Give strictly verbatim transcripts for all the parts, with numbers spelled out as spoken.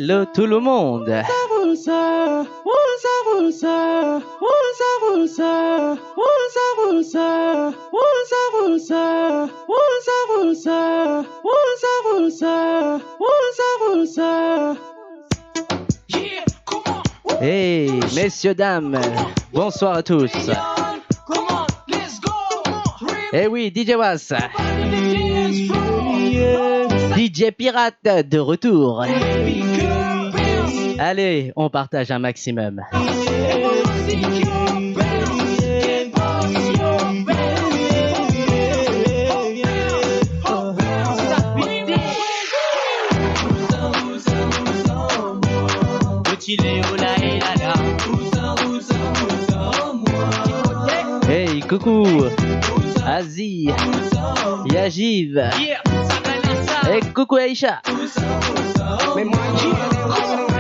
Hello tout le monde. Hey, messieurs, dames, bonsoir à tous. Eh oui, D J Was. D J Pirate de retour. Allez, on partage un maximum. Hey, coucou Aziz, Yajiv. Hey, coucou Aïcha.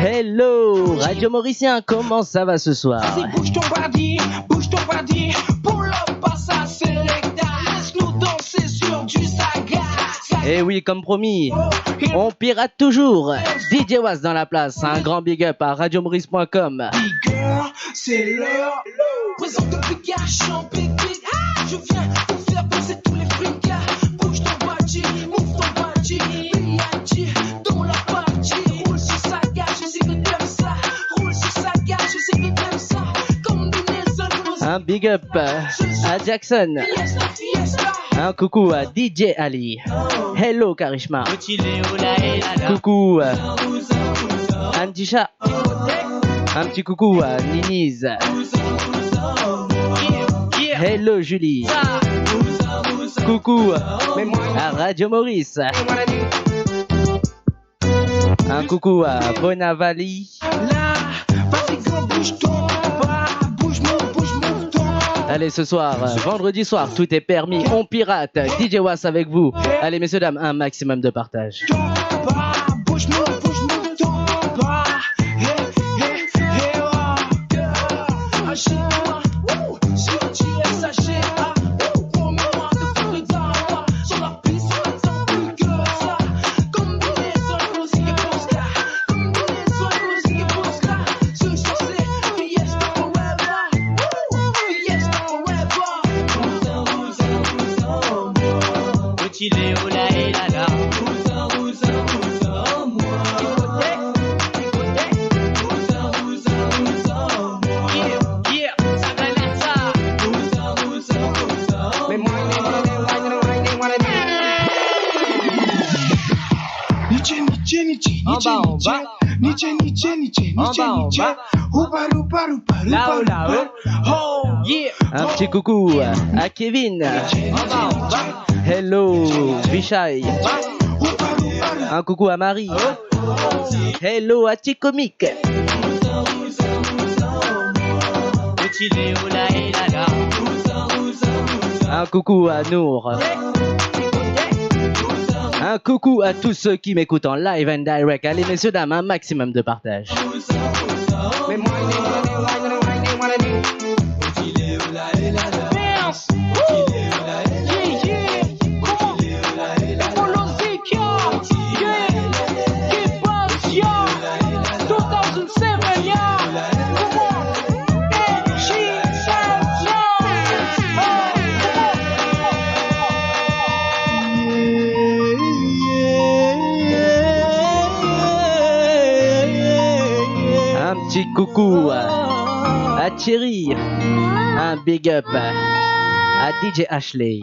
Hello, Radio Mauricien, comment ça va ce soir ? Vas-y, bouge ton body, bouge ton body. Pull up, passe à Selecta. Laisse-nous danser sur du saga. Eh oui, comme promis, on pirate toujours. D J Was dans la place. Un grand big up à radio maurice point com. Big up, c'est l'heure. Présente le big up, champion. Ah, je viens pour faire bouger tous les freaks. Bouge ton body, move ton body. B I G dans la partie. Roule sur saga, je sais que t'aimes ça. Roule sur saga, je sais que t'aimes ça. Combinaison. Un big up à Jackson. Fiesta, fiesta. Un coucou à D J Ali. Hello Karishma. Coucou, euh, Andisha. Un petit coucou à Niniz. Hello Julie. Coucou à Radio Maurice. Un coucou à Bonavali. Allez, ce soir, euh, vendredi soir, tout est permis. On pirate. D J Was avec vous. Allez, messieurs, dames, un maximum de partage. Anba, anba. Anba, anba. Lao, lao. Un petit coucou à Kevin. Anba, anba. Hello, Vishal. Un coucou à Marie. Hello à Tikomik. Un coucou à Nour. Un coucou à tous ceux qui m'écoutent en live and direct. Allez, messieurs, dames, un maximum de partage. Un petit coucou à, à Thierry. Un big up à D J Ashley.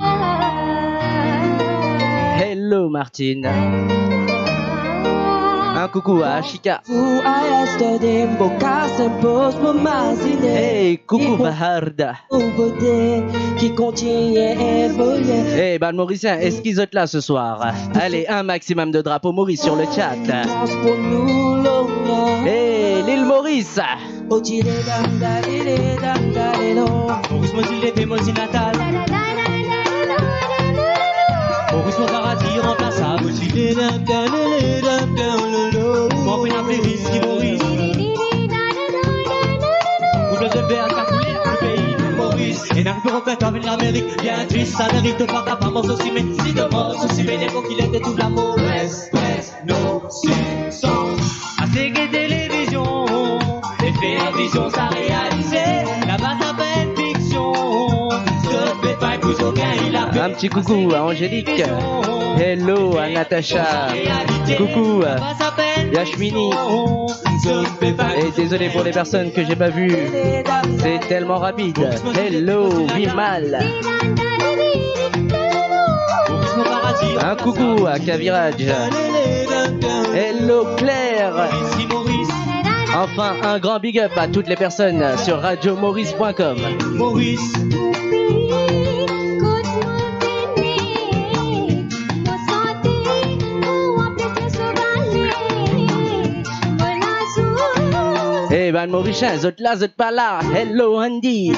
Hello Martine. Un coucou à Ashika. Hey, coucou Vaharda. Hey, bann Morisien, eski zot la ce soir ? Allez, un maximum de drapeaux Maurice sur le chat. Hey, l'île Maurice. Maurice, mo ti leve, mo ti natal. Moris mo paradi ranplasab. Mo pena pli ris ki Moris. Ou zot ver sa kouler le pei Moris. Ena ki pou regret vinn Lamerik, bien tris, Lamerik to pa kapav mor so sime. Si to mor so sime, depi ki lete tou lamour res, res, no, si, san. Ase Un petit coucou à Angélique. Hello à Natacha. Coucou à Yashmini. Et désolé pour les personnes que j'ai pas vues. C'est tellement rapide. Hello, Vimal. Un coucou à Kaviraj. Hello, Claire. Enfin, un grand big up à toutes les personnes sur radio maurice point com. Maurice. Eh ben, Mauricien, zot la, zot pa la. Hello, Andy.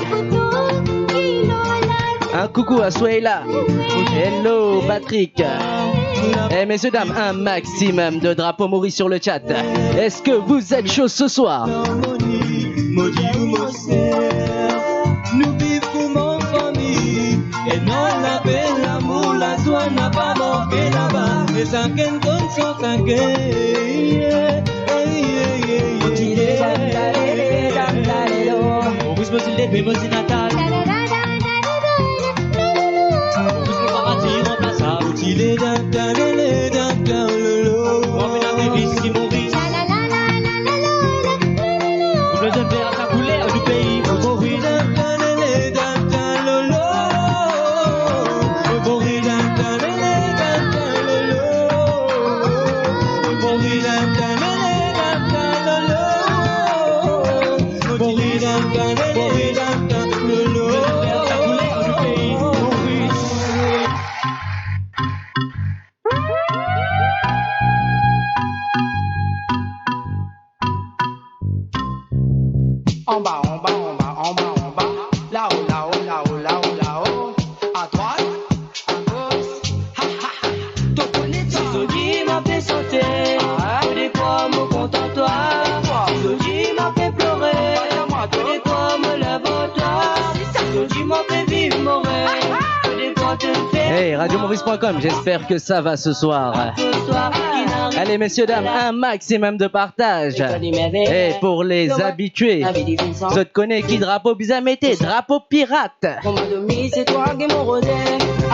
Un coucou à Souheila. Hello, Patrick. Eh, messieurs, dames, un maximum de drapeaux Maurice sur le chat. Est-ce que vous êtes chaud ce soir ? Mo dir ou mo ser, nou viv kouma fami, e nou lape lamour, lazwa napa manke laba, e sakenn donn san sakenn. Mo dir ou mo dir ou mo dir ou natal. Anba, anba, anba, anba, anba. Lao, lao, lao, lao, lao. Adrwat, agosh. Ha, ha, ha. To kone sa. Si zot dir mwa pe sante, ah, to dekwa mo kontan twa. Si zot dir mwa pe plore, to dekwa mo lev twa. Si zot dir mwa pe viv mo rev, to dekwa to fer. Hey, radio maurice point com, j'espère que ça va ce soir. Allez, messieurs, dames, un maximum de partage. Et pour les habitués, zot kone ki drapo bizin mete, drapo pirat. Mo mandomi, se twa ki mo rode.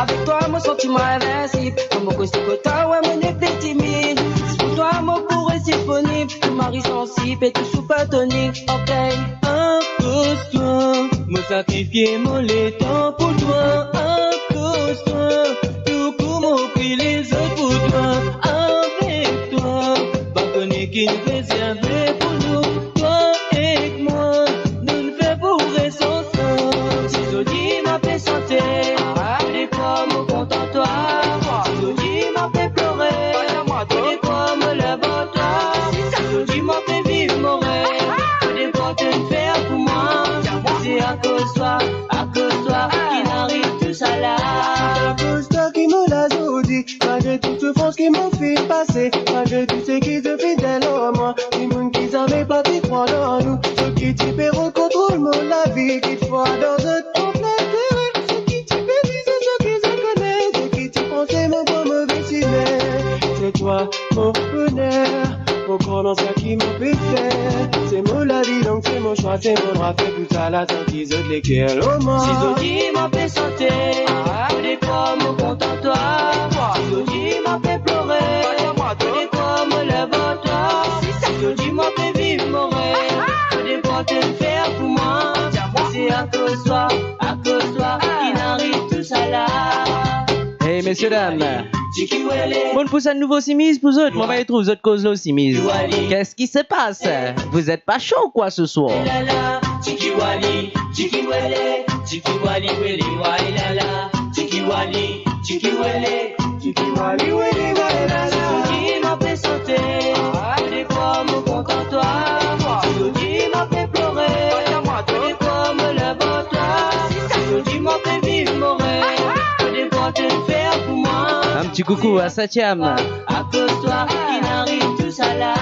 Avek twa, mo santi mwa invensib. Kan mo koz to kote, we, mo nepli timid. Si pou twa, mo pou res disponib. Tou mari sansib e tou sipertonik. Ok. Akoz twa, mo sakrifie mo letan pou twa. Akoz twa, tou kou mo pri lezot pou twa. Avek twa, bann kone ki rezerve pou nou. Twa ek mwa, nou'nn fer pou res ansam. Si zot dir mwa pe sante, to dekwa mo kontan twa. Si zot dir mwa pe plore, to dekwa mo lev twa. Si zot dir mwa pe viv mo rev, to dekwa to'nn fer pou mwa. Se akoz twa, akoz twa ki'nn ariv tousala. Akoz twa ki mo la zordi, malgre tou soufrans ki mo finn pase, malgre tou seki zot finn dir lor mwa. Dimoun ki zame pa ti krwar dan nou, zot ki ti pe rod kontrol mo lavi, kitfwa dan zot konpli entere, zot ki ti pe vize sa ki zot kone, zot ki ti panse mo pran move sime. Se twa mo boner, mo krwar dan sa ki mo pe fer. Se mo lavi, donk se mo swa, se mo drwa, se pou sa la, tanki zot leker lor mwa. Si zot dir mwa pe sante, to dekwa mo kontan twa. Si zot dir mwa pe plore, to dekwa mo lev twa. Si zot dir mwa pe viv mo rev, to dekwa to'nn fer pou mwa. Se akoz twa, akoz twa ki'nn ariv tousala. Hey, messieurs, dames. Bon, pou sa nouvo simiz pou zot, mo va trouv zot koz lor simiz. Qu'est-ce qui se passe ? Vous êtes pas chaud ou quoi ce soir ? Lala, tiki wali, tiki wele, tiki wali wele, wai lala, tiki wali, tiki wele, tiki wali wele, wai lala. Si zot dir mwa pe sante, to dekwa mo kontan twa. Si zot dir mwa pe plore, to dekwa mo lev twa. Si zot dir mwa pe viv mo rev, to dekwa to'nn fer pou mwa. Un petit coucou à Satyam. Akoz twa ki'nn ariv tousala.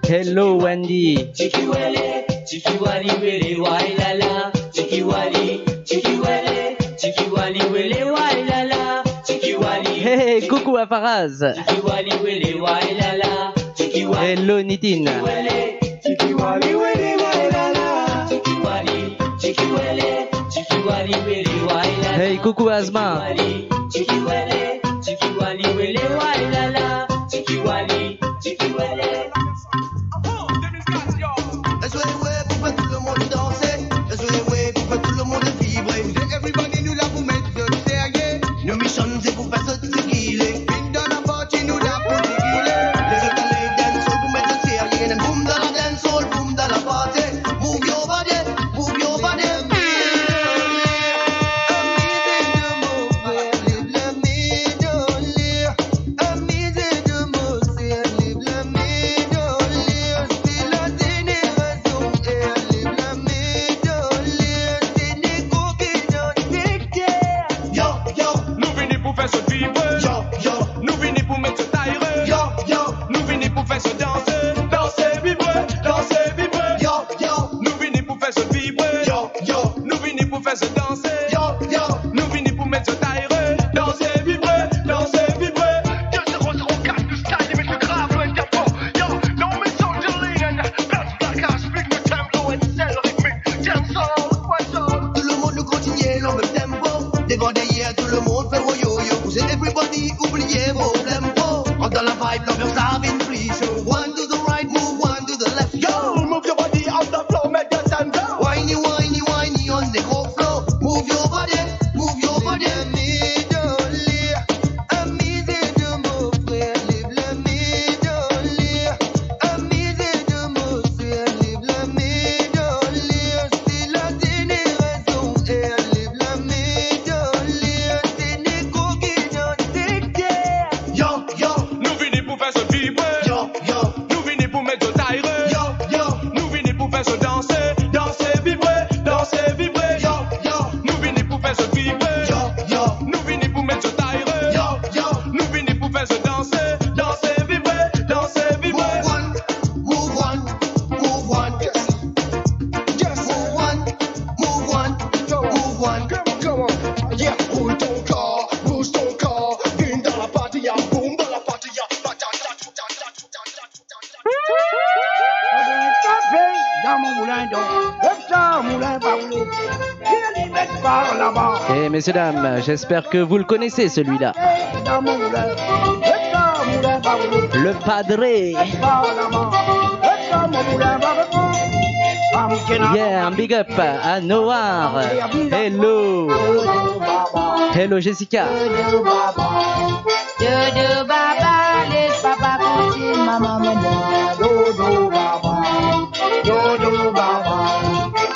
Hello, Wendy. Tiki wele, tiki wali wele, wai lala. Tiki wali, tiki wele, tiki wali wele, wai lala. Tiki wali. Hey, hey, coucou à Faraz. Tiki wali wele, wai lala. Tiki wali. Hello, Nitin. Tiki wali. Tiki wali wele, wai lala. Hey, coucou Azma. Let's wave, wave pou fer tou lemonn danse. Let's wave, wave pou fer tou lemonn vibre. Everybody, nou la pou met zot serye. Nou mision se pou fer zot zigile. Vinn dan la party, nou la pou zigile. Lezot ale dancehall pou met zot serye. Then boom dan la dancehall, boom dan la party. Move your body, move your body. Amize de mon frère, leve la men dan ler. Amize de mon frère, leve la men dan ler. Se la zenerasion R, leve la men dan ler. Se nego ki dan sekter. Yo, yo, nou vini pou fer zot vibre. Yo, yo, nou vini pou met zot aere. Yo, yo, nou vini pou fer zot danse. Danse, vibre, danse, vibre. Yo, yo, nou vini pou fer zot vibre. Yo, yo, nou vini pou fer zot danse. Yo, yo, nou vini pou met zot aere. Danse, vibre, danse, vibre. Yo, zero zero quatre, nou style, nou met le grav, le tempo. Yo, nou met soldier, Black Ash, big, le tempo, and sell, ritmique, dancehall, dancehall. Tou lemonn nou kontinie lor mem tempo. Devan, deryer, tou lemonn fer woyoyo. Pou se everybody oubliye problem, bro. Rant dan la vibe, lanbians la vinn pli sho. One to the right, move one to the left. Yo, move your body on the floor, make the sound go. Whiny, whiny, whiny on the gros floor. Move your body, move your body. Leve la men dan ler, amize de mon frère, leve la men dan ler, amize de mon frère, leve la men dan ler, se la zenerasion R, leve la men dan ler, se nego ki dan sekter. Yo, yo, nou vini pou fer zot vibre. Yo, yo, nou vini pou met zot aere. Yo, yo, nou vini pou fer zot danse. Danse, vibre, danse, vibre. Yo, yo, nou vini pou fer zot vibre. Yo, yo, nou vini pou met zot aere. Yo, yo, nou vini pou fer zot danse. Danse, vibre, danse, vibre. Move one, move one, move one. Yes. Yes. Move one, move one, move one. Come on, come on. Yeah, bouz ton kor, bouz ton kor. Vinn dan la party, ya, boum dan la party, ya. Kafe dan mo moulin, donk, epsa moulin pa roule. Bien, li met par laba. Eh, messieurs, dames, j'espère que vous le connaissez, celui-là. Kafe dan mo moulin, epsa moulin pa roule. Le Padre. Par laba, epsa mo moulin pa roule. Yeah, un big up à Noir. Hello. Hello, Jessica. Dodo baba, les papa kouti mama mama. Dodo baba, dodo baba,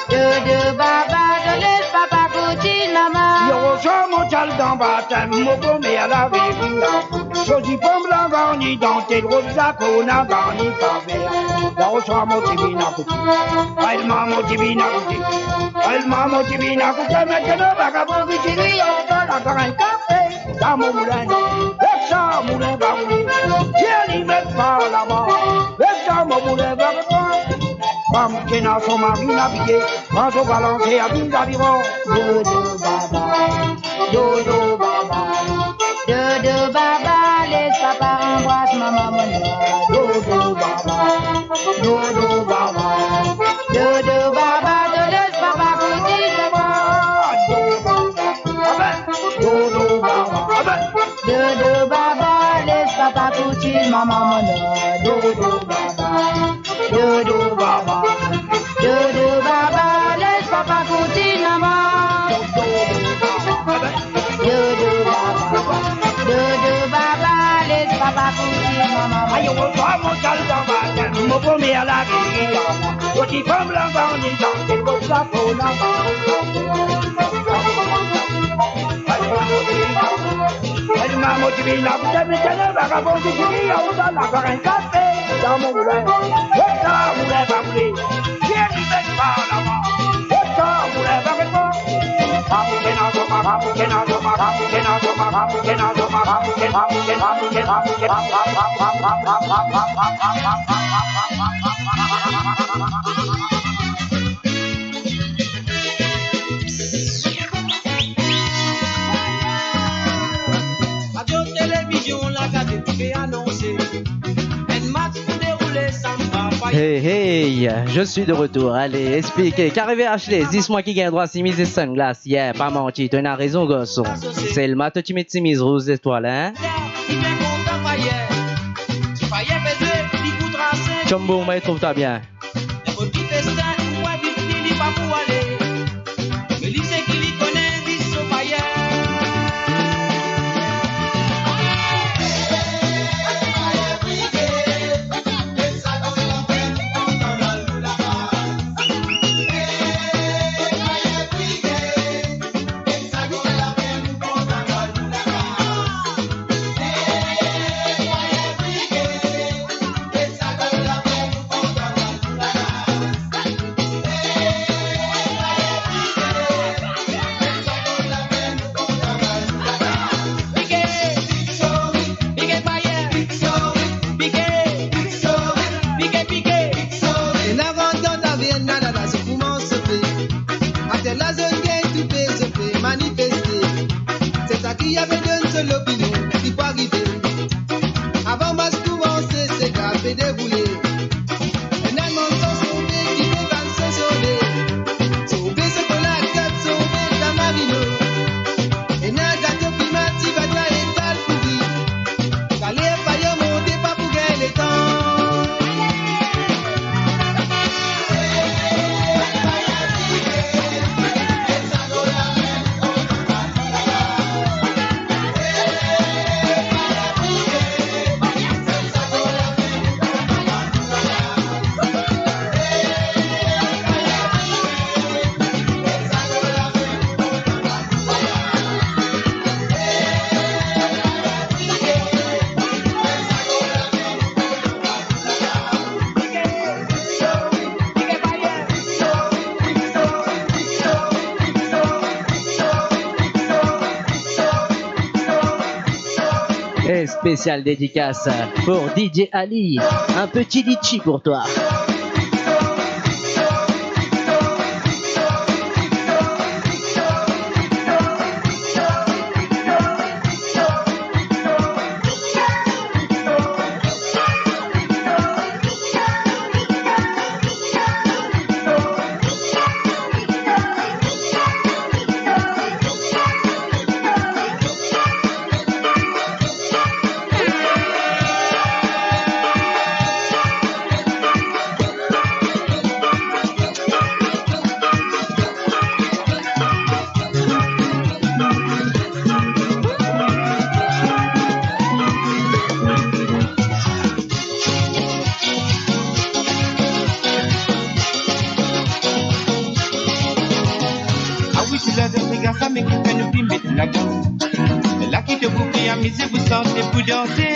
dodo baba, les papa kouti mama. Yo, sa mo ti al dan batem, mo komer lavi. Sozi pom la garni, dantel roz la kona garni kafe. Yo, sa mo ti vinn akoute. Ay, mama, mo ti vinn akoute. Ay, mama, mo ti vinn akoute, me ti ena vagabon ki ti dir, yo, sa la pran kafe. Dan mo moulin, epsa moulin pa roule. Dir li met par laba, epsa mo moulin pa roule. Fam ki ena son mari, inn abiye, pran so balanse, abiye zaviron. Dodo baba, dodo baba, dodo baba, les papa anbras mama mama. Dodo baba, dodo baba, dodo baba, les papa kouti mama. Dodo baba, dodo baba, les papa kouti mama mama. Dodo baba, dodo baba, dodo baba, les papa kouti mama. Dodo baba, dodo baba, les papa kouti mama. Ayo, mo ti al dan batem, mo komer lavi. Kouti fam la garni, dantel roz la kona. Ay, mama, mo ti vinn akoute, me ti ena vagabon ki ti dir, yo, sa la pran kafe. Dan mo moulin, epsa moulin pa roule. Dir li met par laba, epsa moulin pa roule. Radio Televizion Lagade pe anonse enn match pou deroule samdi. Hey, hey, je suis de retour. Ale, explike. Ki arive, Ashley? Zis mwa ki gagn drwa simiz e sanglas. Yeah, pa manti, to ena rezon, garson. Selman to ti met simiz rouz zetwal, hein? Chombo, mo trouv twa bien. Ena vant dan taverna, la zot koumans sofe. Aster la zot gagn toupe, zot pe manifeste. Seki ave donn so lopinion, ki pou arive. Avan mas koumanse, sega pe deroule. Ena bann sanson ki pe bann sanson, sanson sokola, kat sanson tamarino. Ena gato pima, ti bata, etal pouri. Kale fire monte, pa pou gagn letan. Et spéciale dédicace pour D J Ali, un petit litchi pour toi. Ah wi, ti la dan sega sa, me ki fer nou pli met lagam. La ki to pou pli amize, pou sante, pou danse.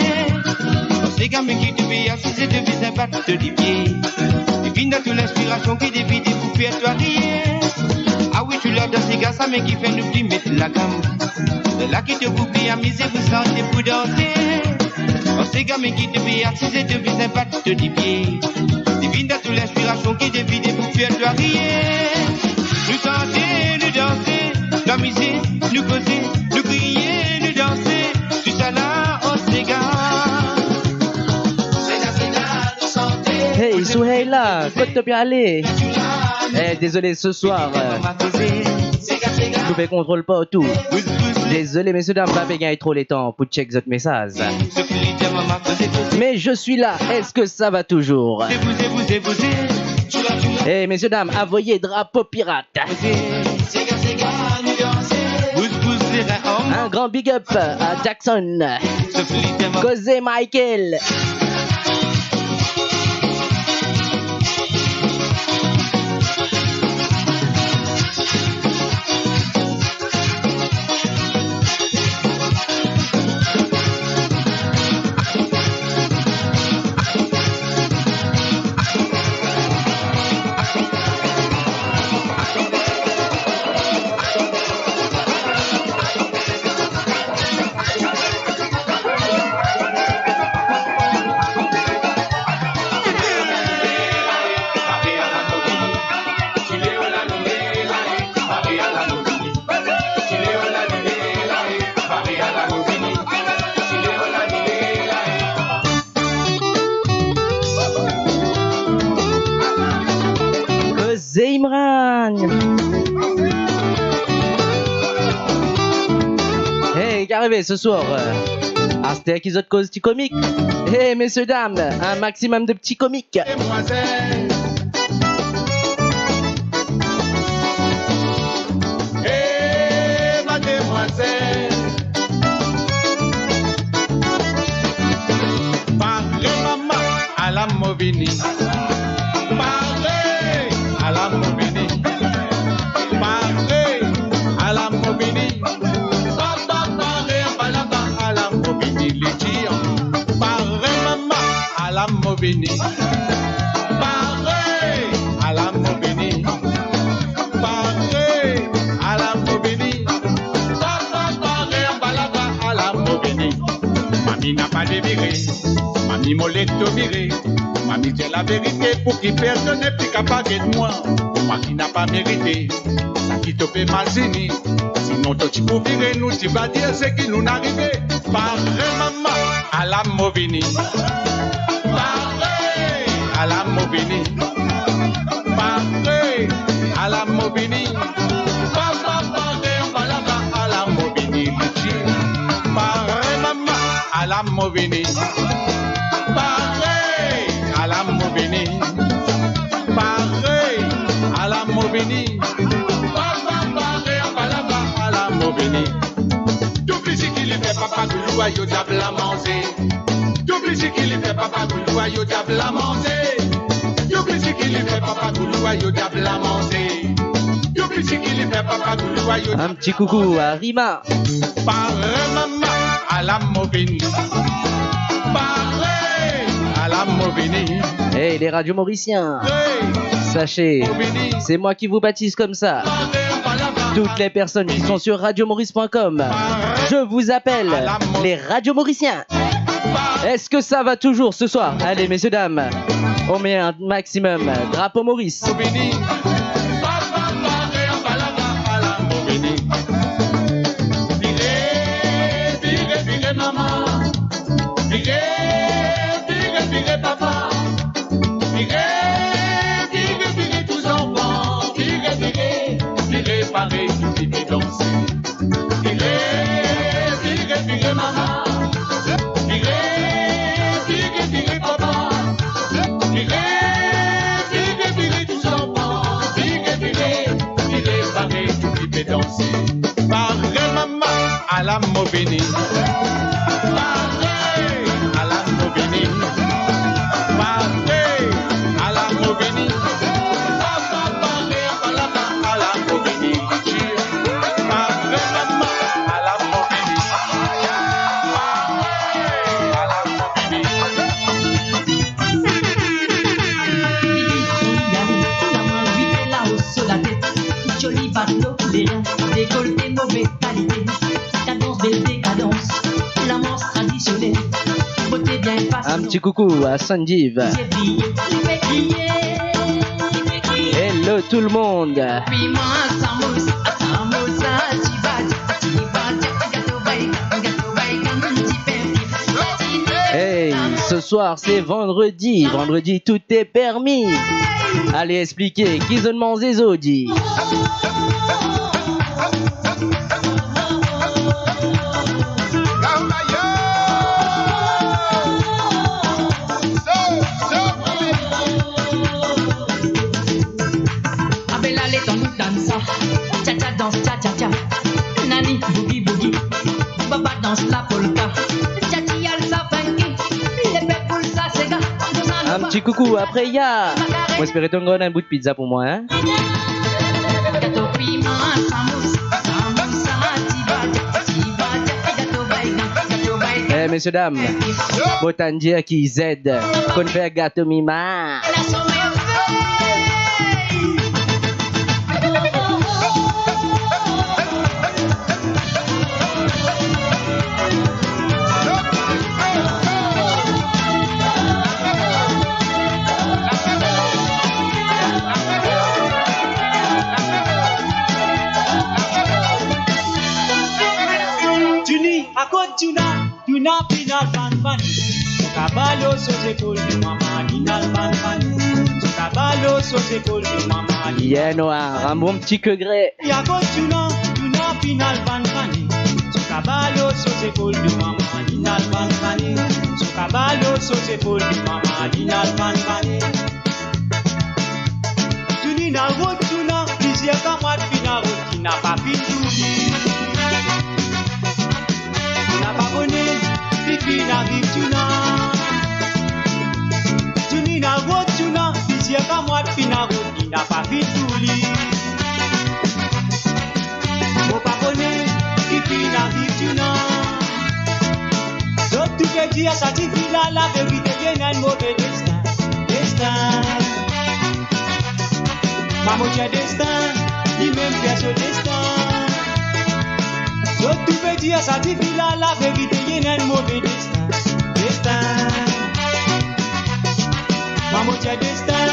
Sega, me ki to pe asize, to bizin bat to lipie. Li vinn dan to linspirasion ki devine pou fer twa riye. Ah wi, ti la dan sega sa, me ki fer nou pli met lagam. La ki to pou pli amize, pou sante, pou danse. Sega, me ki to pe asize, to bizin bat to lipie. Li vinn dan to linspirasion ki devine pou fer twa riye. Nou sante, nou danse, nou amize, nou koze, nou kriye, nou danse. Tousala, oh sega. Hey, Souheila, kot to pe ale? Eh, désolé, ce soir, euh, nou pe kontrol partou. Désolé, mesier dam, pa pe gagn tro letan pou check zot mesaz. Mais je suis là, est-ce que ça va toujours? Eh, mesier dam, avoye drapo pirat. Un grand big up à Jackson. Koze Michael. Hey, ki arive se swar? Aster ki zot koz ti komik. Hey, mesie dam, un maximum de petits comiques. Demwazel. Hey, mademwazel. Pare mama, ala mo vini. Pare, ala mo vini. Pare, ala mo vini. Papa pare, papa laba, ala mo vini, li dir. Pare mama, ala mo vini. Pare, ala mo vini. Pare, ala mo vini. Papa pare, papa laba, ala mo vini. Mami napa devire, mami mo letan vire. Mami dir laverite pou ki personn nepli kapav get mwa. Mwa ki napa merite, sa ki to pe mal fini. Sinon to ti pou vire, nou ti va dir seki nou'nn arive. Pare mama, ala mo vini. Pare, ala mo vini. Pare, ala mo vini. Papa pare, papa laba, ala mo vini, li dir. Pare mama, ala mo vini. Pare, ala mo vini. Pare, ala mo vini. Papa pare, papa laba, ala mo vini. Tou piti ki li fer papa Gouloua, yo diab la manze. Tou piti ki li fer papa Gouloua, yo diab la manze. Tou piti ki li fer papa Gouloua, yo diab la manze. Tou piti ki li fer papa Gouloua, yo diab la manze. Un petit coucou à Rima. Pare mama, ala mo vini. Pare, ala mo vini. Hey, les radios mauriciens, sachez, c'est moi qui vous baptise comme ça. Toutes les personnes qui sont sur radio maurice point com, je vous appelle les radios mauriciens. Est-ce que ça va toujours ce soir ? Allez, messieurs, dames, on met un maximum. Drapeau Maurice. Vire, vire, vire mama. Vire, vire, vire papa. Vire, vire, vire tou zanfan. Vire, vire, vire, pare tou ki pe danse. Vire, vire, vire mama. Vire, vire, vire papa. Vire, vire, vire tou zanfan. Vire, vire, vire, pare tou ki pe danse. Pare mama, ala mo vini. Pare, ala mo vini. Pare, ala mo vini. Papa pare, papa laba, ala mo vini. Pare mama, ala mo vini. Pare, ala mo vini. Zoli bato, lerin, dekolte move kalite, kadans, bel dekadans, lamans tradisionel, bote bien fas. Un petit coucou à Sanjeev. Hello tout le monde. Piman, samous, samousa, tiba, tiba, gato baygan, gato baygan, dipen. Hey, ce soir c'est vendredi, vendredi tout est permis. Ale explike, ki zot manze zordi? Abela letan nou dans sa, cha-cha dans cha-cha-cha. Nani boogie boogie, baba dans la polka. Cha-cha al sa funky, lepep boul sa sega. Un petit coucou à Preya. Mo espere to'nn gard enn bout pizza pou mwa, hein? Gato piman, samous, samousa, tiba, tiba, gato baygan, gato baygan. Eh, messieurs, dames, mo tann dir ki Z konn fer gato mima. Tini, akot Djouna, Djouna finn al bann bann. Zot kapav lor so zepol, mama, inn al bann bann. Zot Balo so zepol de mama, li... Yeah, Noir, un bon petit queue gret. Ya kot Djouna, Djouna finn al vann vane. So kabalo so zepol de mama, li al vann vane. So kabalo so zepol de mama, li al vann vane. Djouna inn rod Djouna, plizier kamwad finn rod, ki napa finn touzour. Napa kone ki finn ariv Djouna. Djouna inn rod Djouna, plizier kamwad finn rod, li napa finn touzour. Mo pa kone ki finn ariv Djouna. Zot tou pe dir sa tifi la, laverite, li ena enn move destin. Destin. Mamotie destin, limem fer so destin. Zot tou pe dir sa tifi la, laverite, li ena enn move destin. Destin. Mamotie destin,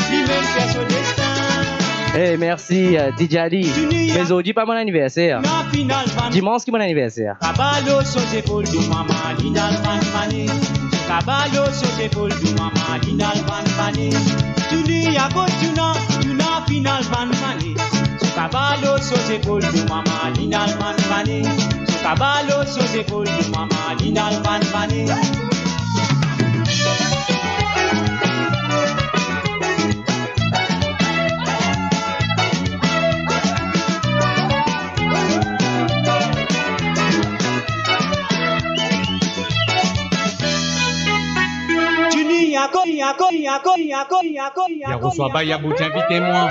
limem fer so destin. Eh, merci, euh, D J Ali. Me zordi pa mo laniverser. Dimans ki mo laniverser. Kabalo so zepol de mama, li al vann vane. Kabalo so zepol de mama, li al vann vane. Djouna ya kot Djouna, Djouna finn al vann vane. So kabalo so zepol de mama, li al vann vane. So kabalo so zepol de mama, li al vann vane. Djouna, ya kot, ya kot, ya kot, ya kot, ya kot, ya kot. Ya reswar Bayabout, ti invite mwa.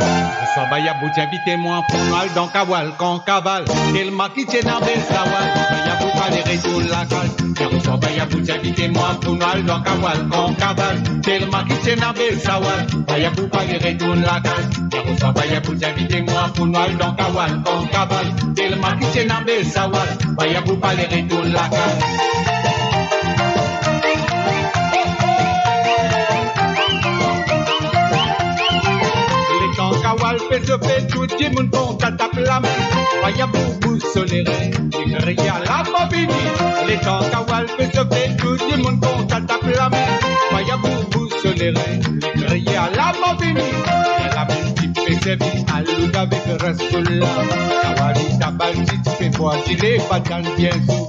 Reswar Bayabout, ti invite mwa pou nou al dan kawal, kan kaval. Telman ki ti ena bel sawal, Bayabout pa'le retourn lakaz. Ya reswar Bayabout, ti invite mwa pou nou al dan kawal, kan kaval. Telman ki ti ena bel sawal, Bayabout pa'le retourn lakaz. Ya reswar Bayabout, ti invite mwa pou nou al dan kawal, kan kaval. Telman ki ti ena bel sawal, Bayabout pa'le retourn lakaz. Letan kawal pe sofe, tou dimoun kontan tap lame. Bayabout bous so leren, li kriye, "Ala mo vini!" Letan kawal pe sofe, tou dimoun kontan tap lame. Bayabout bous so leren, li kriye, "Ala mo vini!" Lamem ti pe servi aloud avek rasoul la. Kawal li tabal, ti pe bwar, ti leve, pa tann bien zour.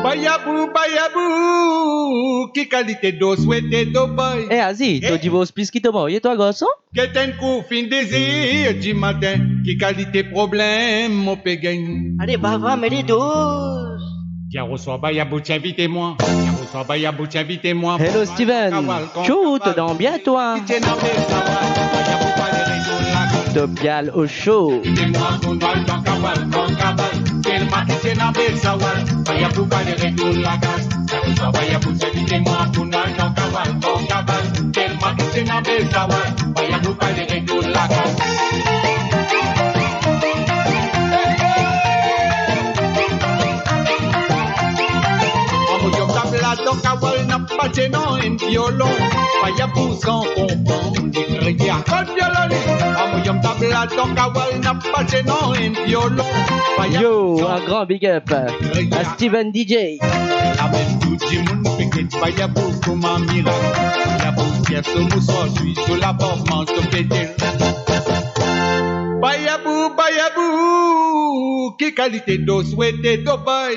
Bayabout, Bayabout, ki kalite dos ou ete, do boy? Eh, Azi, to divors plis ki to marye, twa garson? Get enn kour fin dezir dimatin, ki kalite problem mo pe gagn? Ale, baba, met li dos. Ya reswar Bayabout, ti invite mwa. Ya reswar Bayabout, ti invite mwa. Hello, Steven. Chou, to dan bien, twa? To bien o sho. Mo yom tab la dan kawal, napa ti ena enn violon. Bayabout san konpran, li kriye, "Kot violonis?" Mo yom tab la dan kawal, napa ti ena enn violon. Yo, un grand big up à Steven D J. Lamem tou dimoun pe get Bayabout kouma mirak. Bayabout tir so mouswar, swiy so lapor, manz so pete. Bayabout, Bayabout, ki kalite dos ou ete, do boy?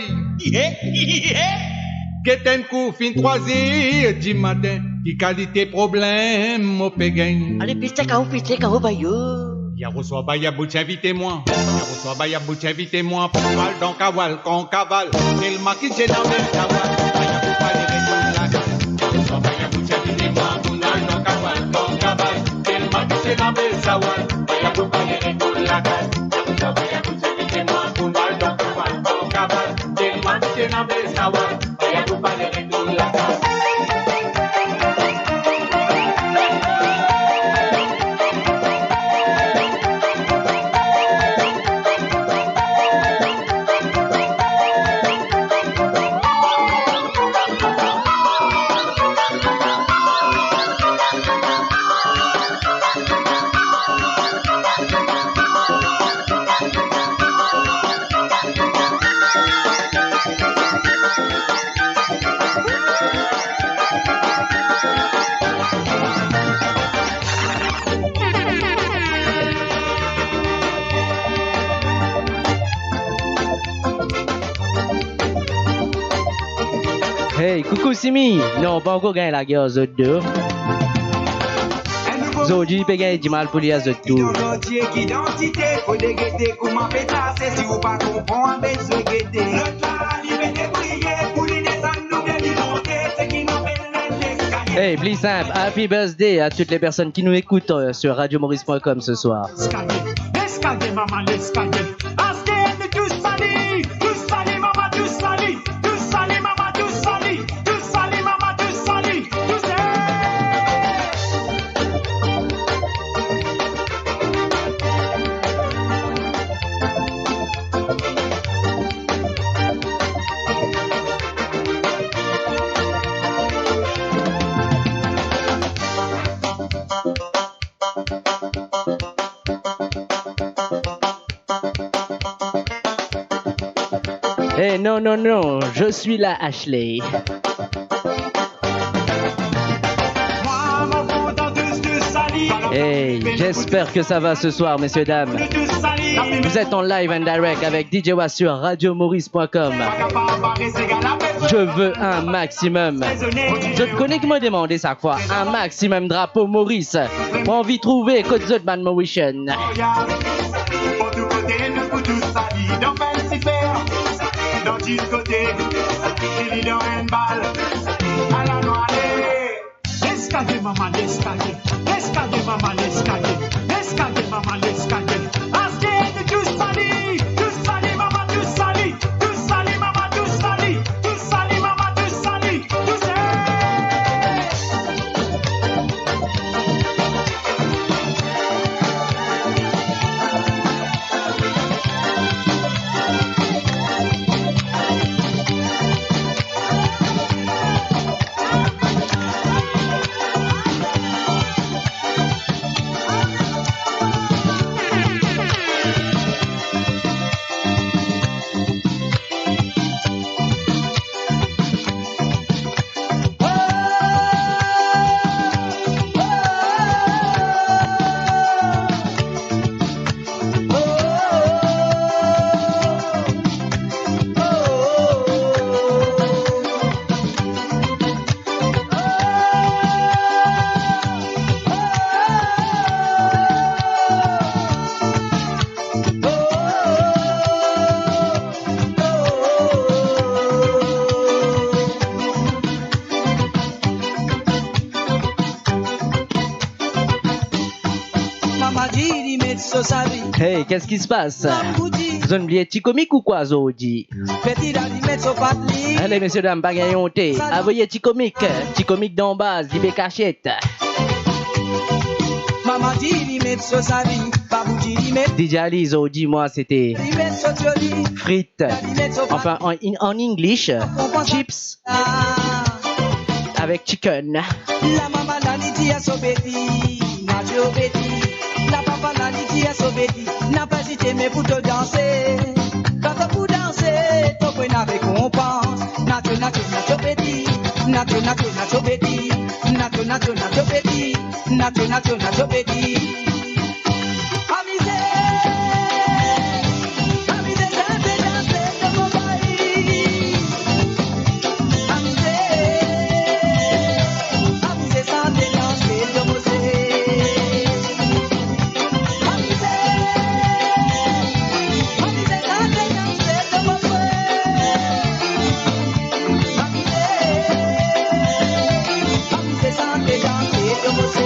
Get enn kour fin trwa zir dimatin, ki kalite problem mo pe gagn? Ale, pete kawo, pete kawo, bayo. Ya reswar Bayabout, ti invite mwa. Ya reswar Bayabout, ti invite mwa pou nou al dan kawal, kan kaval. Telman ki ti ena bel sawal, Bayabout pa'le retourn lakaz. Ya reswar Bayabout, ti invite mwa pou nou al dan kawal, kan kaval. Telman ki ti ena bel sawal, Bayabout pa'le retourn lakaz. Ya reswar Bayabout, ti invite mwa pou nou al dan kawal, kan kaval. Telman ki ti ena bel sawal, Bayabout pa'le retourn lakaz. Hey, koukou Simi. Non, pa ankor gagn lager ar zot de. Zordi pe gagn dimal pou li ar zot tou. Hey, pli sinp, happy birthday à toutes les personnes qui nous écoutent, euh, sur radio maurice point com ce soir. Leskage, leskage, mama, leskage. Aster nou tous sali, tous sali, mama, tous sali, tous sali, mama, tous sali, tous sali, mama, tous sali, tous, hey! Eh non, non, non, je suis là, Ashley. Hey, j'espère que ça va ce soir, messieurs, dames. Vous êtes en live and direct avec D J Wa sur radio maurice point com. Je veux un maximum. Zot konn ki mo demande sa kwa? Un maximum drapo Moris. Mo anvi trouve kot zot bann Maurician. Partou kote nou pou tous sali, dan Fancy Fair, dan diskotèk, li dan enn bal. Ala nou ale. Leskage, mama, leskage. Leskage, mama, leskage. Leskage, mama, leskage. Aster nou tous sali, tous sali, mama, tous sali. Tous sali, mama, tous sali. Tous sali, mama, tous sali. Tous, hey! Mama di li met so sali. Hey, qu'est-ce qui se passe? Zot inn bliye Ti Komik ou kwa zordi? Peti la li met so pat li. Allez, messieurs, dames, pa gagn onte. Avoye Ti Komik. Ti Komik dan baz, li pe kasiet. Mama di li met so sali. Babou di li met. D J Ali zordi, moi, c'était frites. Enfin, en, in, en English, chips. Avec chicken. La mama la li dir so beti, na to beti. La papa la li dir so beti, na pa ezite me pou to danse. Kan to pou danse, to pou ena rekonpans. Na to, na to, na to beti. Na to, na to, na to beti. Na to, na to, na to beti. Na to, na to, na to beti. Amize, amize, sante, danse, to mo bay. Amize, amize, sante, danse, to mo se. Amize, amize, sante, danse, to mo se. Amize, amize, sante, danse, to mo se.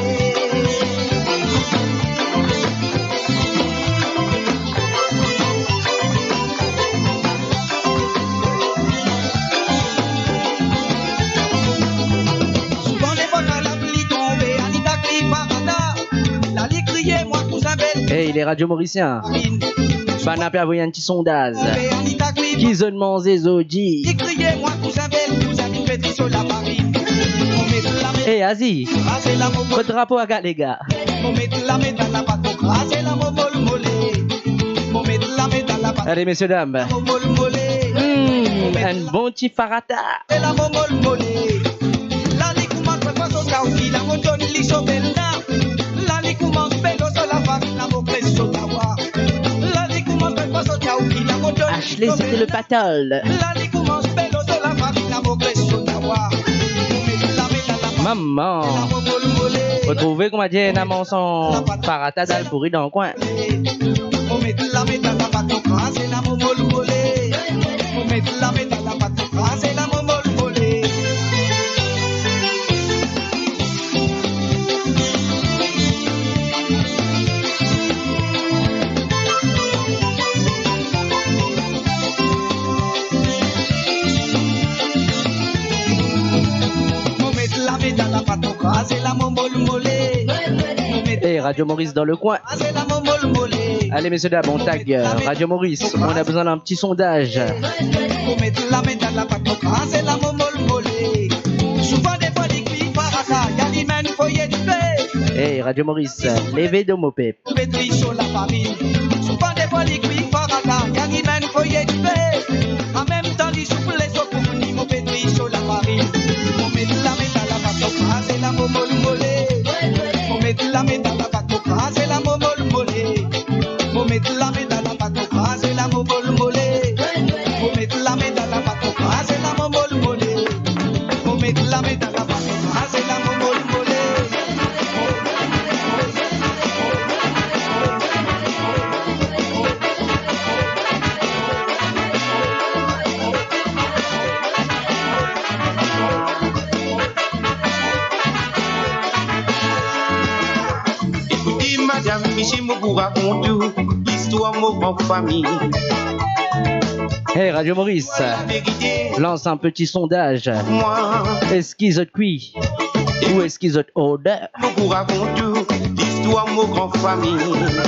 Souvan defwa kan lapli tonbe, Anita kriy parata. La li kriye, mwa kouzin bel. Hey, les radios mauriciens. Bann la pe avoy enn ti sondaz. Ki zot manze zordi? Li kriye, mwa kouzin bel, kouzin vinn peti so lafarinn. Mo met lame. Hey, Azi. Kraze la mo. Kot drapo Agalega? Mo met lame dan lapat, mo kraze la mo molmole. Mo met lame dan lapat. Allez, messieurs, dames. Mo molmole. Hmm, enn bon ti farata. Kraze la mo molmole. La li koumans fer so taoki, la mo donn li so belna. La li koumans belo so lafarinn, la mo pres so tawa. La li koumans fer so taoki, la mo Ashley, c'était le battle. Mama. Retrouve kouma dir ena manson parata dal pouri dan kwin. Eh, Radio Maurice dans le coin. Allez, messieurs, dames, on tag, euh, Radio Maurice. On a besoin d'un petit sondage. Eh, Radio Maurice, leve do mo pep. Ekoute, madam, misie, mo pou rakont ou listwar mo gran fami. Hey, Radio Maurice, lance un petit sondage. Eski zot kwi ou eski zot order? Mo pou rakont ou listwar mo gran fami.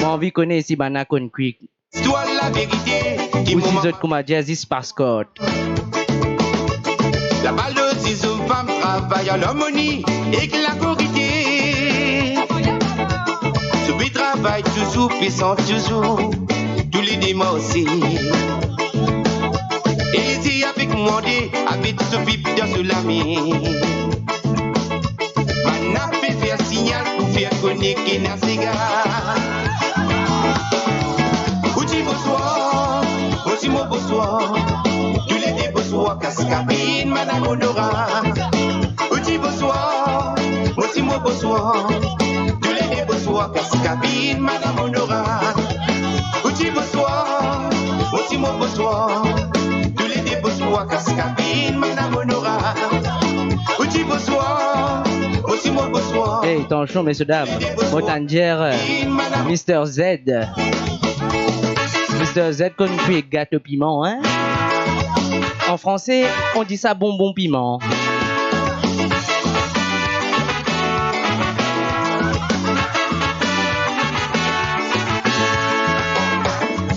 Mo anvi kone si bann la konn kwi. Listwar laverite ki... Ou si zot kouma dir zis pas kort. Laba lor zis zom fam travay an larmoni ek lakorite. Soupe travay touzour, pesan touzour, toulede marse. Elize avek Mwande, abit so pip dan so lame. Bann la pe fer signal pou fer kone ki ena sega. Ou dir bonswar, mo dir mo bonswar. Toulede bonswar, kas kabinn, madam Onora. Ou dir bonswar, mo dir mo bonswar. Toulede bonswar, kas kabinn, madam Onora. Ou dir bonswar, mo dir mo bonswar. Toulede bonswar, kas kabinn, madam Onora. Ou dir bonswar, mo dir mo bonswar. Hey, atansion, mesier dam. Mo tann dir, euh, Mister Z. Mister Z konn kwi gato piman, hein? En français, on dit ça bonbon piment.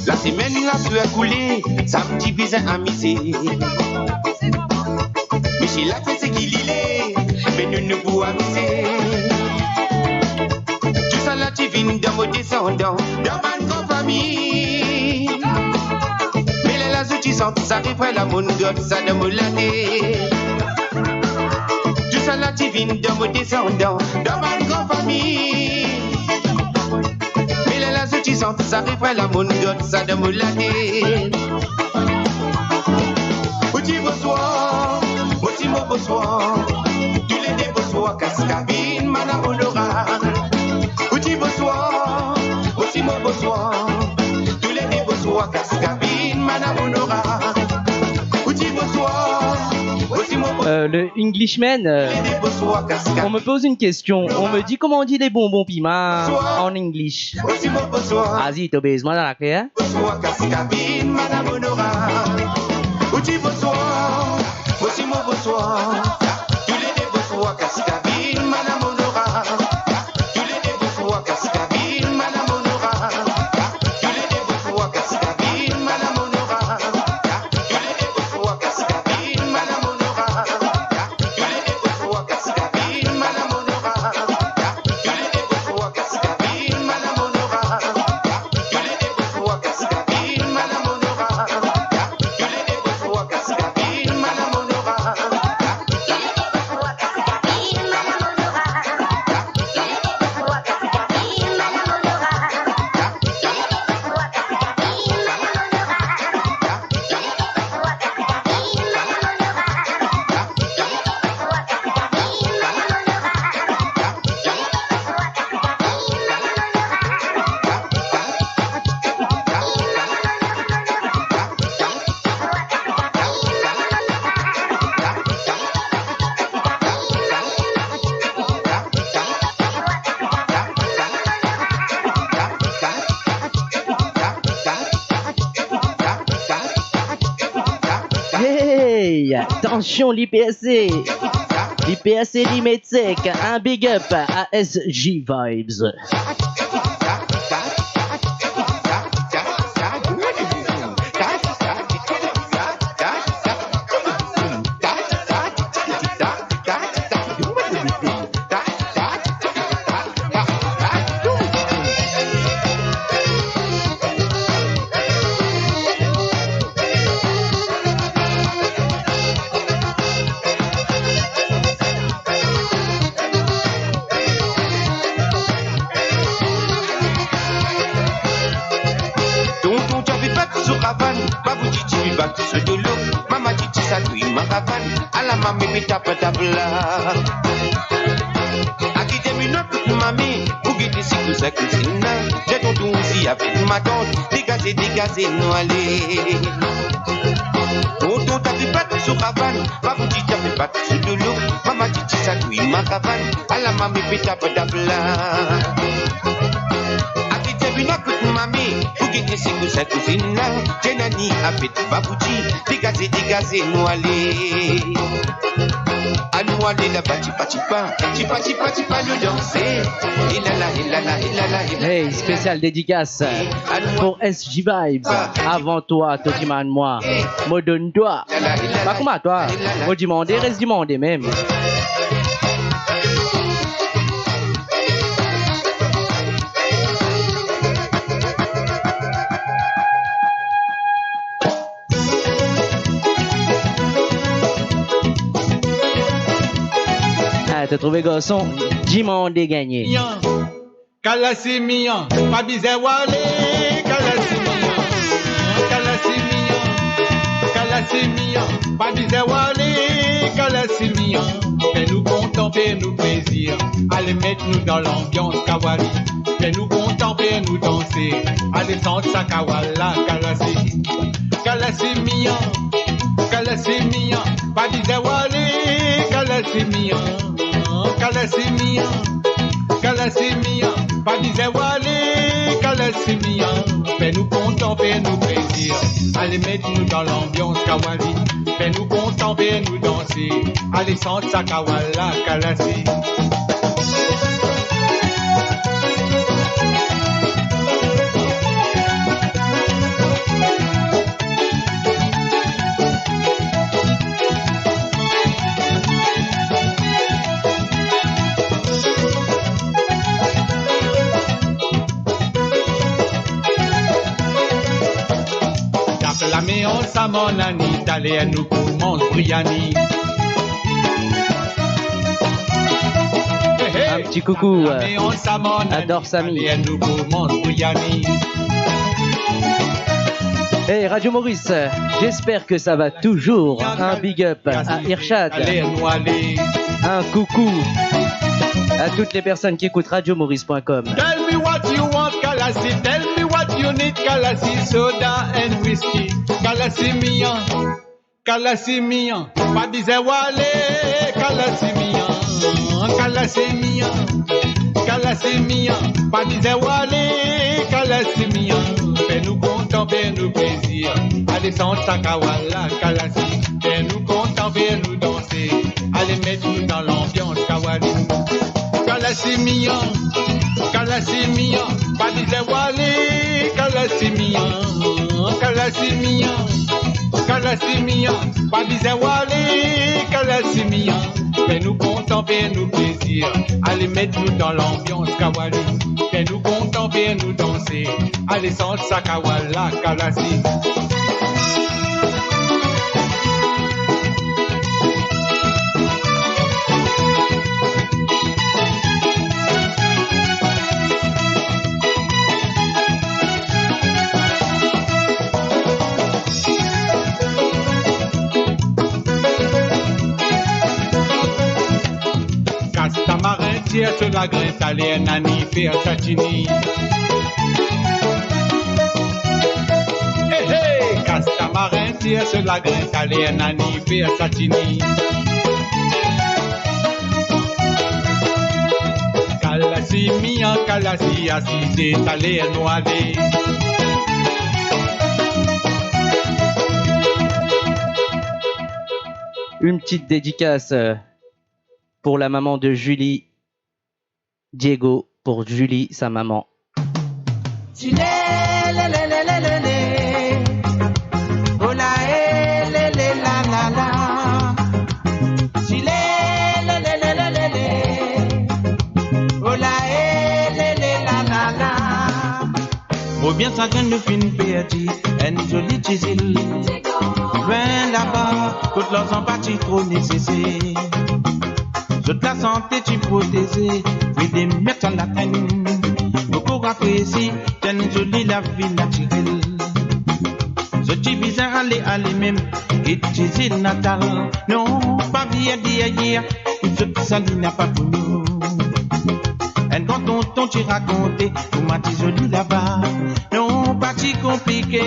Lasemenn la swar koule, samdi bizin amize. Misie la fer seki li le, me nou, nou pou amize. Tousala ti vinn dan mo desandan, dan bann gran fami. Me lerla zot ti sant sa refren la, mo'nn gard sa dan mo latet. Tousala ti vinn dan mo desandan, dan bann gran fami. Me lerla zot ti sant sa refren la, mo'nn gard sa dan mo latet. Ou dir bonswar, mo dir mo bonswar. Toulede bonswar, kas kabinn, madam Onora. Ou dir bonswar, mo dir mo bonswar. Toulede bonswar, kas kabinn, madam Onora. Ou dir bonswar, mo dir mo bonswar. Euh, le Englishman, euh, on me pose une question. On me dit comment on dit les bonbons piment en English. Azi, to bez mwa dan lakler, hein? Bonswar, kas kabinn, madam Onora. Ou dir bonswar, mo dir mo bonswar. Toulede bonswar, kas kabinn, madam Onora. Toulede bonswar, kas kabinn, madam Onora. Toulede bonswar, kas kabinn, madam Onora. Toulede bonswar, kas kabinn, madam Onora. Toulede bonswar, kas kabinn, madam Onora. Toulede bonswar, kas kabinn, madam Onora. Toulede bonswar, kas kabinn, madam Onora. Toulede Tansion, li perse. Li perse, li met sek. Un big up à S J Vibes. Tonton ti ape bat so kavann, Babouti ti ape bat so dolo, Mama Titi sa touy makavann, ala mame pe tap tabla. Akite minot mami, pou gete si kouzin kouzinn la. Tonton osi avek matant, degaze, degaze, nou ale. Tonton ti ape bat so kavann, Babouti ti ape bat so dolo, Mama Titi sa touy makavann, ala mame pe tap tabla. Akite minot mami, pou gete si kouzin kouzinn la. Jenani avek Babouti, degaze, degaze, nou ale. Anou ale laba, tipa, tipa, tipa, tipa, tipa, nou danse. Ilala, ilala, ilala, ilala. Hey, spécial dédicace pour S J Vibes. Avant toi, to dimann mwa, mo donn twa. Pa kouma twa, mo dimande, res dimande mem. Ah, to trouve garson, dimande gagne. Kalasi mian, pa bizin wale, kalasi mian, kalasi mian, kalasi mian, pa bizin wale, kalasi mian. Fer nou kontan, fer nou plezir, ale met nou dan lanbians kawali. Fer nou kontan, fer nou danse, ale sant sa kawala, kalasi. Kalasi mian, kalasi mian, pa bizin wale, kalasi mian, kalasi mian, kalasi mian, pa bizin wale, kalasi mian. Fer nou kontan, fer nou plezir, ale met nou dan lanbians kawali. Fer nou kontan, fer nou danse, ale sant sa kawala, kalasi. Tap lame ansam an Nani, taler nou pou manz briani. Hey, hey. Un petit coucou, euh, à Dorsami. Hey, Radio Maurice, j'espère que ça va toujours. Un big up à Irshad. Un coucou à toutes les personnes qui écoutent radio maurice point com. Tell me what you want, Kalasi. Tell me what you need, Kalasi. Soda and whiskey, Kalasi mian. Kalasi mian, pa bizin wale, kalasi mian, kalasi mian, kalasi mian, pa bizin wale, kalasi mian. Fer nou kontan, fer nou plezir, ale sant sa kawala, kalasi. Fer nou kontan, fer nou danse, ale met nou dan lanbians kawali. Kalasi mian, kalasi mian, pa bizin wale, kalasi mian, kalasi mian, kalasi mian, pa bizin wale, kalasi mian. Fer nou kontan, fer nou plezir, ale met nou dan lanbians kawali. Fer nou kontan, fer nou danse, ale sant sa kawala, kalasi. Kas Tamarin, tir so lagrin, taler Nani fer satini. Hey, hey, Kas Tamarin, tir so lagrin, taler Nani fer satini. Kalasi mian, kalasi asize, taler nou ale. Une petite dédicace, euh, pour la maman de Julie. Diego, pour Julie, sa maman. Ti le, le, le. Oh la, eh, le, le, la, la, la. Ti le, le, le. Oh la, eh, le, le, la, la, la. Mo bien sagrenn nou finn perdi enn zoli ti zil. Lwin laba, kot larzan pa ti tro neseser. Zot lasante ti proteze, me demer ti al atrenn. Mo pou rafrezi, ti enn zoli lavi natirel. Zot ti bizin ale, ale mem, e ti zil natal. Non, pa vir deryer, zot sa li napa pou nou. Enn gran tonton ti rakonte kouma ti zoli laba. Non, pa ti konplike,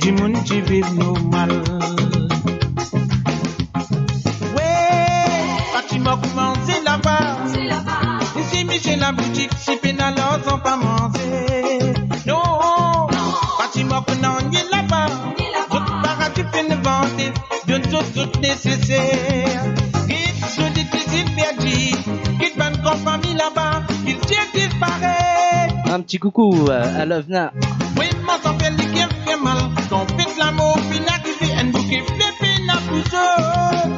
dimoun ti viv normal. We, pa ti mank manze laba. Isi misie laboutik, si pena larzan pa manze. Non, pa ti mank nanye laba. Zot paradi finn vante, donn zot, zot neseser. Get zoli ti zil perdi, get bann gran fami laba, kiltir disparet. Un petit coucou, euh, à Lovna. Wi, mo santi li ker fer mal, kan fet lamor finn arive, enn bouke fler pena pou zot.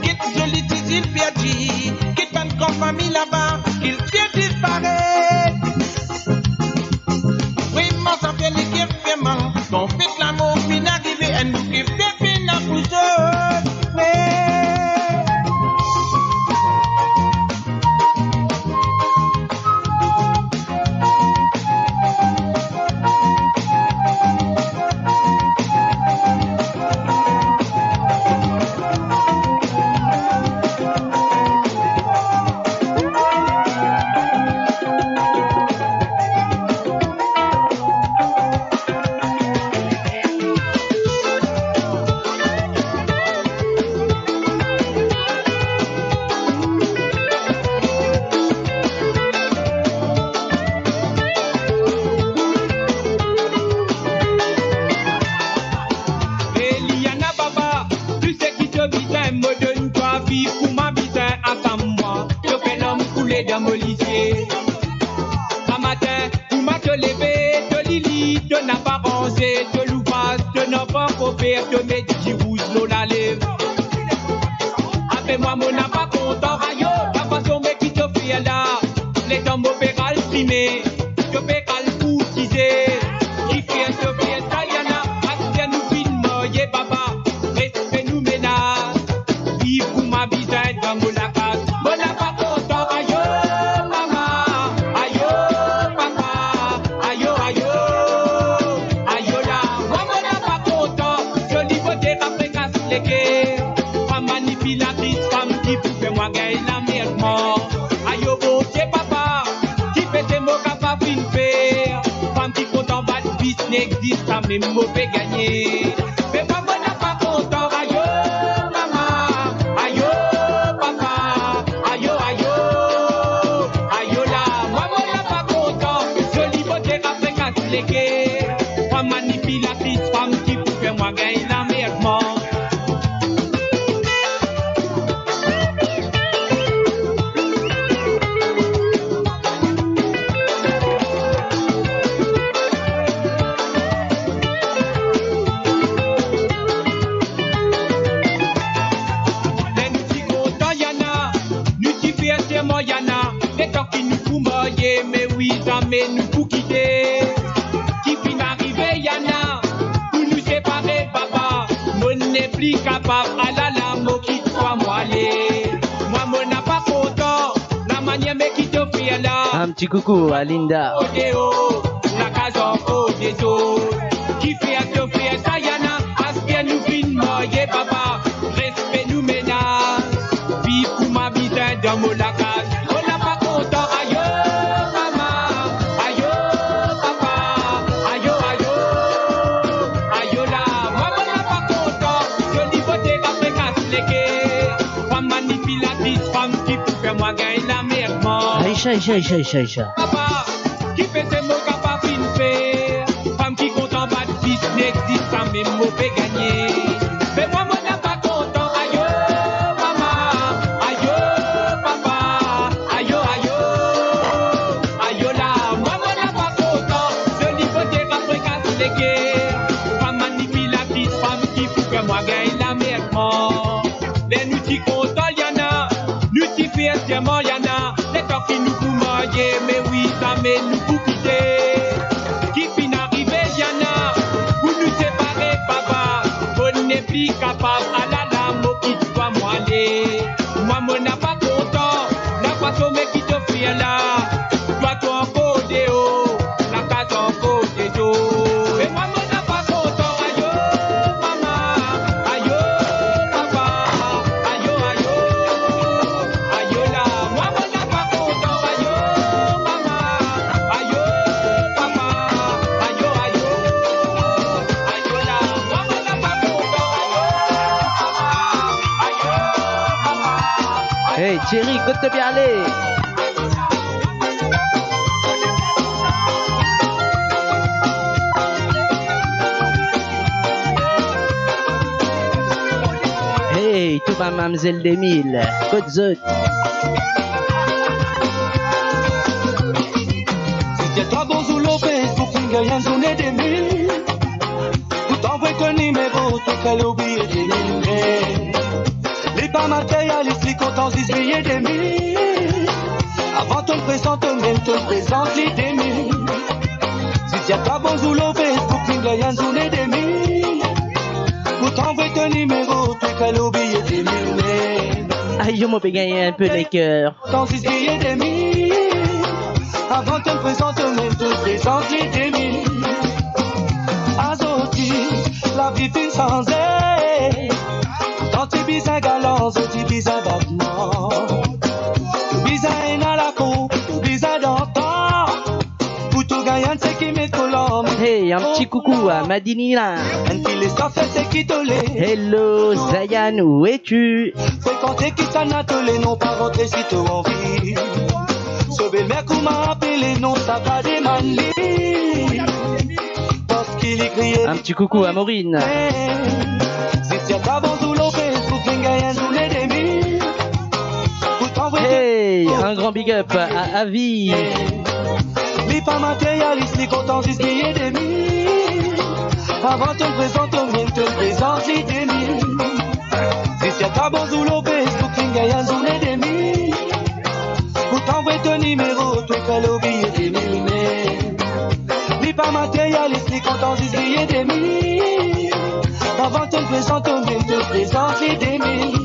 Get zoli ti zil perdi, get bann gran fami laba, kiltir disparet. Wi, mo santi li ker fer mal, kan fet lamor finn arive, enn bouke fler pena pou zot. We. Eliana baba, tou seki to bizin, mo donn twa, viv kouma bizin, ansam mwa, to fer larm koule dan mo lizie. Gramatin, kouma to leve, to lili, to napa ranze, to louvraz, to napa kofer, to met dirouz lor lalev. Apre mwa, mo napa kontan, ayo, lafason me ki to fer la, letan mo pe al trime, to pe al kourtize. Kifer to fer sa, Yana? Aster nou finn marye, baba, respe nou menaz. Viv kouma bizin dan mo lakaz. Mo napa kontan, ayo mama, ayo papa, ayo, ayo, ayo la. Mwa mo napa kontan, zoli bote apre kas leker. Fam manipilatris, fam ki pou fer mwa gagn lamerd mor. Ayo Bondie papa, kifer se mo kapav vinn fer? Fam ki kontan bat pis, nek zis sa mem mo pe gagne. Me mwa mo napa kontan, ayo mama, ayo papa, ayo, ayo, ayo la. Mwa mo napa kontan, zoli bote apre kas leker. Fam manipilatris, fam ki pou fer mwa gagn lamerd mor. Ler nou ti kontan, Yana, nou ti fer serman, Yana, letan ki nou pou marye, me wi, zame nou pou kite. Ki finn arive, Yana, pou nou separe, baba, mo nepli kapav, alala, mo kit twa, mo ale. Mwa mo napa kontan, lamanier me ki to fer la. Un petit coucou à Linda. Odeor, lakaz ankor dezord. Kifer to fer sa, Yana? Aster nou finn marye, baba, respe nou menaz. Viv kouma bizin dan mo lakaz. Mo napa kontan, ayo mama, ayo papa, ayo, ayo, ayo la. Mwa mo napa kontan, zoli bote apre kas leker. Fam manipilatris, fam ki pou fer mwa gagn lamerd mor. Aisha, Aisha, Aisha, Aisha, Aisha. Papa, kifer se mo kapav vinn fer? Fam ki kontan bat pis, nek zis sa mem mo pe gagne. Me mwa mo napa Mwa gagn lamerd mwa. Ler nou ti kontan, Liana, nou ti fer serman, Liana, letan ki nou pou marye, me wi, zame nou pou kite. Ki finn arive, Liana, pou nou separe, papa, mo nepli kapav, alala, mo kit twa, mo ale. Mwa, mo napa kontan, lafason me ki to fer la, twa to ankor deor, lakaz ankor dezoz. E mwa, mo napa kontan, ayo, mama, ayo, papa, ayo, ayo, ayo la. Mwa, mo napa kontan, ayo, mama, ayo, papa, ayo, ayo, ayo la. Mwa, mo napa kontan, ayo, mama, ayo, papa, ayo, ayo. Hey, Thierry, kot to pe ale? Hey, tou bann mamzel de mil, kot zot? Si ti a twa bonzour lor Facebook, finn gagn enn zourne de mil. Pou tann vre to nimero, to krwar oubliye de mil, me li pa materyalis, li kontan zis bilye de mil. Avan to prezant to mem, to prezant li de mil. Si ti a twa bonzour lor Facebook, finn gagn enn zourne de mil. Pou tann vre to nimero, to krwar oubliye de mil, me ayo, mo pe gagn enpe leker. Kontan zis bilye de mil. Avan to prezant to mem, to prezant li de mil. Azordi, lavi finn sanze. Tan ti bizin galan, zordi bizin batman. Bizin ena lakour, bizin dantan. Pou to gagn enn seki met kolan. Hey, enn ti koukou a Madini la. Enn ti les twa fer seki to le. Hello, Zayan, où es-tu? Frekante kisannla to le, non pa rantre si to anvi. So belmer kouma apele, non sa pa demann li. Parski li kriye. Enn ti koukou a Maureen. Si ti a twa bonzour lor Facebook, finn gagn enn zourne de mil. Pou tann vre. Hey, un grand big up à Avi. Li pa materyalis, li kontan zis bilye de mil. Avan to prezant to mem, to prezant li de mil. Si ti a twa bonzour lor Facebook, finn gagn enn zourne de mil. Pou tann vre to nimero, to krwar oubliye de mil, me li pa materyalis, li kontan zis bilye de mil. Avan to prezant to mem, to prezant li de mil.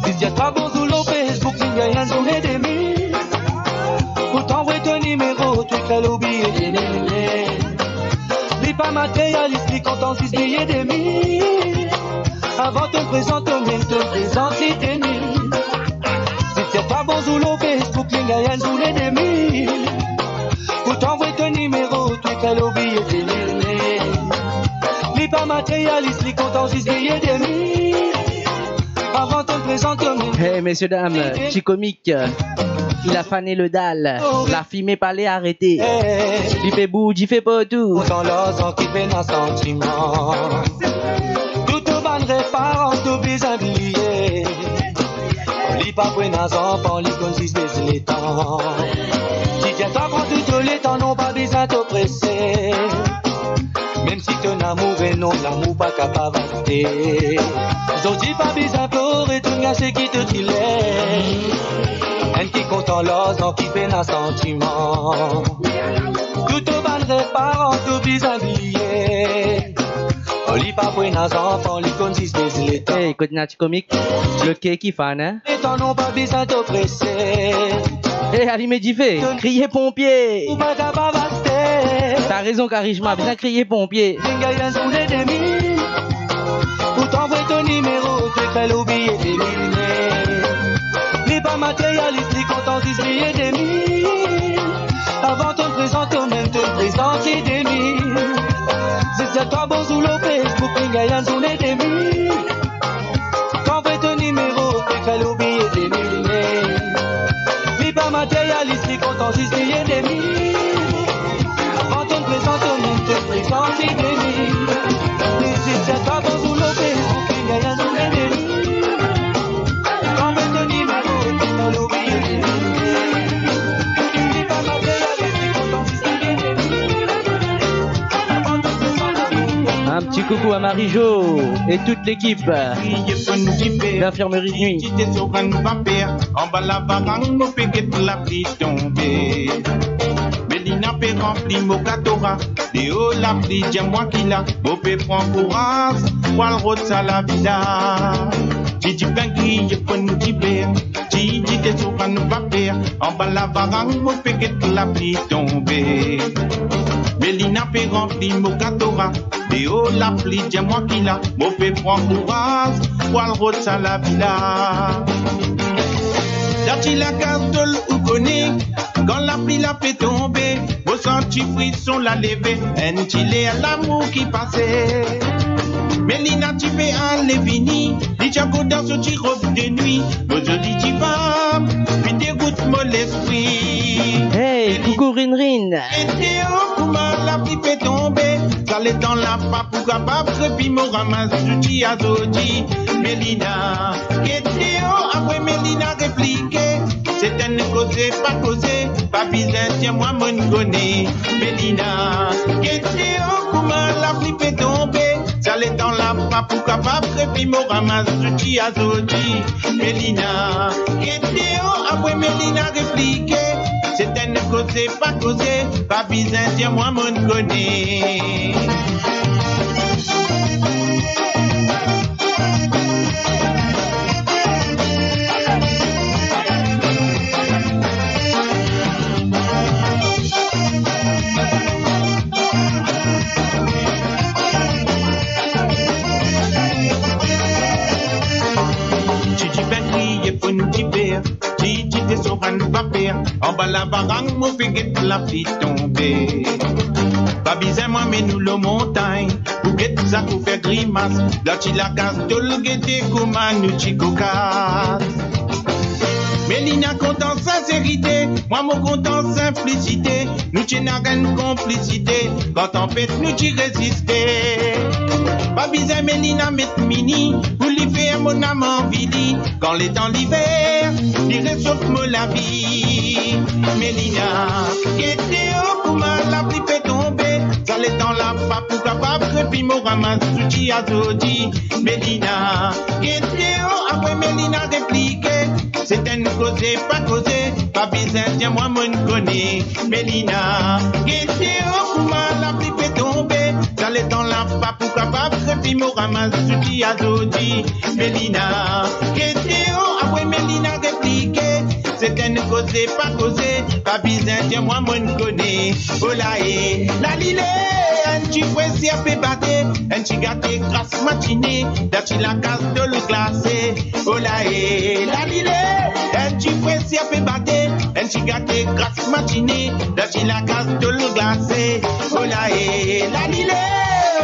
Si ti a twa bonzour lor Facebook, finn gagn enn zourne de mil. Pou tann vre to nimero, to krwar oubliye de mil, me li pa materyalis, li kontan zis bilye de mil. Avan to prezant to mem, to prezant li de mil. Si ti a twa bonzour lor Facebook, finn gagn enn zourne de mil. Pou tann vre to nimero, to krwar oubliye de mil, me li pa materyalis, li kontan zis bilye de mil. Avan to prezant to mem. Hey, messieurs, dames, ti komik, il a fané le dalle, lafime pale arete. Li pe bour dife partou. Kontan larzan ki pena santiman. Tou to bann rev paran to bizin bliye. Li pa pou ena zanfan, li konn zis bes letan. Ti dir twa pran tou to letan, non pa bizin to prese. Mem si to ena move nom, lamour pa kapav aste. Zordi pa bizin plore, to gagn seki to ti le. Enn ki kontan larzan, ki pena santiman. Tou to bann rev paran to bizin bliye. Li pa pou ena zanfan, li konn zis bes letan. Hey, kot ena ti komik, bloke ki fann, hein? Letan non pa bizin to prese. Hey, alime dife, kriye ponpie. Ou pa kapav aste. T'as raison, Karishma, bizin kriye ponpie. Finn gagn enn zourne demi. Pou tann anvoy to nimero, to krwar oubliye demi. Li pa materyalis, li kontan zis bliye demi. Avan to prezant tomem, to prezant li demi. Zis dir twa bonzour lor Facebook, li gagn enn zourne demi. Kan vre to nimero, fek al oubliye demi. Li pa materyalis, li kontan zis bliye demi. Avan to prezant to mem, to prezant li demi. Li zis dir twa bonzour lor Facebook, li gagn enn zourne demi. Kan vre to nimero, fek al oubliye demi. Li pa materyalis, li kontan zis bliye demi. Un petit coucou à Marie-Jo et toute l'équipe de l'infirmerie de nuit. Ti te so bann vaper, anba lavarang mo pe get lapli tonbe. Melina pe ranpli mo katora, deor lapli, dir mwa ki la, mo pe pran kouraz pou al rod sa lavi la. Ti dipin griye, ponn diber, ti dite so bann vaper, anba lavarang mo pe get lapli tonbe. Melina pe ranpli mo katora, deor lapli, dir mwa ki la, mo pe pran kouraz pou al rod sa lavi la. Dan ti lakaz tol ou kone, kan lapli la pe tonbe, mo santi frison la leve, enn ti ler lamour ki pase. Melina ti pe ale vini, li ti ankor dan so ti rob de nwi, mo zoli ti fam, finn derout mo lespri. Hey, coucou Rinrin. Get deor kouma lapli pe tonbe, sa letan la pa pou kapav krepi, mo ramas zouti azordi. Melina, get deor, apre Melina replike, se enn koze pa koze, pa bizin dir mwa, monn kone. Melina, get deor kouma lapli pe tonbe, sa letan la pa pou kapav krepi, mo ramas zouti azordi. Melina, get deor, apre Melina replike, se enn koze pa koze, pa bizin dir mwa, monn kone. Ti dipin griye, ponn diber, ti dite so bann vaper, anba lavarang mo pe get lapli tonbe. Pa bizin mwa mennen nou lor montagn pou get zak ou fer grimas, dan ti lakaz tol, gete kouma nou ti kokas. Melina kontan sinserite, mwa mo kontan sinplisite, nou ti ena enn konplisite, kan tanpet nou ti reziste. Pa bizin Melina met mini pou li fer mo nam anvi li, kan letan liver, li resof mo lavi. Melina, get deor kouma lapli pe tonbe, sa letan la pa pou kapav krepi, mo ramas zouti azordi. Melina, get deor, apre Melina replike, se enn koze pa koze, pa bizin dir mwa, monn kone. Melina, get deor kouma lapli pe tonbe, sa letan la pa pou kapav krepi, mo ramas zouti azordi. Melina, get deor, apre Melina replike, se enn koze pa koze, pa bizin dir mwa, monn kone. Ola e lalile, enn ti fre sir pe bate, enn ti gate gras matine, dan ti lakaz tol glase. Ola e lalile, enn ti fre sir pe bate, enn ti gate gras matine, dan ti lakaz tol glase. Ola e lalile,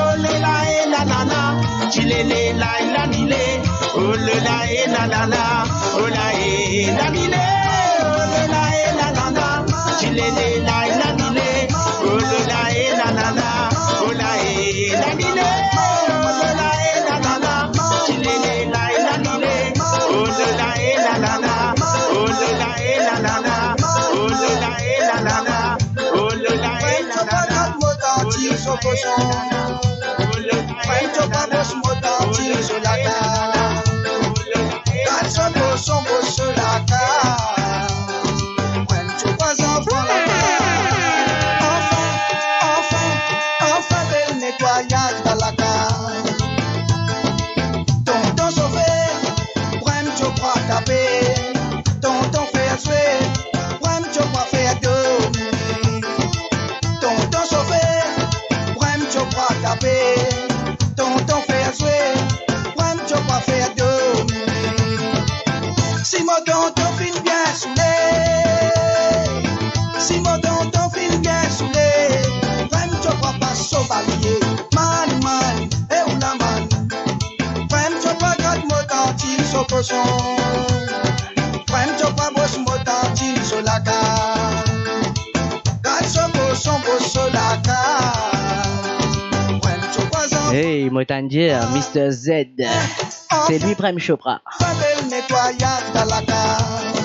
olola e lalala, ti lele la e lalile, olola e lalala, ola e lalile, olola e lalala, ti lele la e lalile, olola e lalala, ola e lalile, olola e lalala, ti lele la e lalile, olola e lalala, olola e lalala, olola e lalala, olola e lalala. Enn ti fre mo tanti so koson. Enn ti fre mo tanti so lakaz. Kat so koson mo so lakaz. Enn ti fre zanfan lakaz. Anfin, anfin, anfin bel netwayaz dan lakaz. Tonton sofer, pran ti fre tape. Tonton fer swe, pran ti fre fer dormi. Tonton sofer, pran ti fre tape. Tonton fer swe, pran ti fre fer dormi. Si mo tonton finn bien soule, si mo tonton finn bien soule, pran ti fre pas so balie. Mo tann dir, Mister Z. Se li Prem Chopra. Sa bel netwayaz dan lakaz.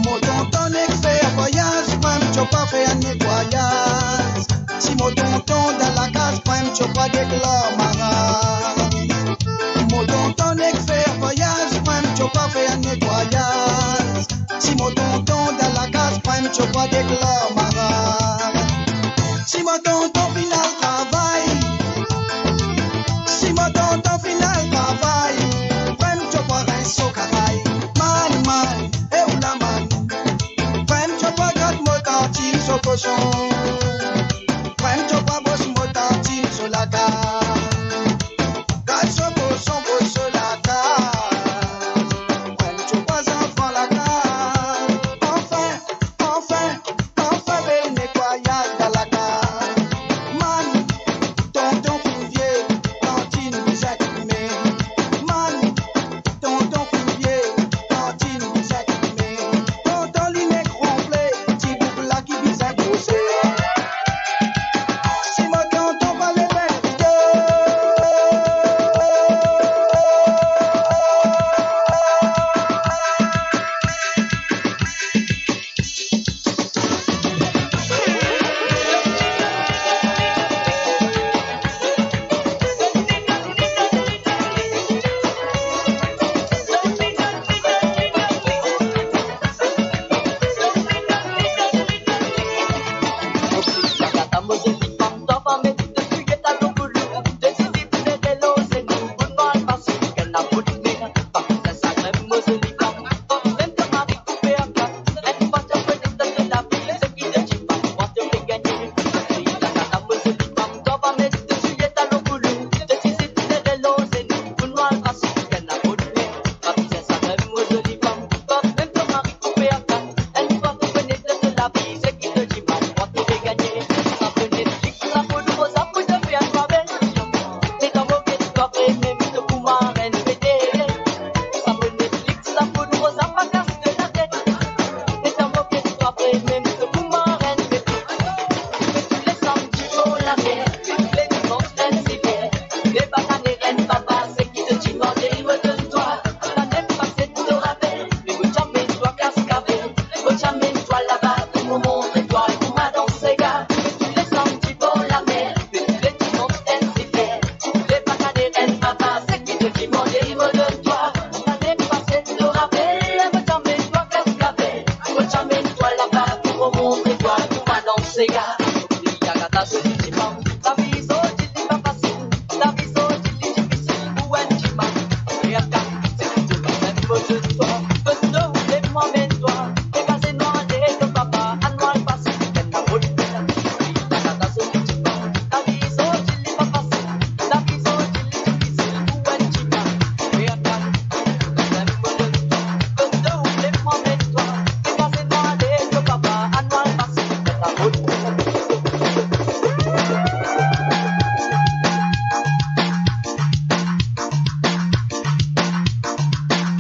Mo tonton nek fer vwayaz, Prem Chopra fer netwayaz. Si mo tonton dan lakaz, Prem Chopra deklar maraz. Mo tonton nek fer vwayaz, Prem Chopra fer netwayaz. Si mo tonton dan lakaz, Prem Chopra deklar maraz. Si mo tonton finn al travay, si mo tonton finn al travay, Prem Chopra rins so karay. Mann, mann, e ou la mann? Prem Chopra gard mo tantin so koson. Prem Chopra bos mo tantin so lakaz. Gard so koson bos so lakaz. Prem Chopra zanfan lakaz. Anfin, anfin, anfin bel netwayaz dan lakaz. Mann, tonton finn vie, tantin bizin koume. Mann, tonton finn vie, tantin bizin koume. Tonton li nek ronfle, ti boug la ki bizin grose. Si mo tonton pa le vin video.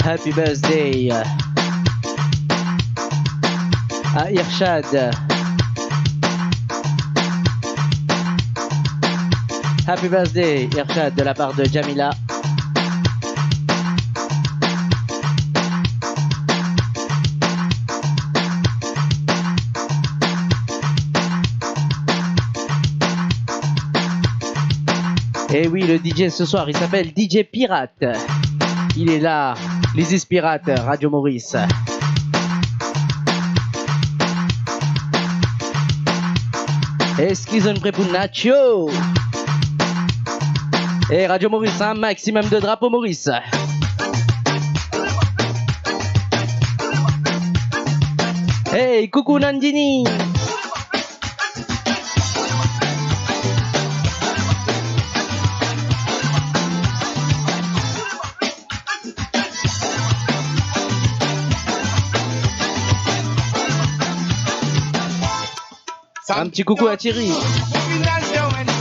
Happy birthday à Irshad. Happy birthday, Irshad, de la part de Jamila. Et oui, le D J ce soir, il s'appelle D J Pirate. Il est là, les Pirates, Radio Maurice. Eski zot pré pou Nacho? Hey, Radio Maurice, un maximum de drapeaux Maurice. Hey, coucou Nandini. Un petit coucou à Thierry.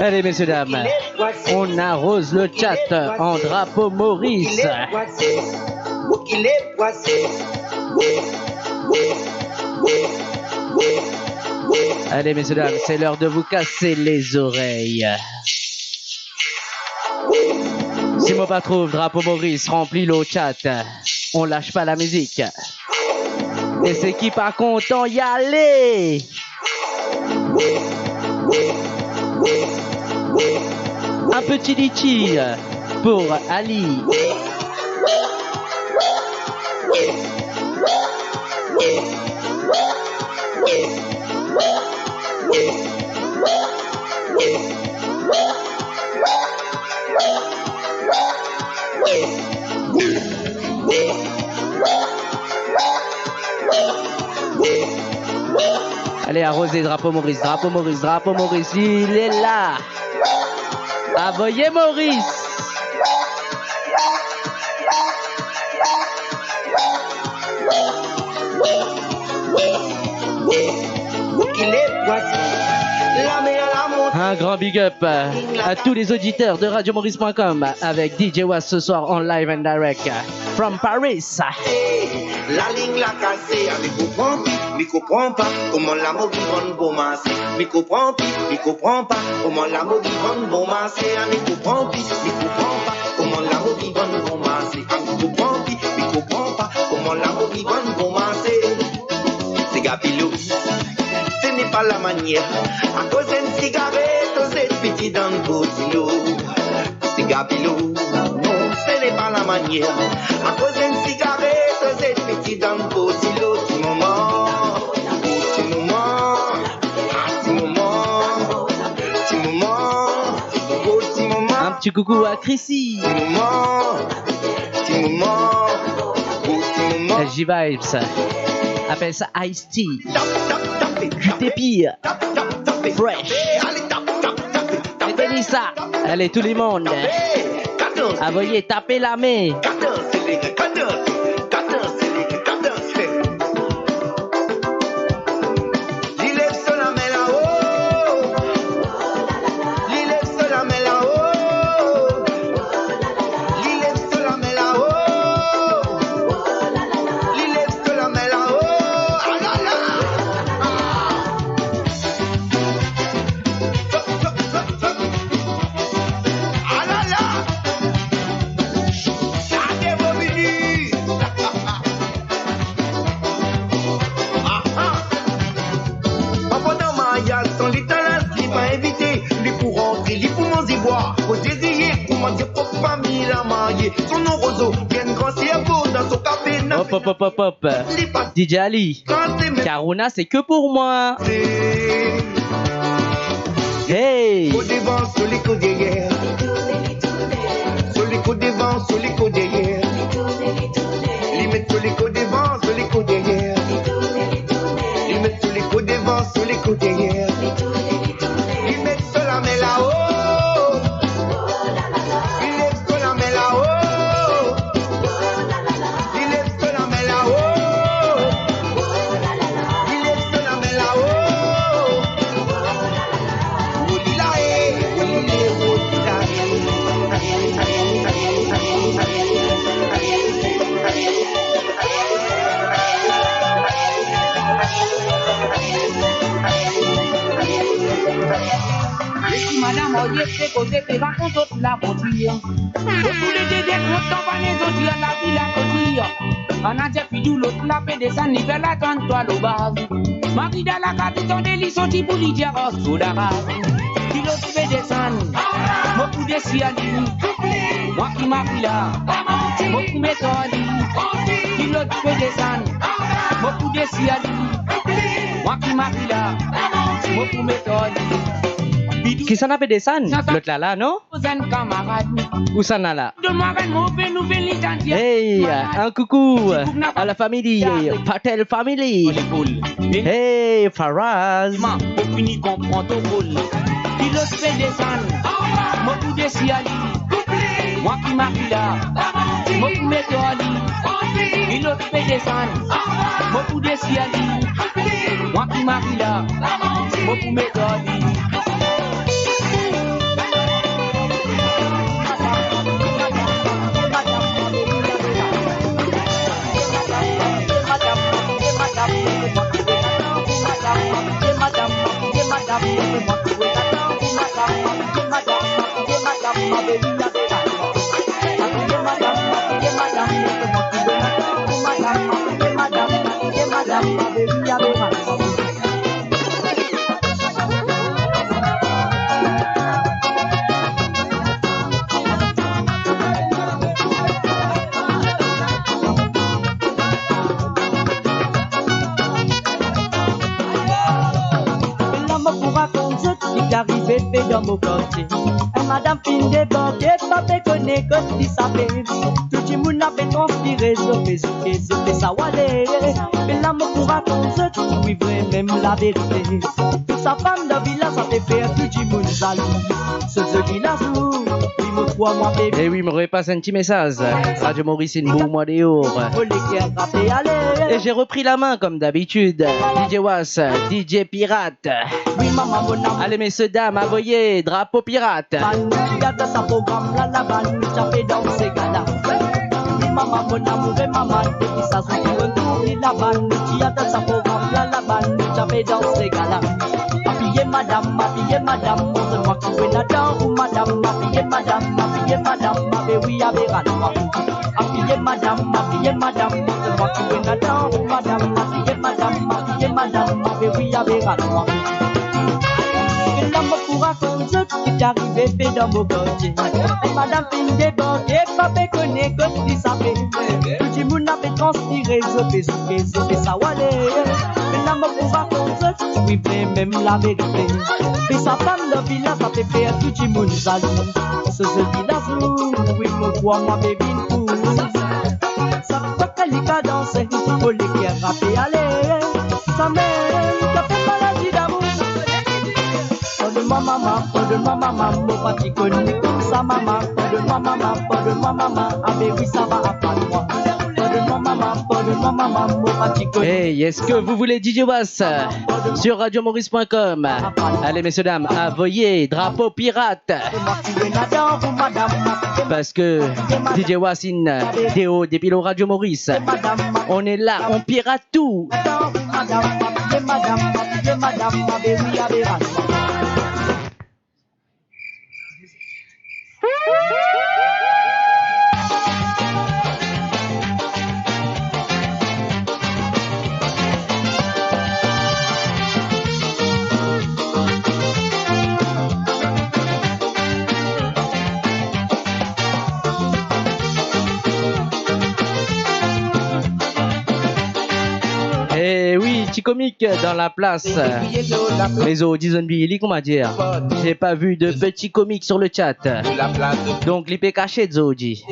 Allez, messieurs, dames, on arrose le chat en drapeau Maurice. Allez, messieurs, dames, c'est l'heure de vous casser les oreilles. Si mo pa trouv drapo Moris ranpli lor chat, on lash pa lamizik. E seki pa kontan, ale! Un petit litchi pour Ali. Ale, aroze drapo Moris, drapo Moris, drapo Moris, li la. Avoye Moris. Un grand big up à tous les auditeurs de radio maurice point com avec D J Was ce soir en live and direct from Paris. Lalign la kase, a, mi konpran pi, mi konpran pa kouma lamo ki vann bon marse. Mi konpran pi, mi konpran pa kouma lamo ki vann bon marse. A, mi konpran pi, mi konpran pa kouma lamo ki vann bon marse. A, mi konpran pi, mi konpran pa kouma lamo ki vann bon marse. Siga Pilo, ce n'est pas la manière. Akoz enn sigaret, to zet piti dan botilo. Siga Pilo, non, ce n'est pas la manière. Akoz enn sigaret, to zet piti dan botilo. Ti moman, ti moman, ah, ti moman, ti moman, oh, ti moman. Un petit coucou à Chrissy. Ti moman, ti moman, oh, ti moman. J Vibes. Appelle ça Ice T. Tap, tap, tap, tap, tap. Q T P. Tap, tap, tap, tap. Fresh. Ale, tap, tap, tap, tap. Mettez-lui ça. Allez, tout le monde. Envoyez, tapez la main. Li lev so lame lao. Li lev so lame lao. Li lev so lame lao. Li lev so lame lao. Alala! Alala! Sa de mo vini! Aha! Anvan dan maryaz, san li talaz, li pa invite, li pou rantre, li pou manze bwar. Koze ziye, kouma dir prop fami la marye. Son nom Rozo, bien gran servo, dan so kafe, na... Hop, hop, hop, hop, hop. Li pa... D J Ali. Corona, c'est que pour moi. Hey! Kot devan, so li kot deryer. So li kot devan, so li kot deryer. Li met so li kot devan, so li kot deryer. Li met so li kot devan, so li kot deryer. Li met so lame lao. Li lev so lame lao. Li lev so lame lao. Li lev so lame lao. Oli la e, oli le, oli la e. Lesi madam marye pe koze, pe rakont zot lavantir. Zot toulede de kontan, bann zot dir lavi la koze. Manazer fidou, lot la pe desann, li fer latann twa lor baz. Mari dan lakaz, li tande li sorti pou li dir ar so darab. Ki lot pe desann, mo pou desir li. Mwa ki mari la, mo pou met ar li. Ki lot pe desann, mo pou desir li. Mwa ki mari la, mo pou met ar li. Kisannla pe desann? Lot la la, non? Zenn kamarad. Ousa la la? Donn mwa bann move nouvel, li tann dir. Hey, un coucou à la famille, Patel family. Hey, Faraz. Ma, pou fini konpran to rol. Pilot pe desann, mo pou desir li. Mwa ki mari la, mo pou met ar li. Pilot pe desann, mo pou desir li. Mwa ki mari la, mo pou met ar li. Zot ki arive pe dan mo kartie. Enn madam finn debarke, pa pe kone kot li save. Tou dimoun ape transpire, zot pe zouke, zot pe sawale. Me la mo pou rakont zot, wi, vre mem laverite. Tou sa fam dan vilaz ape fer tou dimoun zalou. So zoli lazour, wi, mo krwar mwa pe... E wi, mo repas enn ti mesaz. Radio Maurice inn bour mwa deor. Mo leker ape ale. Et j'ai repris la main comme d'habitude. D J Was, D J Pirate. Wi, mama, mon amour. Allez, messieurs, dames, avoye drapo pirat. Bann ki adan sa program la, la bann ki ape dans gala. Wi, mama, mon amour, e mama, depi sa zot ki retourn li, la bann ki adan sa program la, la bann ki ape dans gala. Apiye madam, apiye madam, montre mwa ki ena dan ou madam, apiye madam, apiye madam, abe wi, abe rad mwa. Apiye madam, apiye madam, montre mwa ki ena dan ou madam, apiye madam, apiye madam, abe wi, abe rad mwa. Ena mo pou rakont zot ki ti arive pe dan mo kartie. Enn madam finn debarke, pa pe kone kot li save. Tou dimoun ape transpire, zot pe zouke, zot pe sawale. Ena mo pou rakont zot, wi, vre mem laverite. Me sa fam dan vilaz ape fer tou dimoun zalou. So zoli lazour, wi, mo krwar mwa pe vinn fou. Sak fwa ki li kadanse, mo leker ape ale. Sa mem ki ape maladi damour. Pardonn mwa mama, pardonn mwa mama, mo pa ti konn li koumsa mama. Pardonn mwa mama, pardonn mwa mama, abe wi, sa va aprann mwa. Pardonn mwa mama, pardonn mwa mama, mo pa ti konn... Hey, est-ce que vous voulez D J Was sur radio maurice point com? Allez, messieurs, dames, avoye drapo pirat. Parce que D J Was inn deor depi lor Radio Maurice. On est là, on pirate tout. Eh wi, ti komik dan laplas. Me zordi zot inn vini, kouma dir, j'ai pas vu de petit comique sur le chat. Donk li pe kasiet zordi.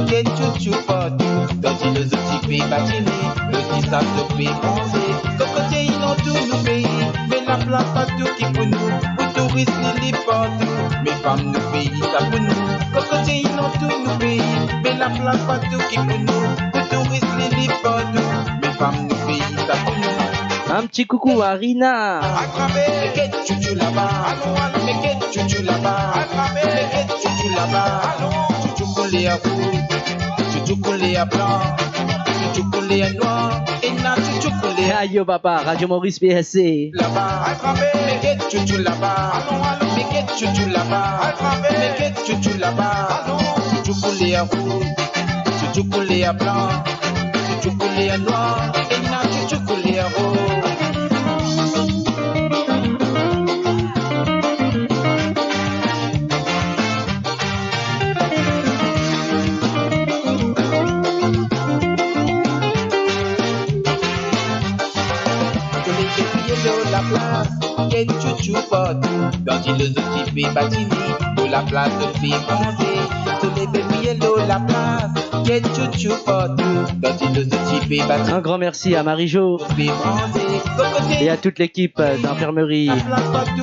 Get tchou tchou partou, dan dilo zot ti pe batini, nou ti sav zot pe bronze. Kokotie inn dan tou nou pei, me laplas pa tou ki pou nou, pou touris li lib partou. Me fam nou pei sa pou nou, kokotie inn dan tou nou pei, me laplas pa tou ki pou nou, pou touris li lib partou. Me fam nou pei sa pou nou. Un petit coucou à Rina. Atrape, me get tchou tchou laba. Alon, alon, me get tchou tchou laba. Atrape, me get tchou tchou laba. Alon, tchou tchou kouler rouz, tchou tchou kouler blan, tchou tchou kouler nwar, ena tchou tchou kouler. Ayo papa, Radio Maurice P S C. Laba, atrape, me get tchou tchou laba. Alon, alon, me get tchou tchou laba. Atrape, me get tchou tchou laba. Alon, tchou tchou kouler rouz, tchou tchou kouler blan, tchou tchou kouler nwar, ena tchou tchou kouler roz. Soley pe briye lor laplas, get tchou tchou partou. Dan dilo zot ti pe batini, lor laplas zot pe bronze. Soley pe briye lor laplas, get tchou tchou partou. Dan dilo zot ti pe batini. Un grand merci à Marie-Jo et à toute l'équipe d'infirmerie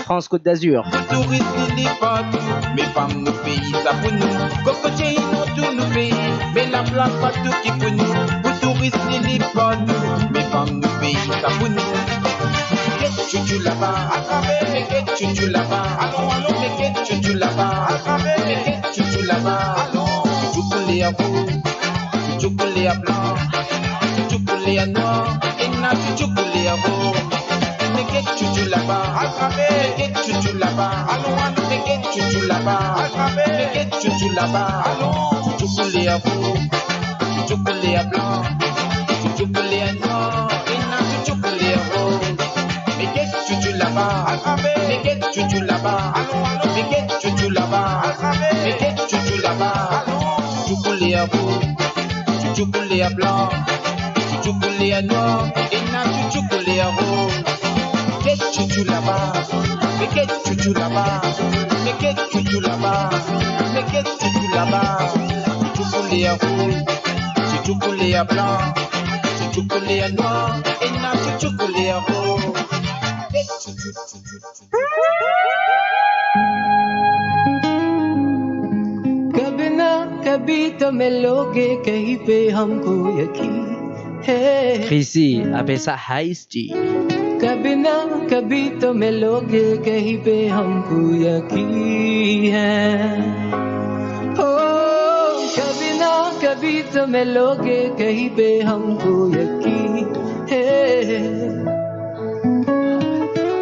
France Côte d'Azur. Pou touris li lib partou, me fam nou pei sa pou nou. Kokotie inn dan tou nou pei, me laplas pa tou ki pou nou, pou touris li lib partou. Me fam nou pei sa pou nou. Get tchou tchou laba, atrape, me get tchou tchou laba. Alon, alon, me get tchou tchou laba. Atrape, me get tchou tchou laba. Alon, tchou tchou kouler rouz, tchou tchou kouler blan, tchou tchou kouler nwar, ena tchou tchou kouler roz. Me get tchou tchou laba, atrape, me get tchou tchou laba. Alon, alon, me get tchou tchou laba, atrape, me get tchou tchou laba. Alon, tchou tchou kouler rouz, tchou tchou kouler blan, tchou tchou kouler nwar, ena tchou tchou kouler roz. Me get tchou tchou laba, atrape, me get tchou tchou laba. Alon, alon, me get tchou tchou laba, atrape, me get tchou tchou laba. Alon, tchou tchou kouler rouz, tchou tchou kouler blan, tchou tchou kouler nwar, ena tchou tchou kouler roz. Get tchou tchou laba. Mete tchouchou laba, mete tchouchou laba, mete tchouchou laba. Tchouchou kouler rouz, tchouchou kouler blan, tchouchou kouler nwar, ena tchouchou kouler rouz. Mete tchouchou, tchouchou, tchouchou. कभी ना कभी तो मिलोगे, कहीं पे हमको यकीन है। Chrissy, apel sa Ice-T. कभी ना कभी तो मिलोगे, कहीं पे हमको यकीन है। ओ, कभी ना कभी तो मिलोगे, कहीं पे हमको यकीन है।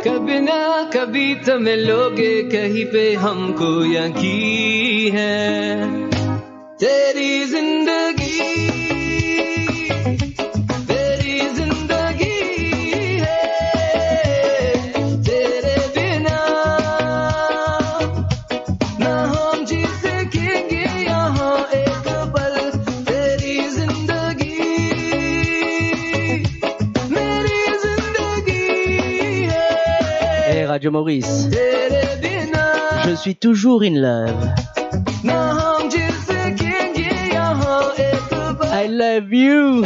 कभी ना कभी तो मिलोगे, कहीं पे हमको यकीन है। तेरी जिंदगी, तेरी जिंदगी है, तेरे बिना ना हम जी सकेंगे यहाँ एक पल। तेरी जिंदगी, मेरी जिंदगी है। Hey, Radio Maurice. तेरे बिना je suis toujours in love. ना हम जी सकेंगे यहाँ एक पल। I love you.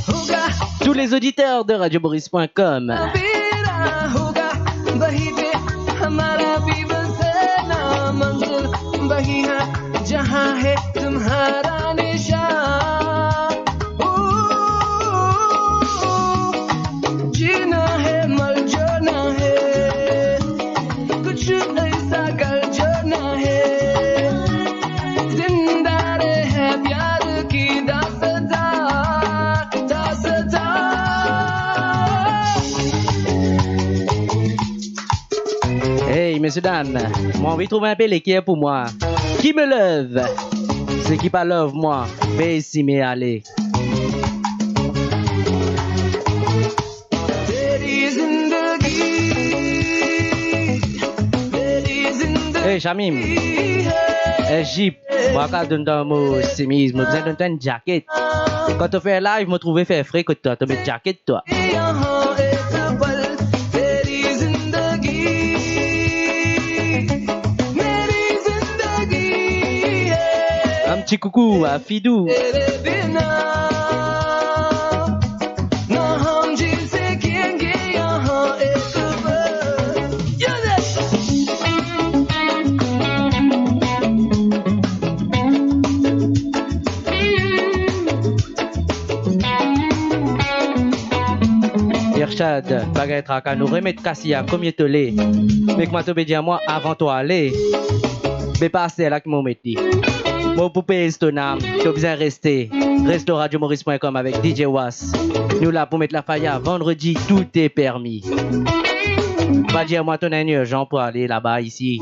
होगा। Tous les auditeurs de radio maurice point com. तेरा होगा, वहीं पे हमारा भी बसेना मंजिल, वही है जहाँ है तुम्हारा निशान। ओ, जीना है, मर जाना है, कुछ ऐसा कर जाना है, जिंदा रहे प्यार की दास्तां, दास्तां। Hey, mesiedam, mo anvi trouv enn pe leker pou mwa. Ki me love? Seki pa love mwa, be sime ale. Hey, Shamim. Hey, Jip. Mo pa kav donn twa mo semiz, mo bizin donn twa enn jaket. Kan to fer live, mo trouve fer fre kot twa, to met jaket twa. Enn ti koukou a Fidou. Irshad, pa gagn traka, nou remet Kasia kouma to le. Me kouma to pe dir mwa avan to ale, be pa aster la ki mo met li. Mo pou pez to nam, to bizin reste. Res lor radio maurice point com avek D J Was. Nou la pou met lafaya vandredi, tout est permis. Pa dir mwa to ena enn irzan pou ale laba isi.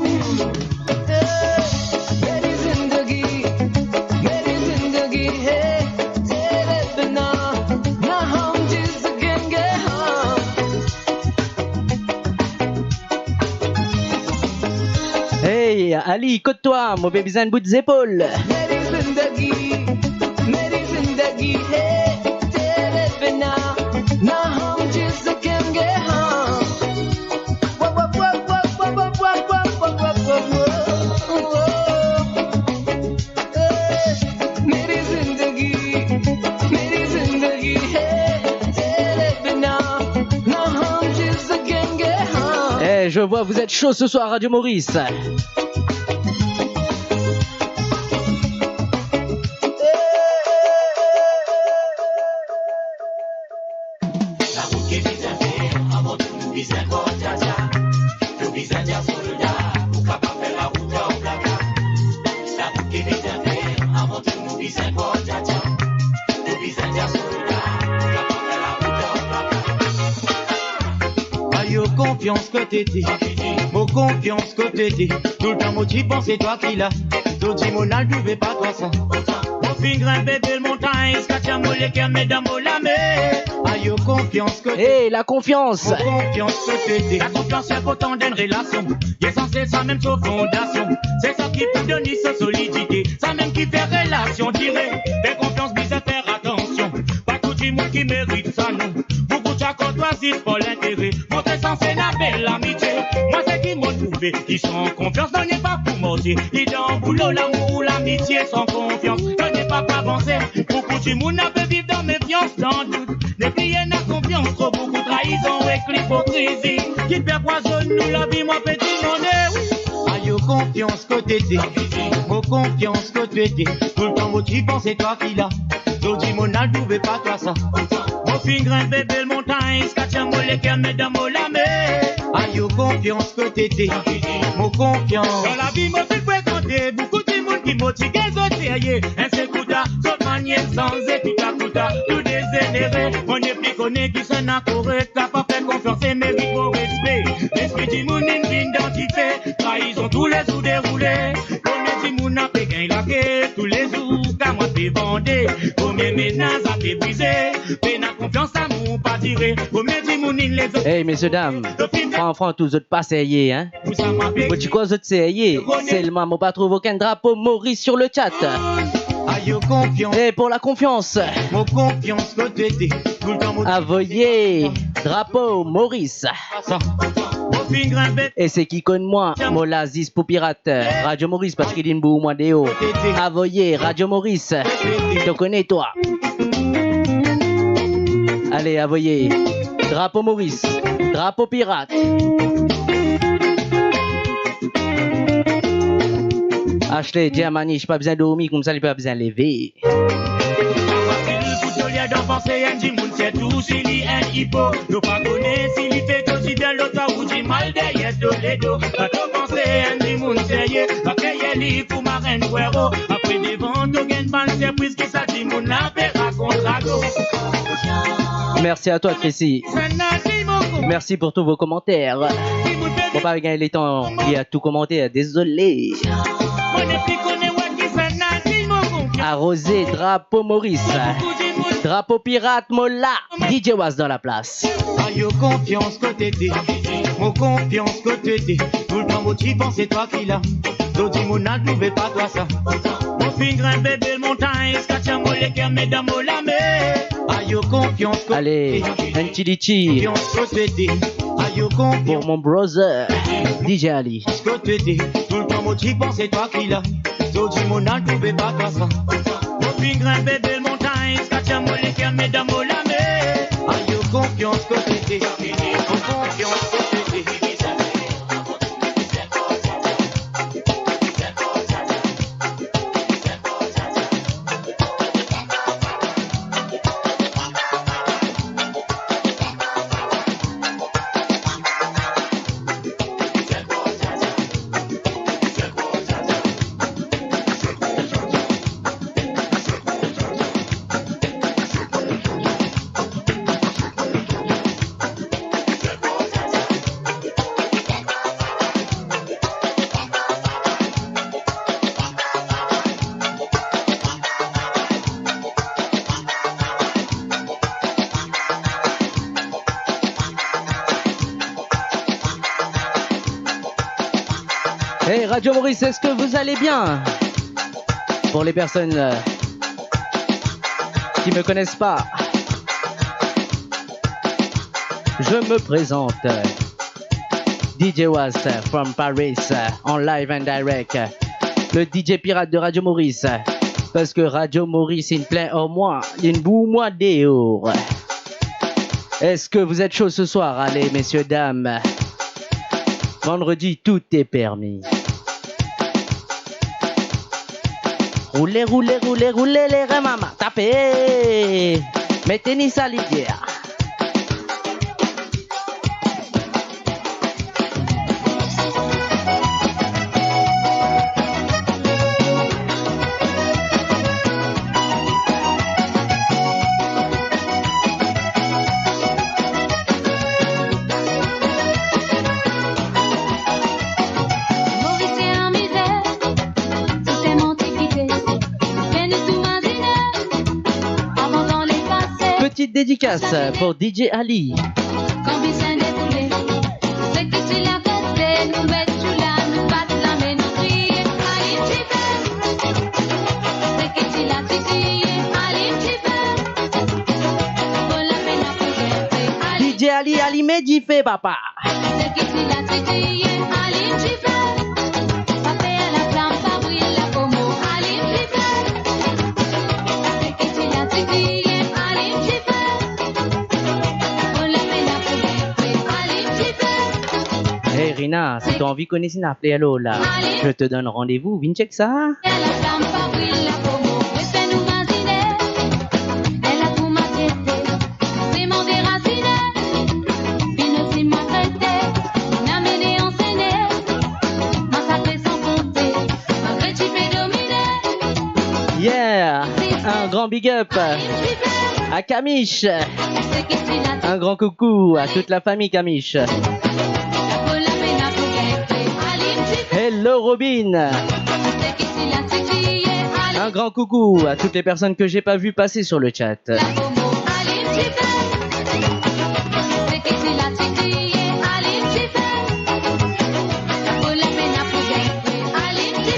Hey, Ali, kot twa? Mo pe bizin enn bout zepol. Eh, je vois, vous êtes chaud ce soir, Radio Maurice. Ayo, konfians kot to ete, mo konfians kot to ete. Toultan mo ti panse twa ki la. To dir mo al trouve pa twa sa. Mo finn grinp bel montagn, ziska mo leker, medam mo lame. Ayo, konfians kot to ete. Hey, la konfians. Mo konfians kot to ete. La konfians inportan dan enn relasion. Lesansiel samem so fondasion. Se sa ki pou donn li so solidite. Samem ki fer relasion dire. Fer konfians, bizin fer atansion. Pa tou dimoun ki merit sa non. Boukou Kot twa zis par lintere, montre sanse ena bel lamitie. Mwa seki mo trouve, ki san konfians, nanye pa pou mortie. Li dan boulo, lamour, lamitie, san konfians, nanye pa pou avanse. Boukou dimoun ape viv dan mefians, dan dout, nepli ena konfians, tro boukou traizon ek lipokrizi ki pe pwazonn nou lavi, mwa pe dimande, wi. Ayo konfians kot to ete, mo konfians kot to ete, toultan mo ti panse twa ki la. Zordi mo al trouve pa twa sa. Mo finn grinpe bel montagn, ziska tir mo leker, met dan mo lame. Ayo konfians kot to ete, mo konfians. Dan lavi mo finn frekante boukou dimoun ki mo ti gagn zot serye. Enn sel kou ta, zot manier sanze, toutakouta tou dezenere. Mo nepli kone kisannla korek, kapav fer konfians e merit mo respe. Lespri dimoun inn vinn dan dife, traizon toulezour deroule. Komie dimoun ape gagn lake toulezour, kar mwa pe vande. Komie menaz ape brize, pena konfians, lamour pa dire. Komie dimoun inn les zot. Hey, mesier dam, fran, fran, tou zot pa serye, hein? Mo ti krwar zot serye, selman mo pa trouv okenn drapo Moris sur le chat. Ayo konfians. E pou la konfians, mo konfians kot to ete, toultan mo avoye drapo Moris. E seki konn mwa, mo la zis pou pirat Radio Moris, paski linn bour mwa deor. Avoye Radio Moris, to kone twa. Ale, avoye drapo Moris, drapo pirat. Ashley, dir Manish pa bizin dormi, koumsa li pa bizin leve. Fasil pou to lir dan panse enn dimoun, sirtou si li enn ipo. To pa kone si li fer to dibien, lot fwa ou dimal deryer to ledo. Kan to panse enn dimoun serye, pa kreye li pou marenn fwero. Apre devan to gagn bann sirpriz ki sa dimoun la pe rakont ragot. Merci à toi, Chrissy. Merci pour tous vos commentaires. Mo pa gagn letan lir tou komanter, dezole. Aroze drapo Moris, drapo pirat, mo la, D J Was dan laplas. Ayo konfians kot to ete, mo konfians kot to ete, toultan mo ti panse twa ki la. Zordi mo al trouve pa twa sa. Mo finn grinpe bel montagn, ziska tir mo leker, met dan mo lame. Ayo konfians kot to ete. Ale, enn ti litchi. Konfians kot to ete. Ayo konfians. Pour mon brother, D J Ali. Kot to ete, toultan mo ti panse twa ki la. Zordi mo al trouve pa twa sa. Mo finn grinpe bel montagn, ziska tir mo leker, met dan mo lame. Ayo konfians kot to ete, mo konfians kot to ete. Hey, Radio Maurice, est-ce que vous allez bien ? Pour les personnes, euh, qui me connaissent pas, je me présente, euh, D J Was, euh, from Paris, euh, en live and direct, euh, le D J pirate de Radio Maurice, euh, parce que Radio Maurice, il plaît en moi, il boue moi dehors. Est-ce que vous êtes chaud ce soir ? Allez, messieurs, dames. Vendredi, tout est permis. Roule, roule, roule, roule, les reins, mama. Tapez. Mettez ni sa, Lydia. Petite dédicace pour D J Ali. D Dife, papa. Seki ti la ti ti ye, alim dife. Pa per laflam, pa bril lakomo, alim dife. Seki ti la ti ti ye, alim dife. Pou lapena pou gete, alim dife. Hey, Rina, si to anvi kone si ena fler lor la, je te donne rendez-vous, vinn chek sa. Per laflam, pa bril lakomo, reste nou mazine. Ena kouma gete. Siman derazine, vinn osi maltrete, inn amene ansene, masakre san konte, malgre ti pe domine. Yeah, un grand big up à Camich. Un grand coucou à toute la famille Camich. Hello Robin. Un grand coucou à toutes les personnes que j'ai pas vues passer sur le chat.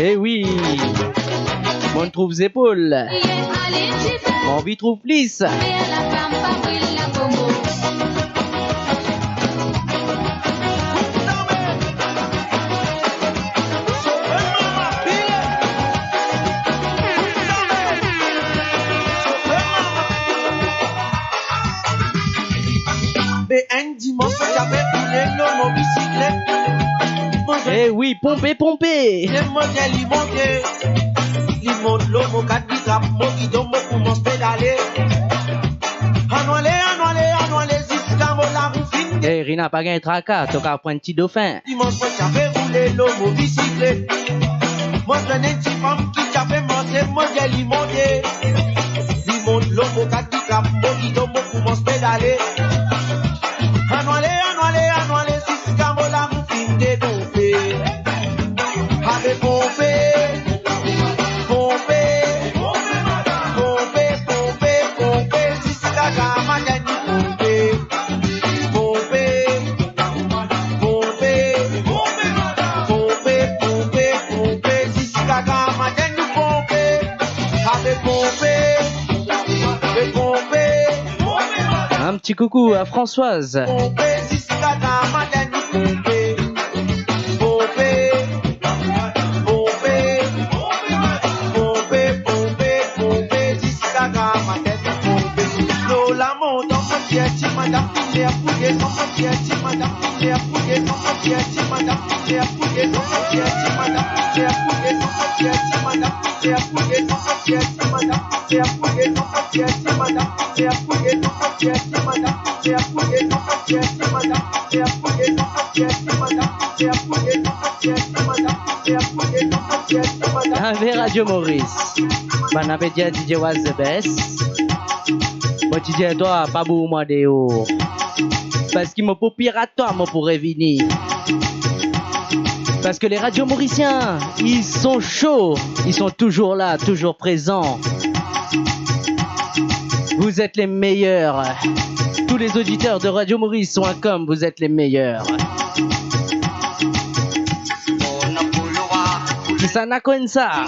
Eh oui, mo trouv zepol. Mo anvi trouv plis. Be enn dimans, mo ti ape boule lor mo bisiklet. Mo zwenn... Eh oui, ponpe, ponpe. Lemondel li monte, li mont lor mo kat, li trap mo gidon, mo koumans pedale. Annou ale, annou ale, annou ale, ziska mo larout finn de... Eh, Rina, pa gagn traka, to kapav pran enn ti dofin. Dimans mo ti ape boule lor mo bisiklet. Mo zwenn enn ti fam ki ti ape marse, mo dir li monte. Li mont lor mo kat, li trap mo gidon, mo koumans pedale. Annou ale, annou ale, annou ale, ziska mo larout finn degonfle. Ave ponpe, ponpe, ponpe, ponpe, ponpe, ziska gramatin nou ponpe. Ponpe, ponpe, ponpe, ponpe, ponpe, ziska gramatin nou ponpe. Ave ponpe, ave ponpe. Un petit coucou à Françoise. Ponpe, ziska gramatin nou ponpe. Ponpe, ponpe, ponpe, ponpe, ponpe, ziska gramatin nou ponpe. Lor lamontan, mo dir ti madam, finn ler pou desann, mo dir ti madam, finn ler pou desann, mo dir ti madam, finn ler pou desann, mo dir ti madam, finn ler pou desann, mo dir ti madam, finn ler pou desann, mo dir ti madam, finn ler pou desann, mo dir ti madam, finn ler pou desann, mo dir ti madam, finn ler pou desann, mo dir ti madam, finn ler pou desann, mo dir ti madam, finn ler pou desann, mo dir ti madam, finn ler pou desann, mo dir ti madam. Ave Radio Maurice. Bann la pe dir DJ was the best. Mo ti dir twa, pa bour mwa deor. Parski mo pou pirat twa, mo pou revini. Parce que les radios mauriciens, ils sont chauds, ils sont toujours là, toujours présents. Vous êtes les meilleurs. Tous les auditeurs de radio maurice point com, vous êtes les meilleurs. Kisannla konn sa?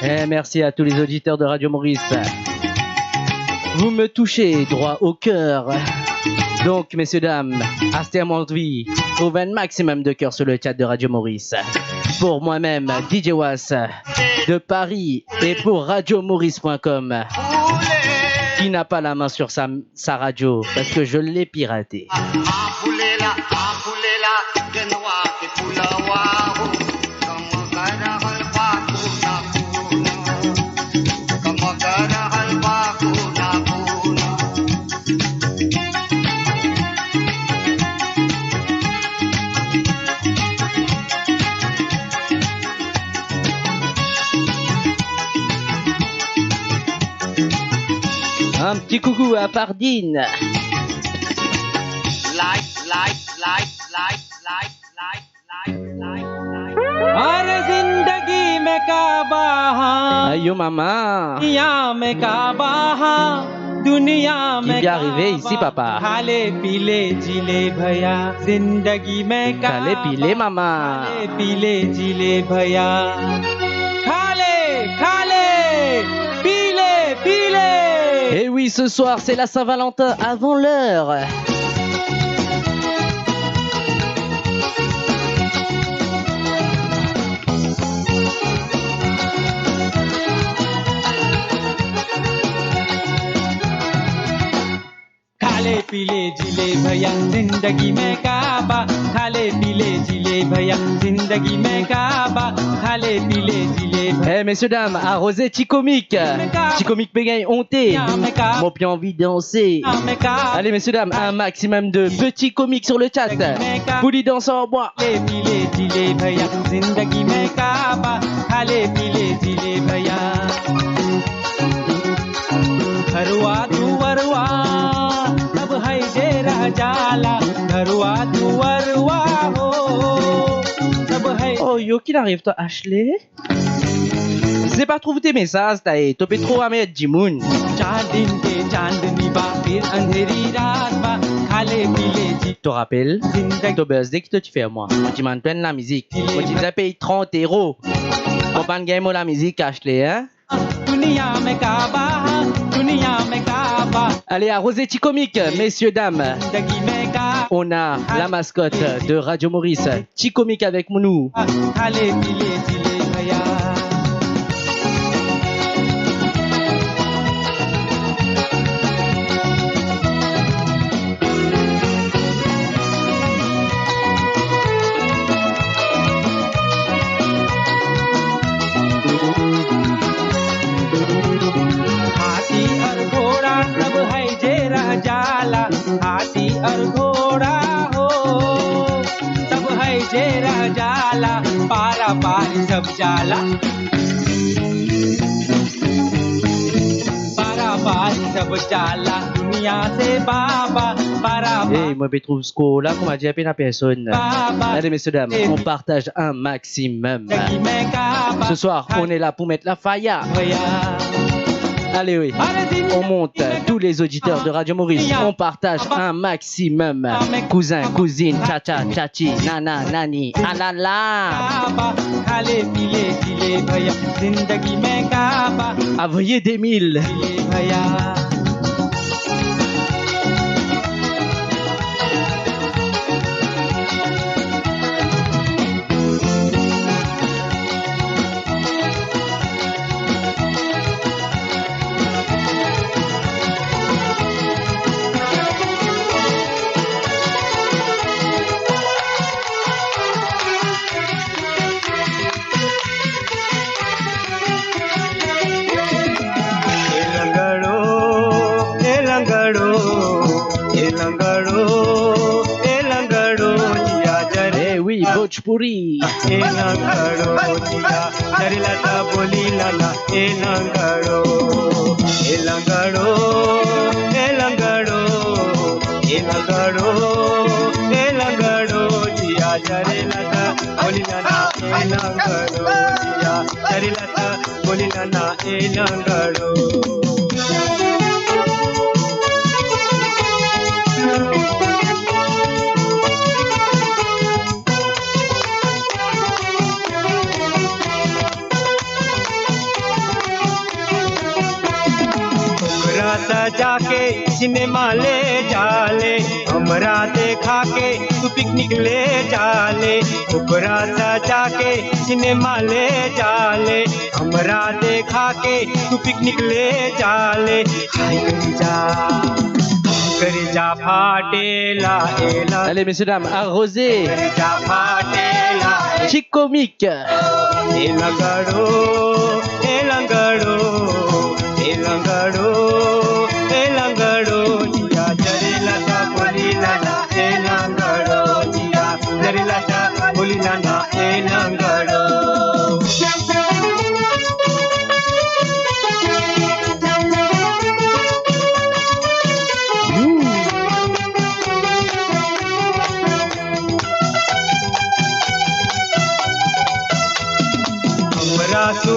Eh, merci à tous les auditeurs de Radio Maurice. Vous me touchez droit au cœur. Donc, messieurs, dames, aster mo anvi trouv un maximum de cœur sur le chat de Radio Maurice. Pour moi-même, DJ Was de Paris et pour radio maurice point com, qui n'a pas la main sur sa, sa radio, parce que je l'ai piraté. Ti coucou à Pardine. Like, like, like, like, like, like, like, like, like. अरे जिंदगी में काबा, हाँ। Ayo mama. दुनिया में काबा, हाँ। दुनिया में काबा, हाँ। Ki pe arive isi, papa? खाले पीले जीले भैया, जिंदगी में काबा, खाले पीले, mama. खाले पीले जीले भैया। खाले, खाले, पीले, पीले। Eh oui, ce soir, c'est la Saint-Valentin avant l'heure. खाले पीले जीले भैया, जिंदगी में काबा। खाले पीले जीले भैया, जिंदगी में काबा। खाले पीले जीले भैया। Eh, messieurs, dames, aroze Ti Komik. Ti Komik pe gagn onte. Mo pe anvi danse. Allez, messieurs, dames, un maximum de petits comiques sur le chat. Pou li dans an bwa. खाले पीले जीले भैया, जिंदगी में काबा। खाले पीले जीले भैया। घरवा दुवरवा सब है जे रह जाला, घरवा दुवरवा हो, सब है। Oh, yo, ki arive twa, Ashley? Z'es pa trouv tes messages, ta e, to pe tro anmerd dimoun. चार दिन के चांदनी बा, फिर अंधेरी रात बा, खाले पीले जी। To rapel? जिंदगी To birthday ki to ti fer mwa. Mo ti demann twa enn lamizik. Mo ti bizin pey trant euro. Mo pa'nn gagn mo lamizik, Ashley, hein? दुनिया में काबा, दुनिया में काबा। Allez, aroze Ti Komik, messieurs, dames. जिंदगी में काबा। On a la mascotte de Radio Maurice, Ti Komik avek nou. खाले पीले जीले भैया। हाथी और घोड़ा सब है जे रह जाला, हाथी और घोड़ा हो, सब है जे रह जाला, पारा पारी सब जाला। पारा पारी सब जाला दुनिया से बाबा, पारा पारी. Hey, mo pe trouv skor la, kouma dir, pena personn. Allez, messieurs, dames, on partage un maximum. Ce soir, on est là pour mettre la faya. Allez, oui. On monte, tous les auditeurs de Radio Maurice, on partage un maximum. Kouzin, kouzinn, tchatcha, tchatchi, nana, nani, alala. Avoye de mil. ए लंगड़ो, ए लंगड़ो, ए लंगड़ो, ए लंगड़ो, जिया जरे. Eh oui, Bhojpuri. ए लंगड़ो, जिया जरे लता बोली लाला, ए लंगड़ो, ए लंगड़ो, ए लंगड़ो, ए लंगड़ो, ए लंगड़ो, जिया जरे लता बोली लाला, ए लंगड़ो, जिया जरे लता बोली लाला, ए लंगड़ो। ओकरा सजा के सिनेमा ले जाले, हमरा देखा के तू पिकनिक ले जाले। ओकरा सजा के सिनेमा ले जाले, हमरा देखा के तू पिकनिक ले जाले। हाय करेजा, करेजा फाटेला, एला. Allez, messieurs, dames, arrosez. करेजा फाटेला, ए- Ti Komik. ए लंगड़ो, ए लंगड़ो, ए लंगड़ो, ए लंगड़ो, जिया जरे लता बोली लाला, ए लंगड़ो, जिया जरे लता बोली लाला, ए लंगड़ो।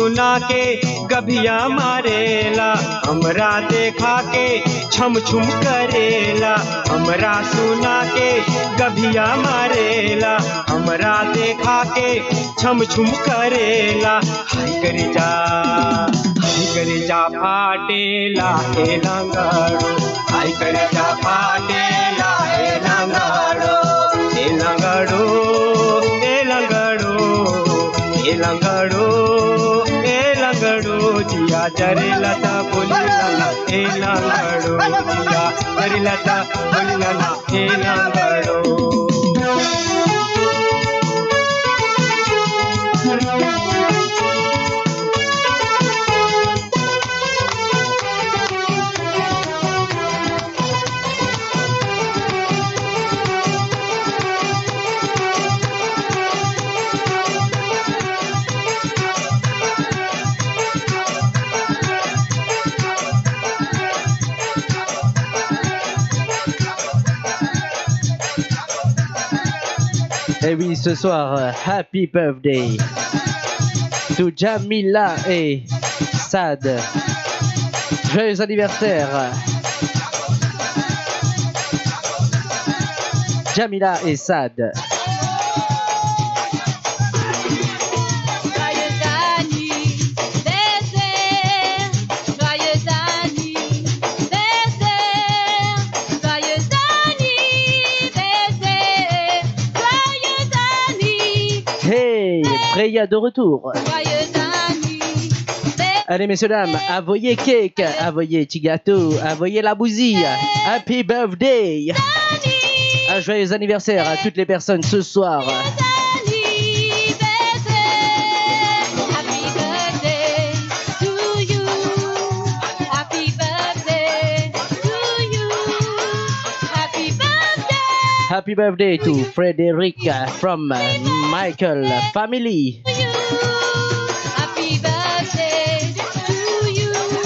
सुना के गभिया मारेला, हमरा देखा के छम छुम करेला। हमरा सुना के गभिया मारेला, हमरा देखा के छम छुम करेला। हाय करेजा, हाय करेजा फाटेला ए लंगड़ो, हाय करेजा फाटेला ए लंगड़ो, ए लंगड़ो, ए लंगड़ो, ए लंगड़ो, ए लंगड़ो, जिया जरेला त बोलेला ना, ए लंगड़ो, जिया जरेला त बोलेला ना, ए लंगड़ो। Eh oui, ce soir, euh, happy birthday to Jamila et Sad. Joyeux anniversaire, Jamila et Sad. Joyeux anniversaire, joyeux anniversaire, joyeux anniversaire, joyeux anniversaire. Hey, Freya de retour. Joyeux anniversaire. Allez, messieurs, dames, avoyez cake, avoyez ti gato, avoyez labouzi. Happy birthday. Un joyeux anniversaire à toutes les personnes ce soir. Happy birthday to Frederick, uh, from, uh, Michael family.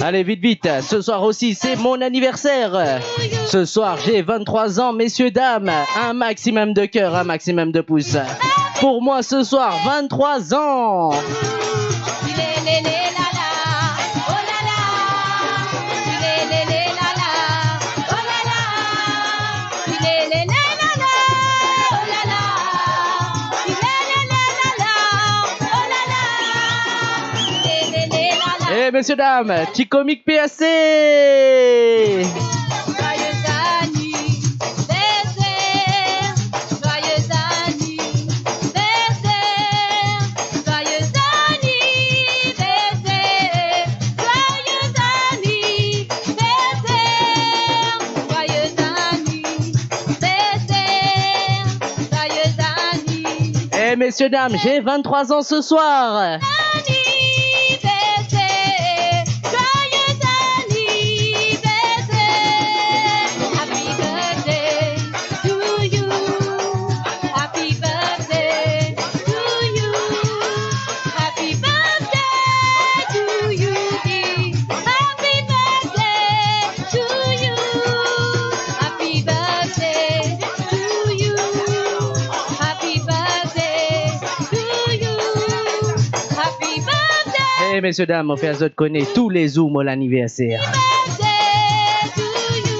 Allez, vite, vite, ce soir aussi, c'est mon anniversaire. Ce soir, j'ai vingt-trois ans, messieurs, dames. Un maximum de cœur, un maximum de pouces. Pour moi, ce soir, vingt-trois ans. Eh, messieurs, dames, ti komik P S C. Joyeux anniversaire, joyeux anniversaire, joyeux anniversaire, joyeux anniversaire, joyeux anniversaire, joyeux anniversaire. Eh, messieurs, dames, j'ai vingt-trois ans ce soir. Anniversaire, joyeux anniversaire. Happy birthday to you. Happy birthday to you. Happy birthday to you. Happy birthday to you. Happy birthday to you. Happy birthday to you. Happy birthday. Eh, messieurs, dames, mo fer zot kone toulezour mo laniverser. Happy birthday to you.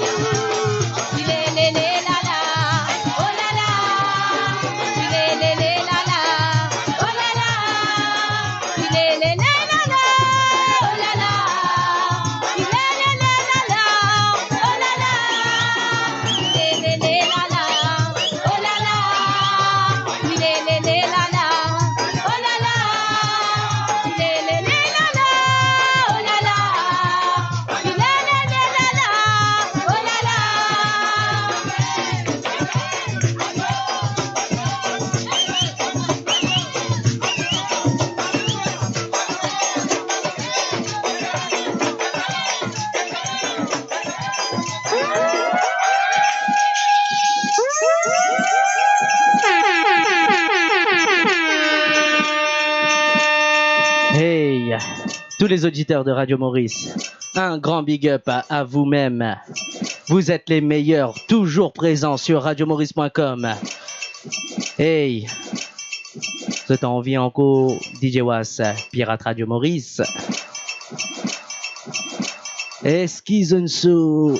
Hey, tous les auditeurs de Radio Maurice, un grand big up à, à vous-même. Vous êtes les meilleurs, toujours présents sur radio maurice point com. Hey, Zot anvi ankor D J Was, Pirate Radio Maurice? Eskiz enn sou.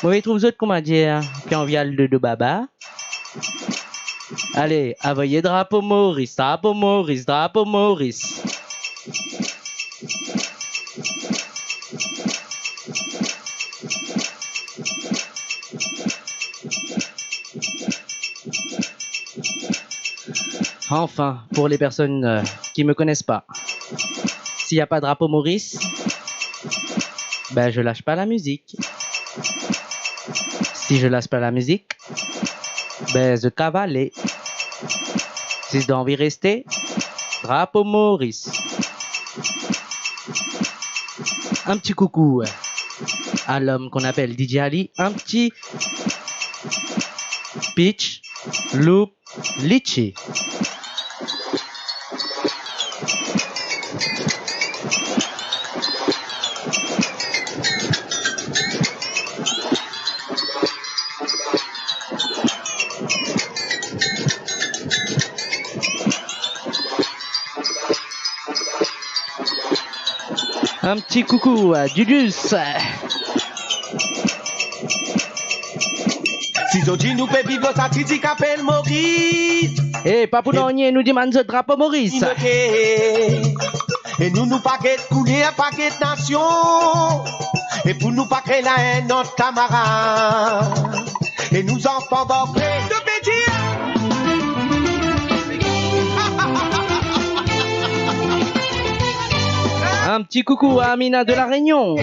Mo retrouv zot, koumadir, pe anvi al dodo baba. Ale, avoye drapo Moris, drapo Moris, drapo Moris. Enfin, pour les personnes, euh, qui me connaissent pas, s'il y a pas drapo Moris, ben, je lâche pas la musique. Si je lâche pas la musique, ben, zot kav ale. Si zot anvi reste, drapo Moris. Un petit coucou à l'homme qu'on appelle D J Ali. Un petit pitch, loup, litchi. Un petit coucou à Dudus. Si zot dir nou pe viv lor sa ti ti ki apel Moris. Eh, pa pou nanye, nou dimann zot drapo Moris. Inoke. E nou, nou pa get koulyer, pa get nasion. E pou nou pa kre la enn lot kamarad. E nou zanfan bokre. Un petit coucou à Amina de La Réunion.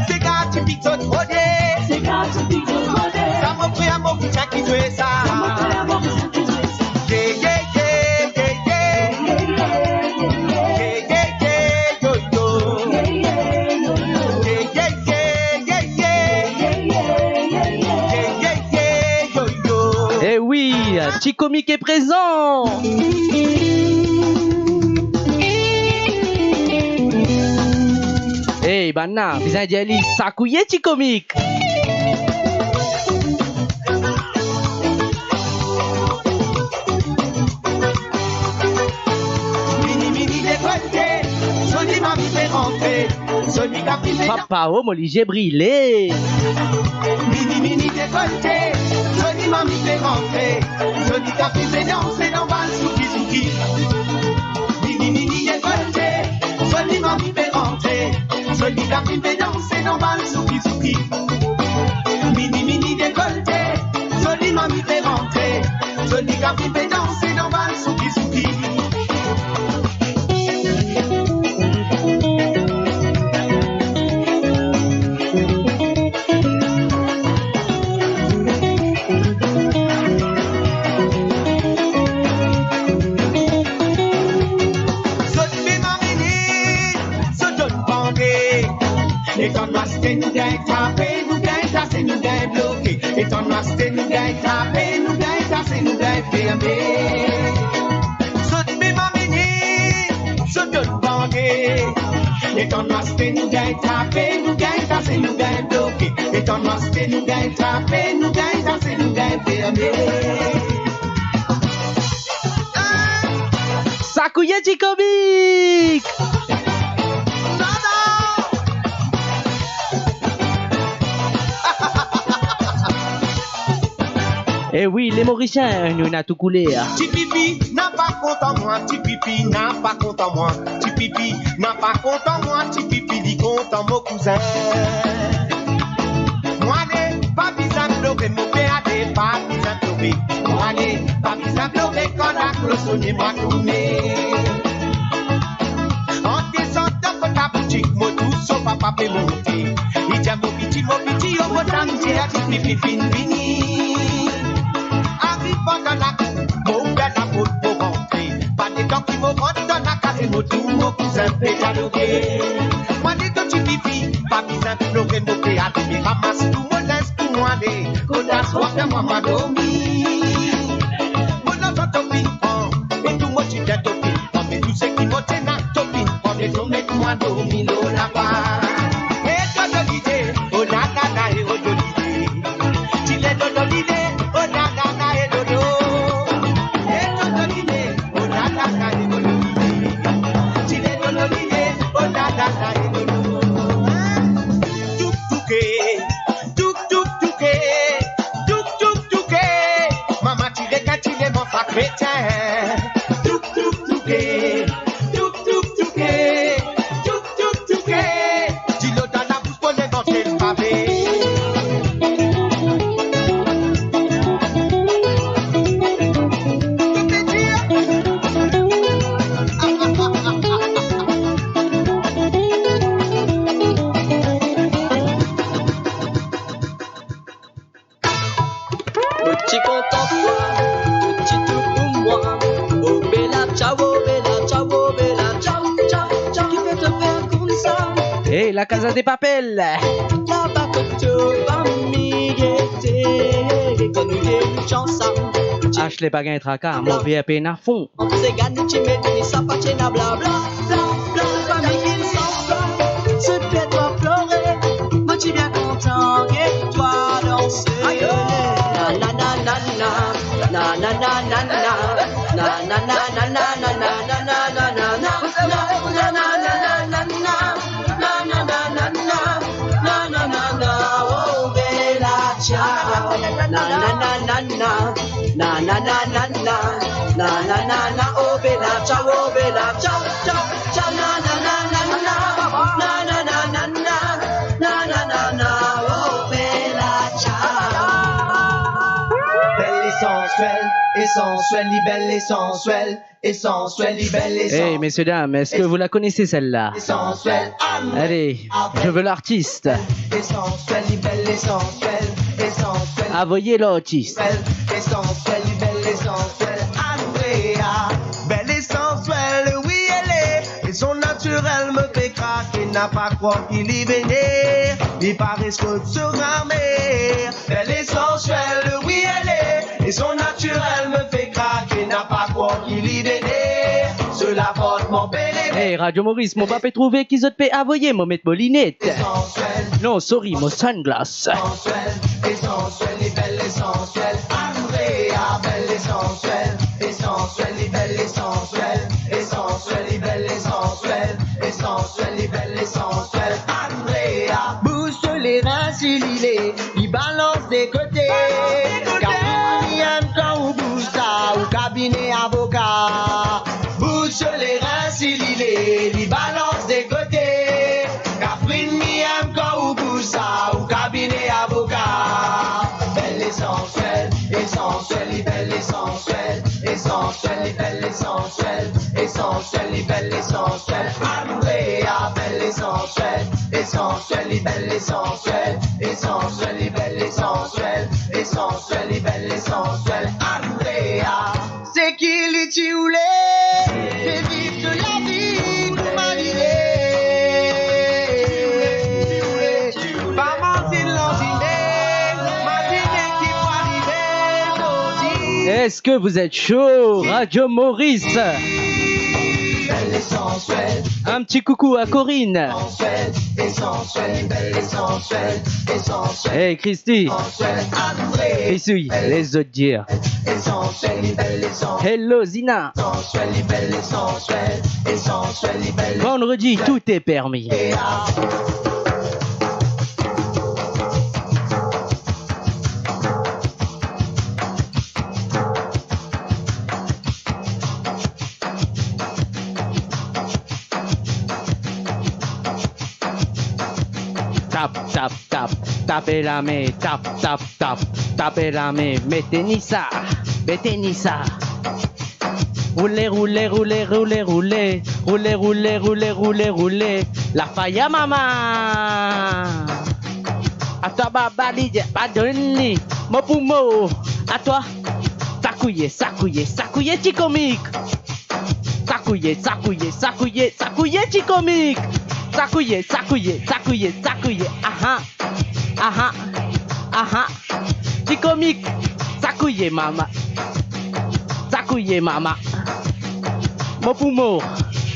Sega tipik zot rode. Sega tipik zot rode. Sa mo frer a Morisien ki zwe sa. Sa mo frer a Morisien ki zwe sa. Ye, ye, ye, ye, ye. Ye, ye, ye, yo, yo. Ye, ye, ye, ye, ye. Ye, ye, ye, yo, yo. Eh oui, Ti Komik est présent. Hey, banna, bizin dir li, sakouye Ti Komik. Mini, mini dekolte, zoli mami pe rantre, zoli kapi pe... Papa, oh, mo lizie brile. Mini, mini dekolte, zoli mami pe rantre, zoli kapi pe danse dan bal souki souki. Mini, mini dekolte, zoli mami pe rantre, zoli kapi pe danse dan bal souki souki. Mini, mini dekolte, zoli mami pe rantre, zoli kapi pe danse dan bal souki souki. Zot pe marine, zot donn bande. Letan nou aste, nou gagn trape, nou gagn kase, nou gagn bloke. Letan nou aste, nou gagn trape, nou gagn kase, nou gagn ferme. Zot pe marine, zot donn bande. Letan nou aste, nou gagn trape, nou gagn kase, nou gagn bloke. Letan nou aste, nou gagn trape, nou gagn kase, nou gagn ferme. Sakouye Ti Komik! Eh oui, les Mauriciens, nou ena tou kouler. Ti pipi, na pa kontan mwa, ti pipi, na pa kontan mwa, ti pipi, na pa kontan mwa, ti pipi, li kontan mo kouzin. Mwa ale, pa bizin plore, mo pe ale, pa bizin plore. Mwa ale, pa bizin plore, kan laklos sone, mwa tourne. An desandan kot laboutik, mo trouv so papa pe monte. Li dir mo piti, mo piti, yo mo tann dir a ti pipi finn vini. Ariv dan lakour, mo ouver laport, mo rantre. Pa letan ki mo rant dan lakaz, mo trouv mo kouzin pe dialoge. Mwa ale to ti pipi, pa bizin plore, mo pe ale, me ramas tou mo linz pou mwa, Koda swar kan mwa, mwa dormi. Mo larzan to finn pran, e tou mo tigit to finn pran, me tou seki mo ti ena to finn pran, me to met mwa dormi lor laba. E dodo lide, oh la la la, e dodo lide. Ti le dodo lide, oh la la la, e dodo. E dodo lide, oh la la la, e dodo lide. Ti le dodo lide, oh la la la, e dodo. Touke touke, touk touk touke, touk touk touke. Mama ti rekanti le mo pa kretien. Touk touk touke, touk touk touke, touk touk touke. Dilo dan labous mo le manze pave. Mo ti kontan twa, to ti tou pou mwa. Oh bella ciao, oh bella ciao, oh bella ciao, ciao, ciao. Ki fer to fer koumsa? Hey, La Casa de Papel. Laba kot to fami ete, kan nou te ansam. Ashley pa gagn traka, mo V I P ena fon. Se gagn ti met ni sa pa ti ena bla, bla, bla, bla. Fami ki sanfla, zot fer twa plore. Mo ti bien kontan get twa danse. Ayo. Na, na, na, na, na. Na, na, na, na, na. Na, na, na, na, na. Na, na, na, na, na. Na, na, na, na, oh, bella ciao. Na, na, na, na, na. Na, na, na, na, na. Na, na, na, na, oh, bella ciao, oh, bella ciao, ciao, ciao. Na, na, na, na, na. Na, na, na, na, na. Na, na, na, na, oh, bella ciao. Belle et sensuelle, et sensuelle, li belle et sensuelle. Hey, messieurs, dames, est-ce que vous la connaissez, celle-là ? Allez, je veux l'artiste. Envoyez l'artiste. Belle et sensuelle, oui elle est. Et son naturel me fait craquer, n'a pas quoi qu'il y venait. Il paraît que sera mère. Belle et sensuelle, oui elle est. Et son naturel me fait craquer, n'a pas quoi qu'il y venait. Cela porte mon bébé. Hey, Radio Maurice, mo pa pe trouve ki zot pe avoye, mo met mo linet. Non, sorry, mo sunglass. Essentiel, essentiel, li belle, essentiel. Andrea, belle, essentiel. Essentiel, li belle, essentiel. Essentiel, li belle, essentiel. Essentiel, li belle, essentiel. Andrea. Bouche les reins, si li le, li balans de kote. Kapoun li enn kan ou bouz sa, ou kabinet avoka. Bouche les reins, si li le, li balans de kote. Kapoun li enn kan ou bouz sa, ou kabinet avoka. Belle essentielle, essentielle, li belle essentielle. Essentielle, li belle essentielle. Essentielle, li belle essentielle. Andrea, belle essentielle. Essentielle, li belle essentielle. Essentielle, li belle essentielle. Essentielle, li belle essentielle. Andrea. Seki li ti oule, se viv lavi kouma li le. Pa manz lanzime, mazine ki pou arive zordi. Est-ce que vous êtes chaud, Radio Maurice ? Belle essentielle. Un petit coucou à Corinne. Essentielle, belle essentielle, essentielle. Hey, Christy. Essentielle, Andrea. Essuie les autres. Essentielle, li belle, essentielle. Hello, Zina. Essentielle, li belle, essentielle. Essentielle, li belle. Vendredi, tout est permis. Tap, tap, tap, tape lame, tap, tap, tap, tape lame, mete ni sa, mete ni sa. Roule, roule, roule, roule, roule, la faya mama. Atwa baba li, pa donn li, mo pou mo. Atwa, sakouye, sakouye, sakouye ti komik. Sakouye, sakouye, sakouye, sakouye ti komik. Sakouye, sakouye, sakouye, sakouye. Aha, aha, aha. Ti komik, sakouye mama, sakouye mama. Mo pou mo,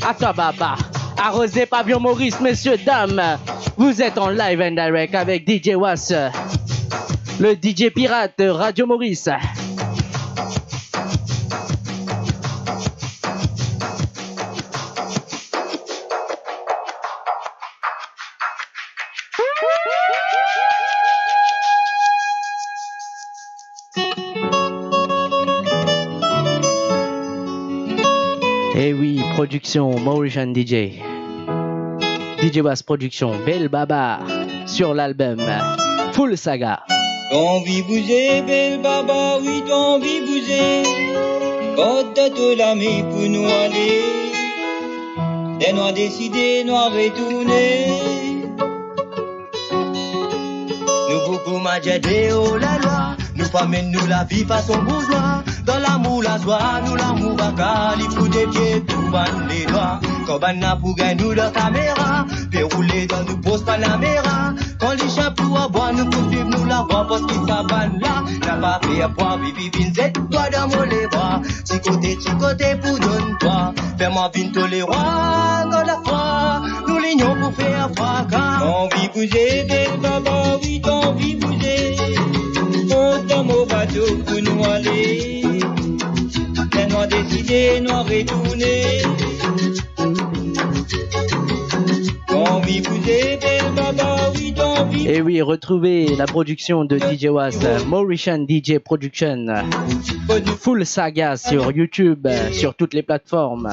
à toi baba. Arozé Pavillon Maurice, messieurs, dames, vous êtes en live and direct avec D J Was, le D J pirate de Radio Maurice. Eh oui, production Mauritian D J. D J Was Production, Bel Baba, sur l'album Full Saga. To anvi bouze, Bel Baba, wi, to anvi bouze. Kot to lame pou nou ale. Ler nou a deside, nou a retourne. Nou pou kouma dir deor lalwa, nou pa mennen nou lavi fason bouzwa. Dan lamour lazwa, nou lamour vakabon, li pou devie tou bann ledwa. Kan bannla pou gagn nou dan kamera, pe roule dan nou pos Panamera. Kan lisien pou abwa, nou pou swiv nou lavwa, parski sa bannla napa fer bwa, vivi vinn zet twa dan mo lebra. Ti kote, ti kote pou donn twa. Fer mwa vinn to lerwa, gard lafwa, nou linion pou fer fraka. To anvi bouze, Bel Baba, wi, to anvi bouze. Mont dan mo bato pou nou ale. Ler nou a deside, nou a retourne. To anvi bouze, Bel Baba, wi, to anvi. Et oui, retrouvez la production de D J Was, Mauritian D J Production, Full Saga sur YouTube, sur toutes les plateformes.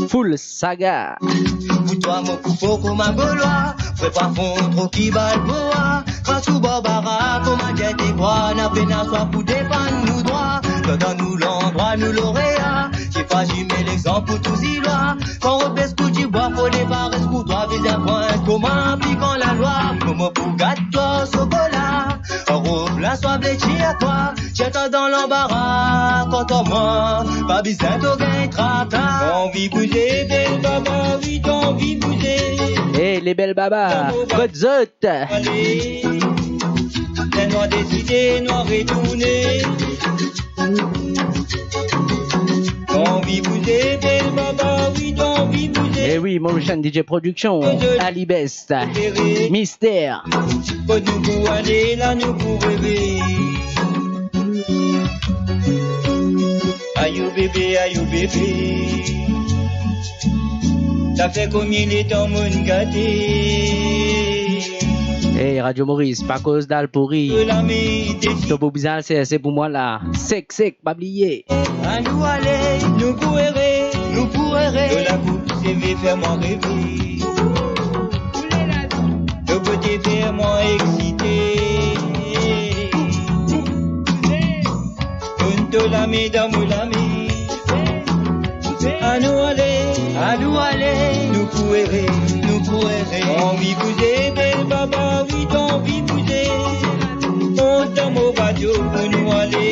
Full Saga. Pou twa mo pou fo kouma Golwa, fre pa fon tro ki Balboa. Kras ou Barbara, kouma Gete Bwa, na pena swa pou defann nou drwa. Dan, dan nou landrwa, nou lorea, ti pa zime lexanp pou tou Zilwa. Kan rod bes kou dibwa, fode pa res pou twa, viz enpwin kouma aplikan lalwa. Mo, mo pou gate twa sokola, rob la swa ble ti a twa. Ti a twa dan lanbara, kontan mwa, pa bizin to gagn traka. To anvi bouze, Bel Baba, wi, to anvi bouze. Hey, les Bel Baba, kot zot? Ale, ler nou a deside, nou a retourne. To anvi bouze, Bel Baba, wi, to anvi bouze. Eh oui, Mauritian D J Production, Ali Best, Mystère. Kot nou pou ale, la nou pou reve. Ayo bebe, ayo bebe. Sa fer konbien letan monn gate. Hey, Radio Maurice, pa koz dal pouri. To pou bizin al serse pou mwa la. Sek, sek, pa bliye. Anou ale, nou pou ere, nou pou ere. To lakou seve fer mwa reve. To bote fer mwa eksite. Donn to lame dan mo lame. Anou ale, anou ale, nou pou ere, nou pou ere. To anvi bouze, Bel Baba, wi, to anvi bouze. Mont dan mo bato pou nou ale.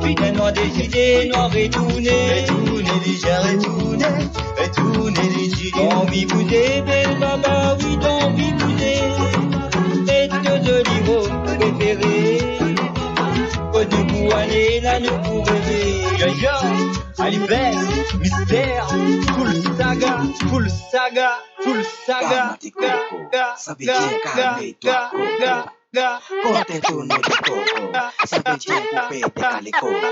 Ler nou a deside, nou a retourne. Retourne, lizie retourne. Retourne, lizie. To anvi bouze, Bel Baba, wi, to anvi bouze. Met to zoli rob prefere. Kot nou pou ale, la nou pou reve. Yo, yo, Ali Best, Mystère, Full Saga, Full Saga, Full Saga. Karma de koko, sa ve dir karma de koko. Kontan tourne de koko, sa ve dir pou pete kale koko.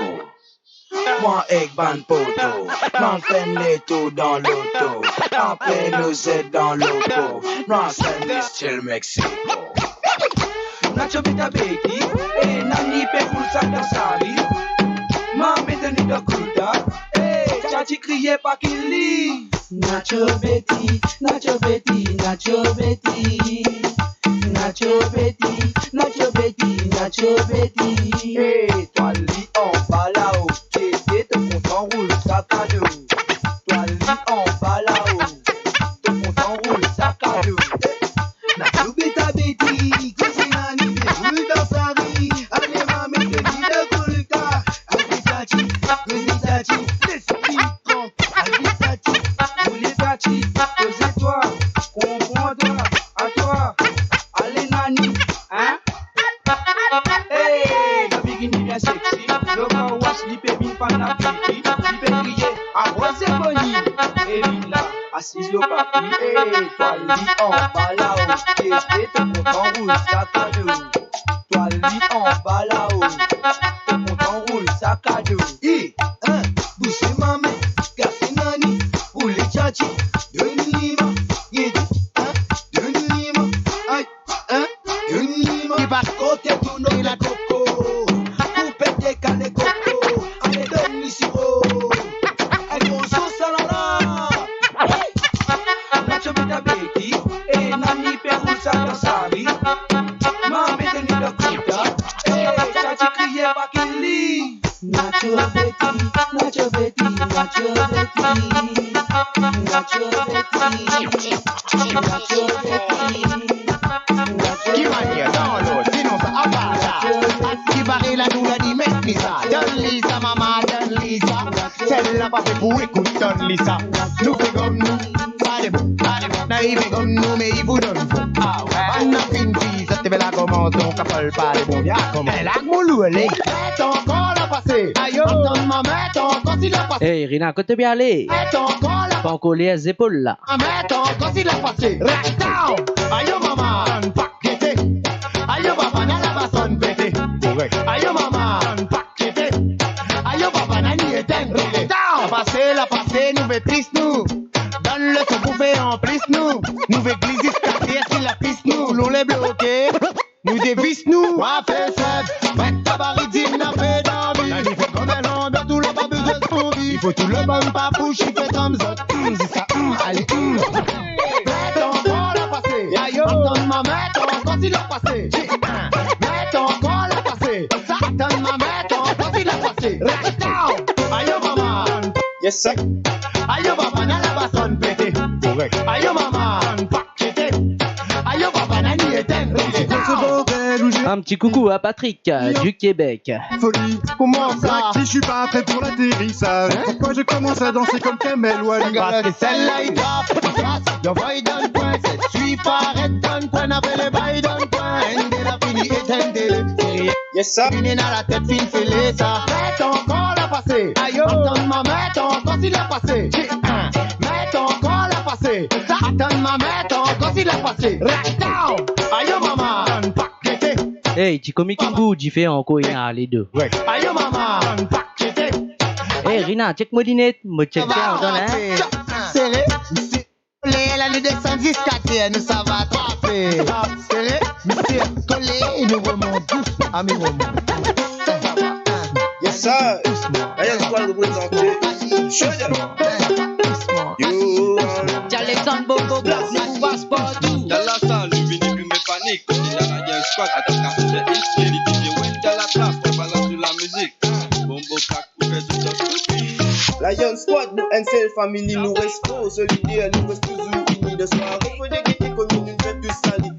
Mwa ek bann poto, nou al fer letour dan loto. Apre nou zet dan loko, nou al fer nou stil Mexico. Nacho Beta Betty, e nani pe boul sa dan sali. Mwa met nou dan kouta, e tchati kriye pa ki li. Nacho Betty, Nacho Betty, Nacho Betty. Nacho Betty, Nacho Betty, Nacho Betty. Hey, twa li anba lao, kete to kontan roul sakado. Twa li anba lao, to kontan roul sakado. Nacho Beta Betty, koze nani pe boul dan sali. Ale mwa met li dan kouta. Agisati, agisati, lespri pran. Agisati, boule tati, koze twa, konpran twa, a twa. Ale nani, hein? Hey, Yo papi, eh, twa li anba lao, T T to kontan roul sakado. Twa li anba lao, to kontan roul sakado. Eh, hein, bouze mame, kase nani, roule tchatchi, donn li ma, ye di, hein, donn li ma, ay, hein, donn li ma. Ki bas kote tou nou la koko, pou pete kale koko, ale donn li siro. Ay, bon, so salala. Hey! Nacho beta beti, eh, nani pe roul sa dan sari. Ma mete ni dan kouta, eh, sa ti kriye pa kill li. Nacho beti, Nacho beti, Nacho beti, Nacho beti, Nacho beti. Ki manier, dan lord, sinon sa, apa sa. Ki bare la nou la di met li sa. Donn li sa, mama, donn li sa. Sel la pa fe pou ekout, donn li sa. Nou fer gom nou, pa de bon, pa de bon. Nou arive gom nou, me i pou donn fou. Ah ouais. Bann la finn di, sa te bel a koumans, donk apel pa de bon, ya koumans. Eh, la mo lou, ale. Met ankor lapase. Ayo. Atann mwa, met ankor si lapase. Hey, Rina, kot to pe ale? Met ankor la. Pankor ler zepol la. Met ankor si lapase. Raktan. Ayo mama. Donn pa gete. Ayo papa, na labason pete. Korek. Ayo mama. Donn pa gete. Ayo papa, nani etenn tele. Lapase, lapase, nou ve plis nou. Donn leson pou fer anplis nou. Nou ve glis ziska ter si lapis nou. Lon le bloke. Nou devis nou. Wa fer seb. Met ta bari dim na pe dormi. Nani fer konbien lanbians tou le pa bizin zonbi. I fo tou le bann papou sipe tann zot. Mm, ziska, mm, ale, mm. Met ankor lapase. Ayo. Atann mwa, met ankor si lapase. Met ankor lapase. Atann mwa, met ankor si lapase. Raktan. Ayo mama. Yes, sir. Ayo papa, na labason pete. Korek. Ayo mama. Ayo papa, nani etenn tele. Enn ti koukou a Patrick, euh, du Québec. Foli. Kouma sa? Si je suis pas prêt pour l'atterrissage, hein? Pourquoi je commence à danser comme Kamel Wally? Parski sel la i trap, i kras, i anvoy donn pwin, sel swi paret donn pwin, apel le bay donn pwin, enn de la fini etenn tele. Yes, sir. Fini na latet, finn fele sa. Met ankor lapase. Ayo. Atann mwa, met ankor si lapase. Met ankor lapase. Atann mwa, met ankor si lapase. Raktan. Ayo mama. Donn pa gete. Hey, ti komik enn gou diferan ankor, ena le do. Ouais. Ayo mama. Donn pa gete. Hey, Rina, check mo linet. Mo check sa, atann, hein. Sere, misi. Kole, la nou desann ziska ter, nou sava trape. Sere, misi. Kole, nou remont dousman. Ah, mi remont. Yes, sir. Dousman. Lion Squad reprezante. Dousman. Yo. Ti Alexandre Bongo Black, nou pas partou. Dan lasal, nou vini pou met panik. Kote la Lion Squad, atak a fouze, li di, "Wen, dan laplas, nou balans nou lamizik." Bongo Black, nou fer zot dan koupi. Lion Squad, nou enn sel famili, nou res for, solider, nou res touzour ini dan sware. Fode gete kouma nou fer tou sali.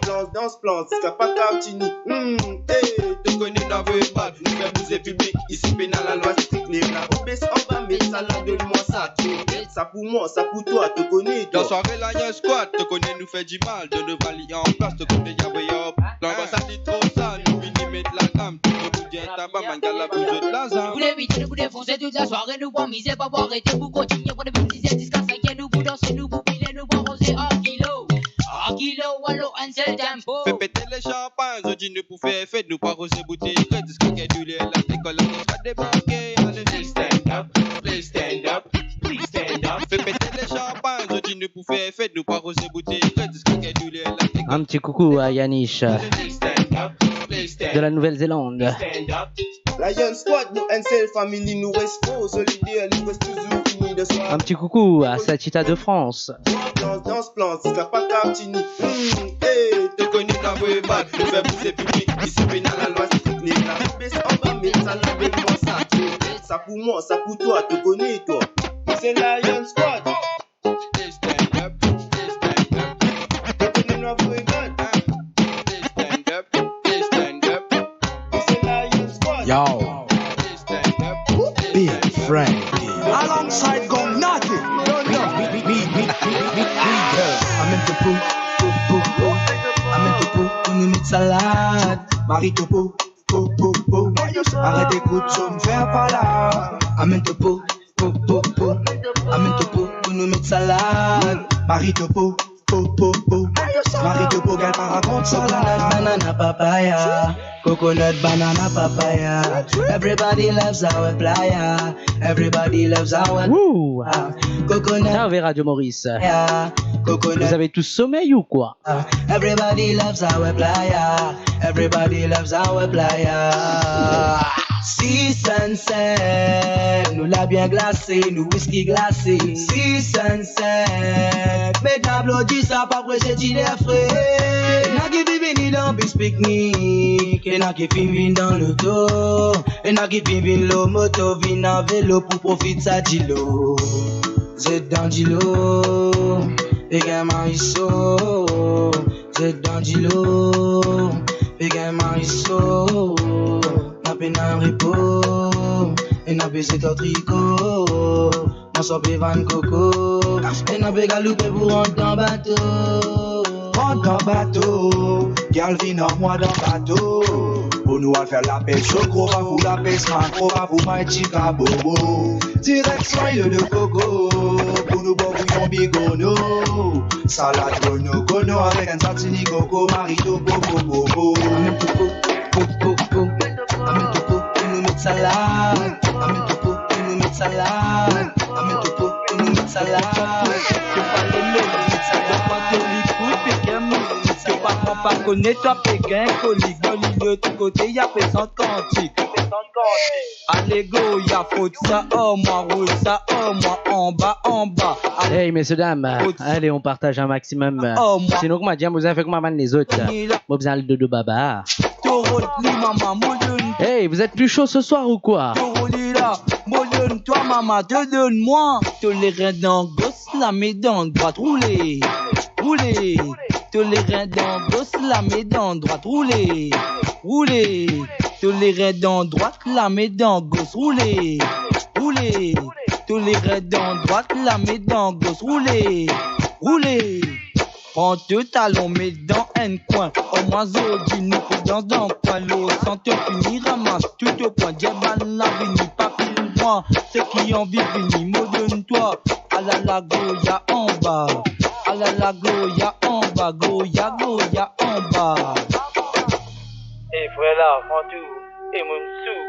Dans, dans, plans, ziska pa kav tini. Hmm, hey, to kone nou avoye bal, nou fer bouze piblik, isi pena lalwa strik, lev la, bes anba, met sa la, donn mwa sa, sa pou mwa, sa pou twa, to kone twa. Dan sware Lion Squad, to kone nou fer dimal, donn nou vali an plas, to kone avoye op. Lanbas sa li tro sal, nou vini met lagam, tou nou pou dir taba, bann gala pou zot lazam. Nou boule midi, nou pou defonse tout lasware, nou pa mize, pa pou arete, pou kontinie, pou depi diz er ziska senk er, nou pou danse, nou pou pile, nou pou roze, an kilo, an kilo, alo, enn sel tempo. Fer pete le chanpagn, zot di nou pou fer fet, nou pa roze boutey red, ziska ker douler la, lekol la, ziska debarke, ale. Please stand up, please stand up, please stand up. Fer pete le chanpagn, zot di nou pou fer fet, nou pa roze boutey red, ziska ker douler la, lekol. Un petit coucou à Yanish, euh, de la Nouvelle-Zélande. Lion Squad, nou enn sel famili, nou res for, solider, nou res touzour ini dan sware. Un petit coucou à Satita de France. Dans, dans, plans, ziska pa kav tini. Hmm, hey, to kone nou avoye bal, nou fer bouze piblik, isi pena lalwa strik, lev la, bes anba, met sa la, donn mwa sa, sa pou mwa, sa pou twa, to kone twa. Se Lion Squad. Yo, Big Frankie. Alongside Gong Natty. Amen to pou, pou, pou, pou. Amen to pou, pou nou met salad. Mari to pou, pou, pou, pou. Aret ekout zom fer pala. Amen to pou, pou, pou, pou. Amen to pou, pou Nou met salad, mari topo, po, po, po. Mari topo, gagn parakont salad. Coconut, banana, papaya. Coconut, banana, papaya. Everybody loves our playa. Everybody loves our Wouh. Ah, coconut. Ça, on verra, Radio Maurice. Yeah. Coconut. Vous avez tous sommeil ou quoi ? Everybody loves our playa. Everybody loves our playa. Si Sunset, nou labia glase, nou whisky glase. Si Sunset, met aplodi sa, pa prese, ti ler fre. Ena ki finn vini dan bis piknik, ena ki finn vinn dan loto, ena ki finn vinn lor moto, vinn avek velo pou profit sa dilo. Zet dan dilo, pe gagn mariso. Zet dan dilo, pe gagn mariso. Ena pena repo, ena pe zet lor triko. Mwa sa pe vann koko, ena pe galoupe pou rant dan bato. Rant dan bato, gyal vinn ar mwa dan bato. Pou nou al fer lapes, so gro pa pou lapes, magro pa pou may, ti kabobo. Direksion Ile de Coco, pou nou bwar bouyon bigorneau. Salad gono gono avek enn patini koko, mari topo, po, po, po. Amenn topo, po, po, po. Amenn topo, pou nou met salad. Amenn topo, pou nou met salad. Amenn topo, pou nou met salad. To pa leme, to pa to likout, pe gagn mo. To pa pran pa kone, to pe gagn kolik. Dan lilo, ti kote, ya pe sant kantik. Ale, Goya, frot sa ar mwa, roul sa ar mwa, anba, anba. Hey, messieurs, dames, allez, on partage un maximum. Sinon, kouma dir, nou bizin fer kouma bann lezot. Mo bizin al dodo baba. Hey, vous êtes plus chaud ce soir ou quoi ? To le ren dan gos, lame dan drwat, roule, roule. To le ren dan gos, lame dan drwat, roule, roule. To le ren dan drwat, lame dan gos, roule, roule. To le ren dan drwat, lame dan gos, roule, roule. Pran to talon, met dan enn kwin. Omwin zordi nou pou dans dan kwin. Lor san to fini ramas tou to pwin. Dir bann la vini, pa finn pran. Seki anvi vini, mo donn twa. Alala, Goya anba. Alala, Goya anba. Goya, Goya anba. E frer la, pran tou. E monn sou.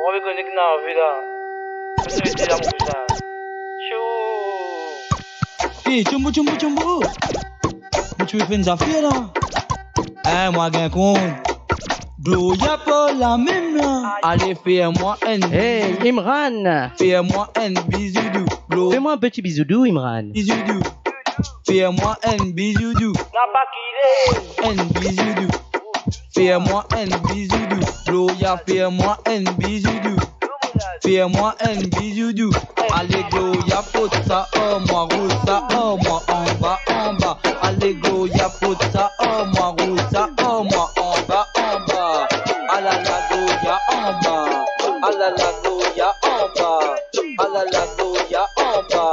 Ou anvi kone ki ena anvi la. Monn rete la, mo kouzin. Tchou. Hey, tchoumbo, tchoumbo, tchoumbo. Mo ti pe fer enn zafer la. Eh, mwa gagn kont. Gloria pa la mem la. Ale, fer mwa enn Hey, bizou. Imran. Fer mwa enn bizou dou. Glo- Fais-moi un petit bisou doux, Imran. Bizou dou. Fer mwa enn bizou dou. Napa kile. Enn bizou dou. Fer mwa enn bizou dou. Gloria, fer mwa enn bizou dou. Fer mwa enn bizou dou. Ale, Gloria, frot sa ar mwa, roul sa ar mwa, anba, anba. Ale, Gloria, frot sa ar mwa, roul sa ar mwa, anba, anba. Alala, Gloria anba. Alala, Gloria anba. Alala, Gloria anba.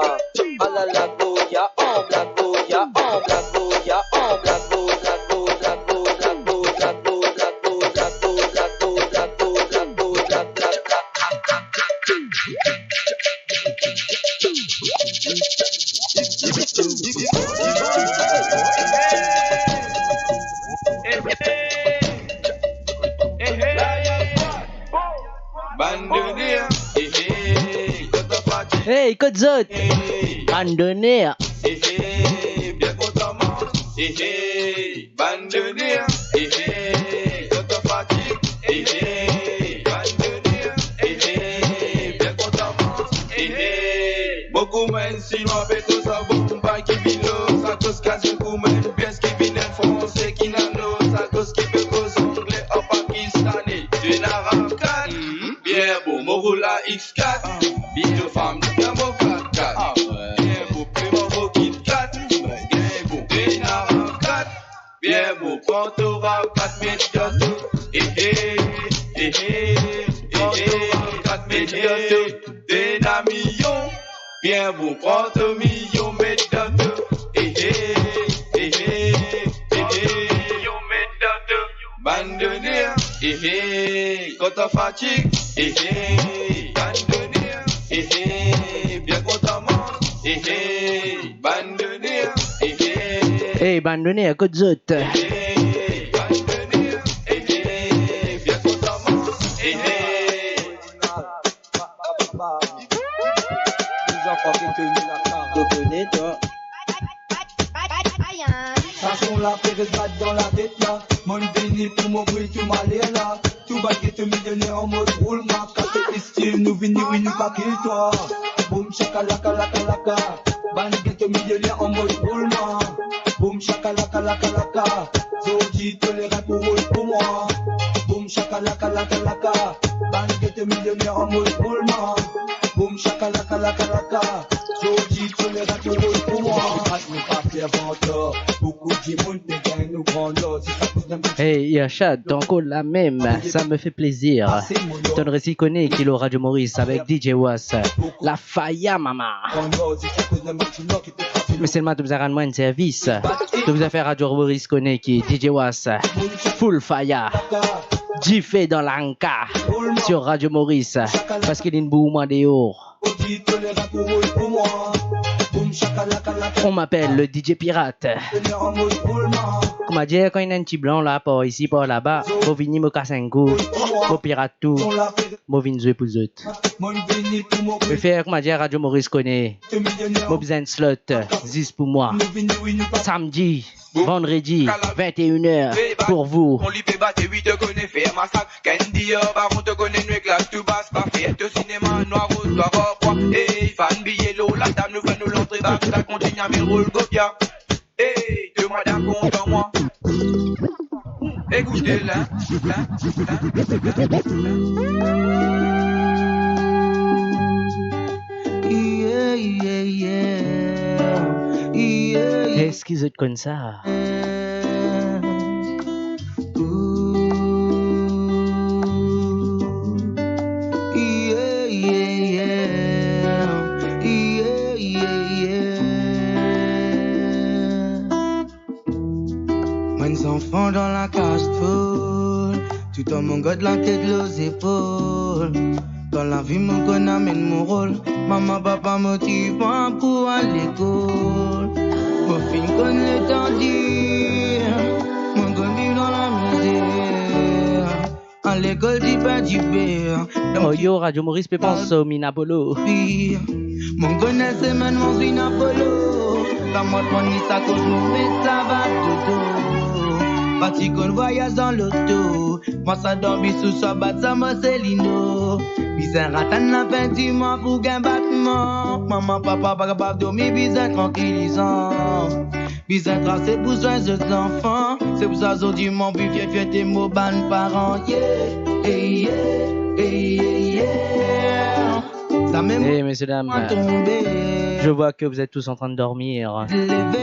Alala, Gloria anba, Gloria anba, Gloria anba. Bann doner, eh, eh, kot zot? Hey, kot zot? Eh, eh. Bann doner. Eh, eh, bien kontan manz. Eh, eh. Bann doner, eh, eh, zot fatig, eh, eh, bann doner, eh, eh, bien kontan manz, eh, eh. Mo kouma enn Sinwa pe koz sa bonba ki vinn lor sa koz kaze, kouma enn pies ki vinn enn Franse ki ena lor sa koz ki pe koz angle an Pakistane. Ena rav kat, bien bon, mo roul a X kat, bien fam, bien mo kat kat. Bien bon, pli mo Kit Kat, bien bon, ena rav kat. Bien bon, pran to rav kat, met dan to. Eh, eh, eh, eh, eh, eh, kat, met dan to. Ena miyon, bien bon, pran to miyon, met dan to. Eh, eh, eh, eh, eh, eh, miyon, met dan to. Bann doner, eh, eh, kontan fatig, eh, eh, bann doner, eh, eh, bien kontan manz, eh, eh. Hey, bann doner, kot zot? Sa son la pe res bat dan latet la. Monn vini pou mo bri tou maler la. Tou bann geto milioner an mod roulman. Kate stil, nou vini, wi, nou pa kit twa. Boum shakalaka, laka, laka. Bann geto milioner an mod roulman. Boum shakalaka, laka, laka. Zordi, toleran pou roul pou mwa. Boum shakalaka, laka, laka. Bann geto milioner an mod roulman. Boum shakalaka, laka, laka. Zordi, toleran pou roul pou mwa. Hey, Irshad, t'es encore là même, ça me fait plaisir. Tonn resi kone ki lor Radio Maurice avek D J Was. La Faya, mama. Me selman to bizin rann mwa enn servis. To bizin fer Radio Maurice kone ki D J Was, full fire, dife dan lanka sur Radio Maurice, parski linn boum mwa deor. On m'appelle le D J Pirate. Kouma dir, kan ena enn ti blan la, par isi, par laba, mo vini, mo kas enn kou, mo pirat tou, mo vinn zwe pou zot. Mo fer, kouma dir, Radio Maurice kone, mo bizin enn slot, zis pou mwa. Samdi, vandredi, vingt et une heures pour vous. On li pe bat, wi, to kone fer masak. Kendy, oh, baron, to kone nou eklat tou bas, pa fer to sinema, nwa, roz, nwa, rwa. Hey, fann biye lor latab, nou fer nou lantre, bak, sa kontign ame rol, gobia. Hey, demann a kontan mwa. Ekoute la, la, la, la. Yeah, yeah, yeah. Yeah, yeah. Eski zot konn sa? Ooh. Yeah, yeah, yeah. Yeah, yeah, yeah. Mo enn zanfan dan lakaz tol, toutan mo gard latet lor zepol. Dan lavi mo konn amenn mo rol, mama, papa motiv mwa pou al lekol. Mo finn konn letan dir, mo konn viv dan lamizer. Al lekol ti pa dife. Oh yo, Radio Maurice pe pans o minn Apollo. Mo konn enn semenn mo vinn Apollo. Kan mo pran li sa koz mo met sa vag dodo. Pa ti konn vwayaz an loto. Mwa sa dan bis ou sa bat sa Marcelino. Bizin atann lafin di mwa pou gagn batman. Mama, papa pa kapav dormi, bizin trankilizan. Bizin trase pou swin zot zanfan. Se pou sa zordi mo anvi fer fierte mo bann paran. Yeah, yeah, yeah, yeah, yeah. Sa mem... Hey, messieurs, dames, je vois que vous êtes tous en train de dormir. Leve.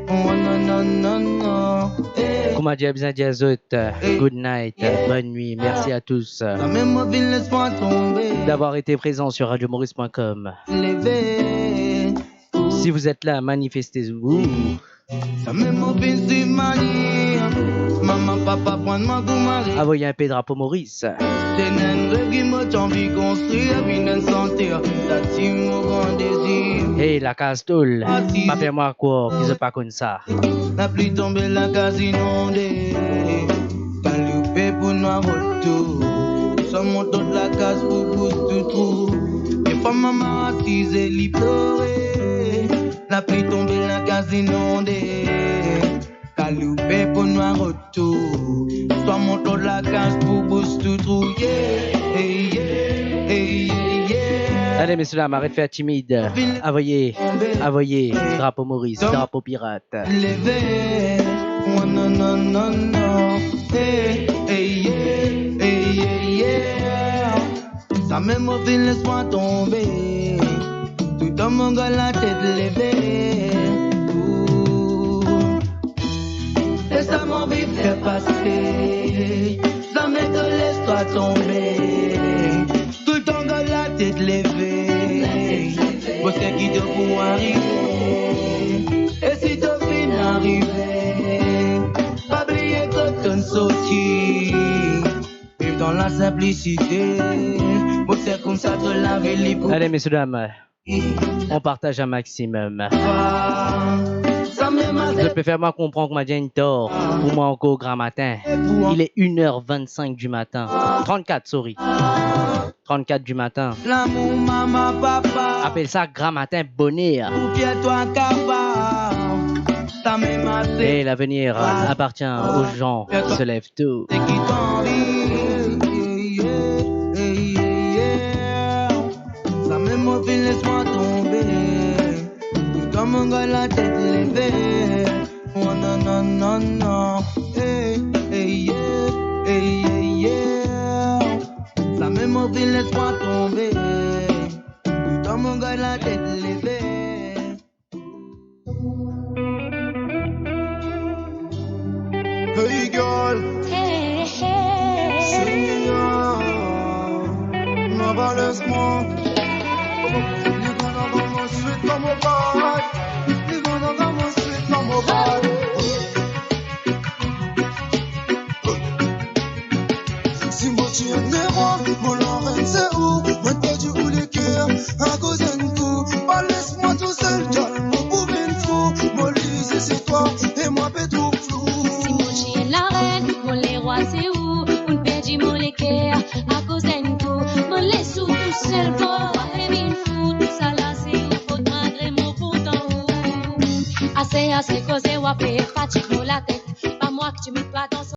Oh, non, non, non, non. Hey. Kouma dir, bizin dir zot, good night, bonne nuit. Merci à tous, euh, d'avoir été présents sur radio maurice point com. Si vous êtes là, manifestez-vous. Sa mem mo finn swiv mani. Mama, papa pran mwa kouma re... Avoy inpe drapo Moris. Te enn rev ki mo ti anvi konstrir, vinn enn santer, sa ti mo gran dezir. Hey, lakaz tol, pa fer mwa krwar ki zot pa konn sa. Lapli tonbe, lakaz inonde. Kaloupe pou nwa rod tou. Swa mont lot lakaz pou bous tou trou. Defwa mama asize, li plore. Lapli tonbe, lakaz inonde. Kaloupe pou nwa rod tou. Swa mont lot lakaz pou bous tou trou. Yeah, yeah, yeah, yeah, yeah. Allez, messieurs, dames, arrête de faire timide. Avoy, avoy drapo Moris, drapo pirat. Leve, oh, non, non, non, non. Hey, hey, yeah, hey, yeah, yeah. Sa mem mo finn les mwa tonbe. Toutan mo gard latet leve. Ooh. E sa mo anvi fer pase. Zame to les twa tonbe. Toutan gard latet leve. Mo seki to pou arive. E si to finn arive, pa bliye kot to'nn sorti. Viv dan lasinplisite. Mo seki koumsa to lavi li pou... Allez, messieurs, dames, on partage un maximum. Sa mem a Zot pe fer mwa konpran kouma dir enn tor. Pou mwa ankor gramatin. Il est une heure vingt-cinq du matin. Trente-quatre, sorry. Trente-quatre du matin. Lamour mama, papa. Apel sa gramatin boner. Pou pied twa kapav. Sa mem ase. Et l'avenir appartient aux gens qui se lèvent tôt. Seki anvi. Sa mem mo finn les mwa tonbe. Tou mo gard latet leve. Oh non, non, non, non. Hey, hey, yeah, hey, yeah, yeah. Sa mem mo finn les mwa tonbe. Tou mo gard latet leve. Hey girl. Hey, hey. Seigneur, non, pa les mwa. Li bon avan mo swit kouma mo bay. Li bon avan mo swit kouma mo bay. Si mo ti enn lerwa, mo larenn se ou. Mo perdi ou leker akoz enn kou. Pa les mwa tousel, gyal, mo pou vinn fou. Mo lizie se twa e mwa pe trouv flou. Si mo ti enn larenn, mo lerwa se ou. Mo'nn perdi mo leker akoz enn kou. Mo les ou tousel, mo pe vinn fou. Tousala se ou fot, malgre mo pou tann ou. Ase, ase koze, ou pe fatig mo latet. Pa mwa ki ti met twa dan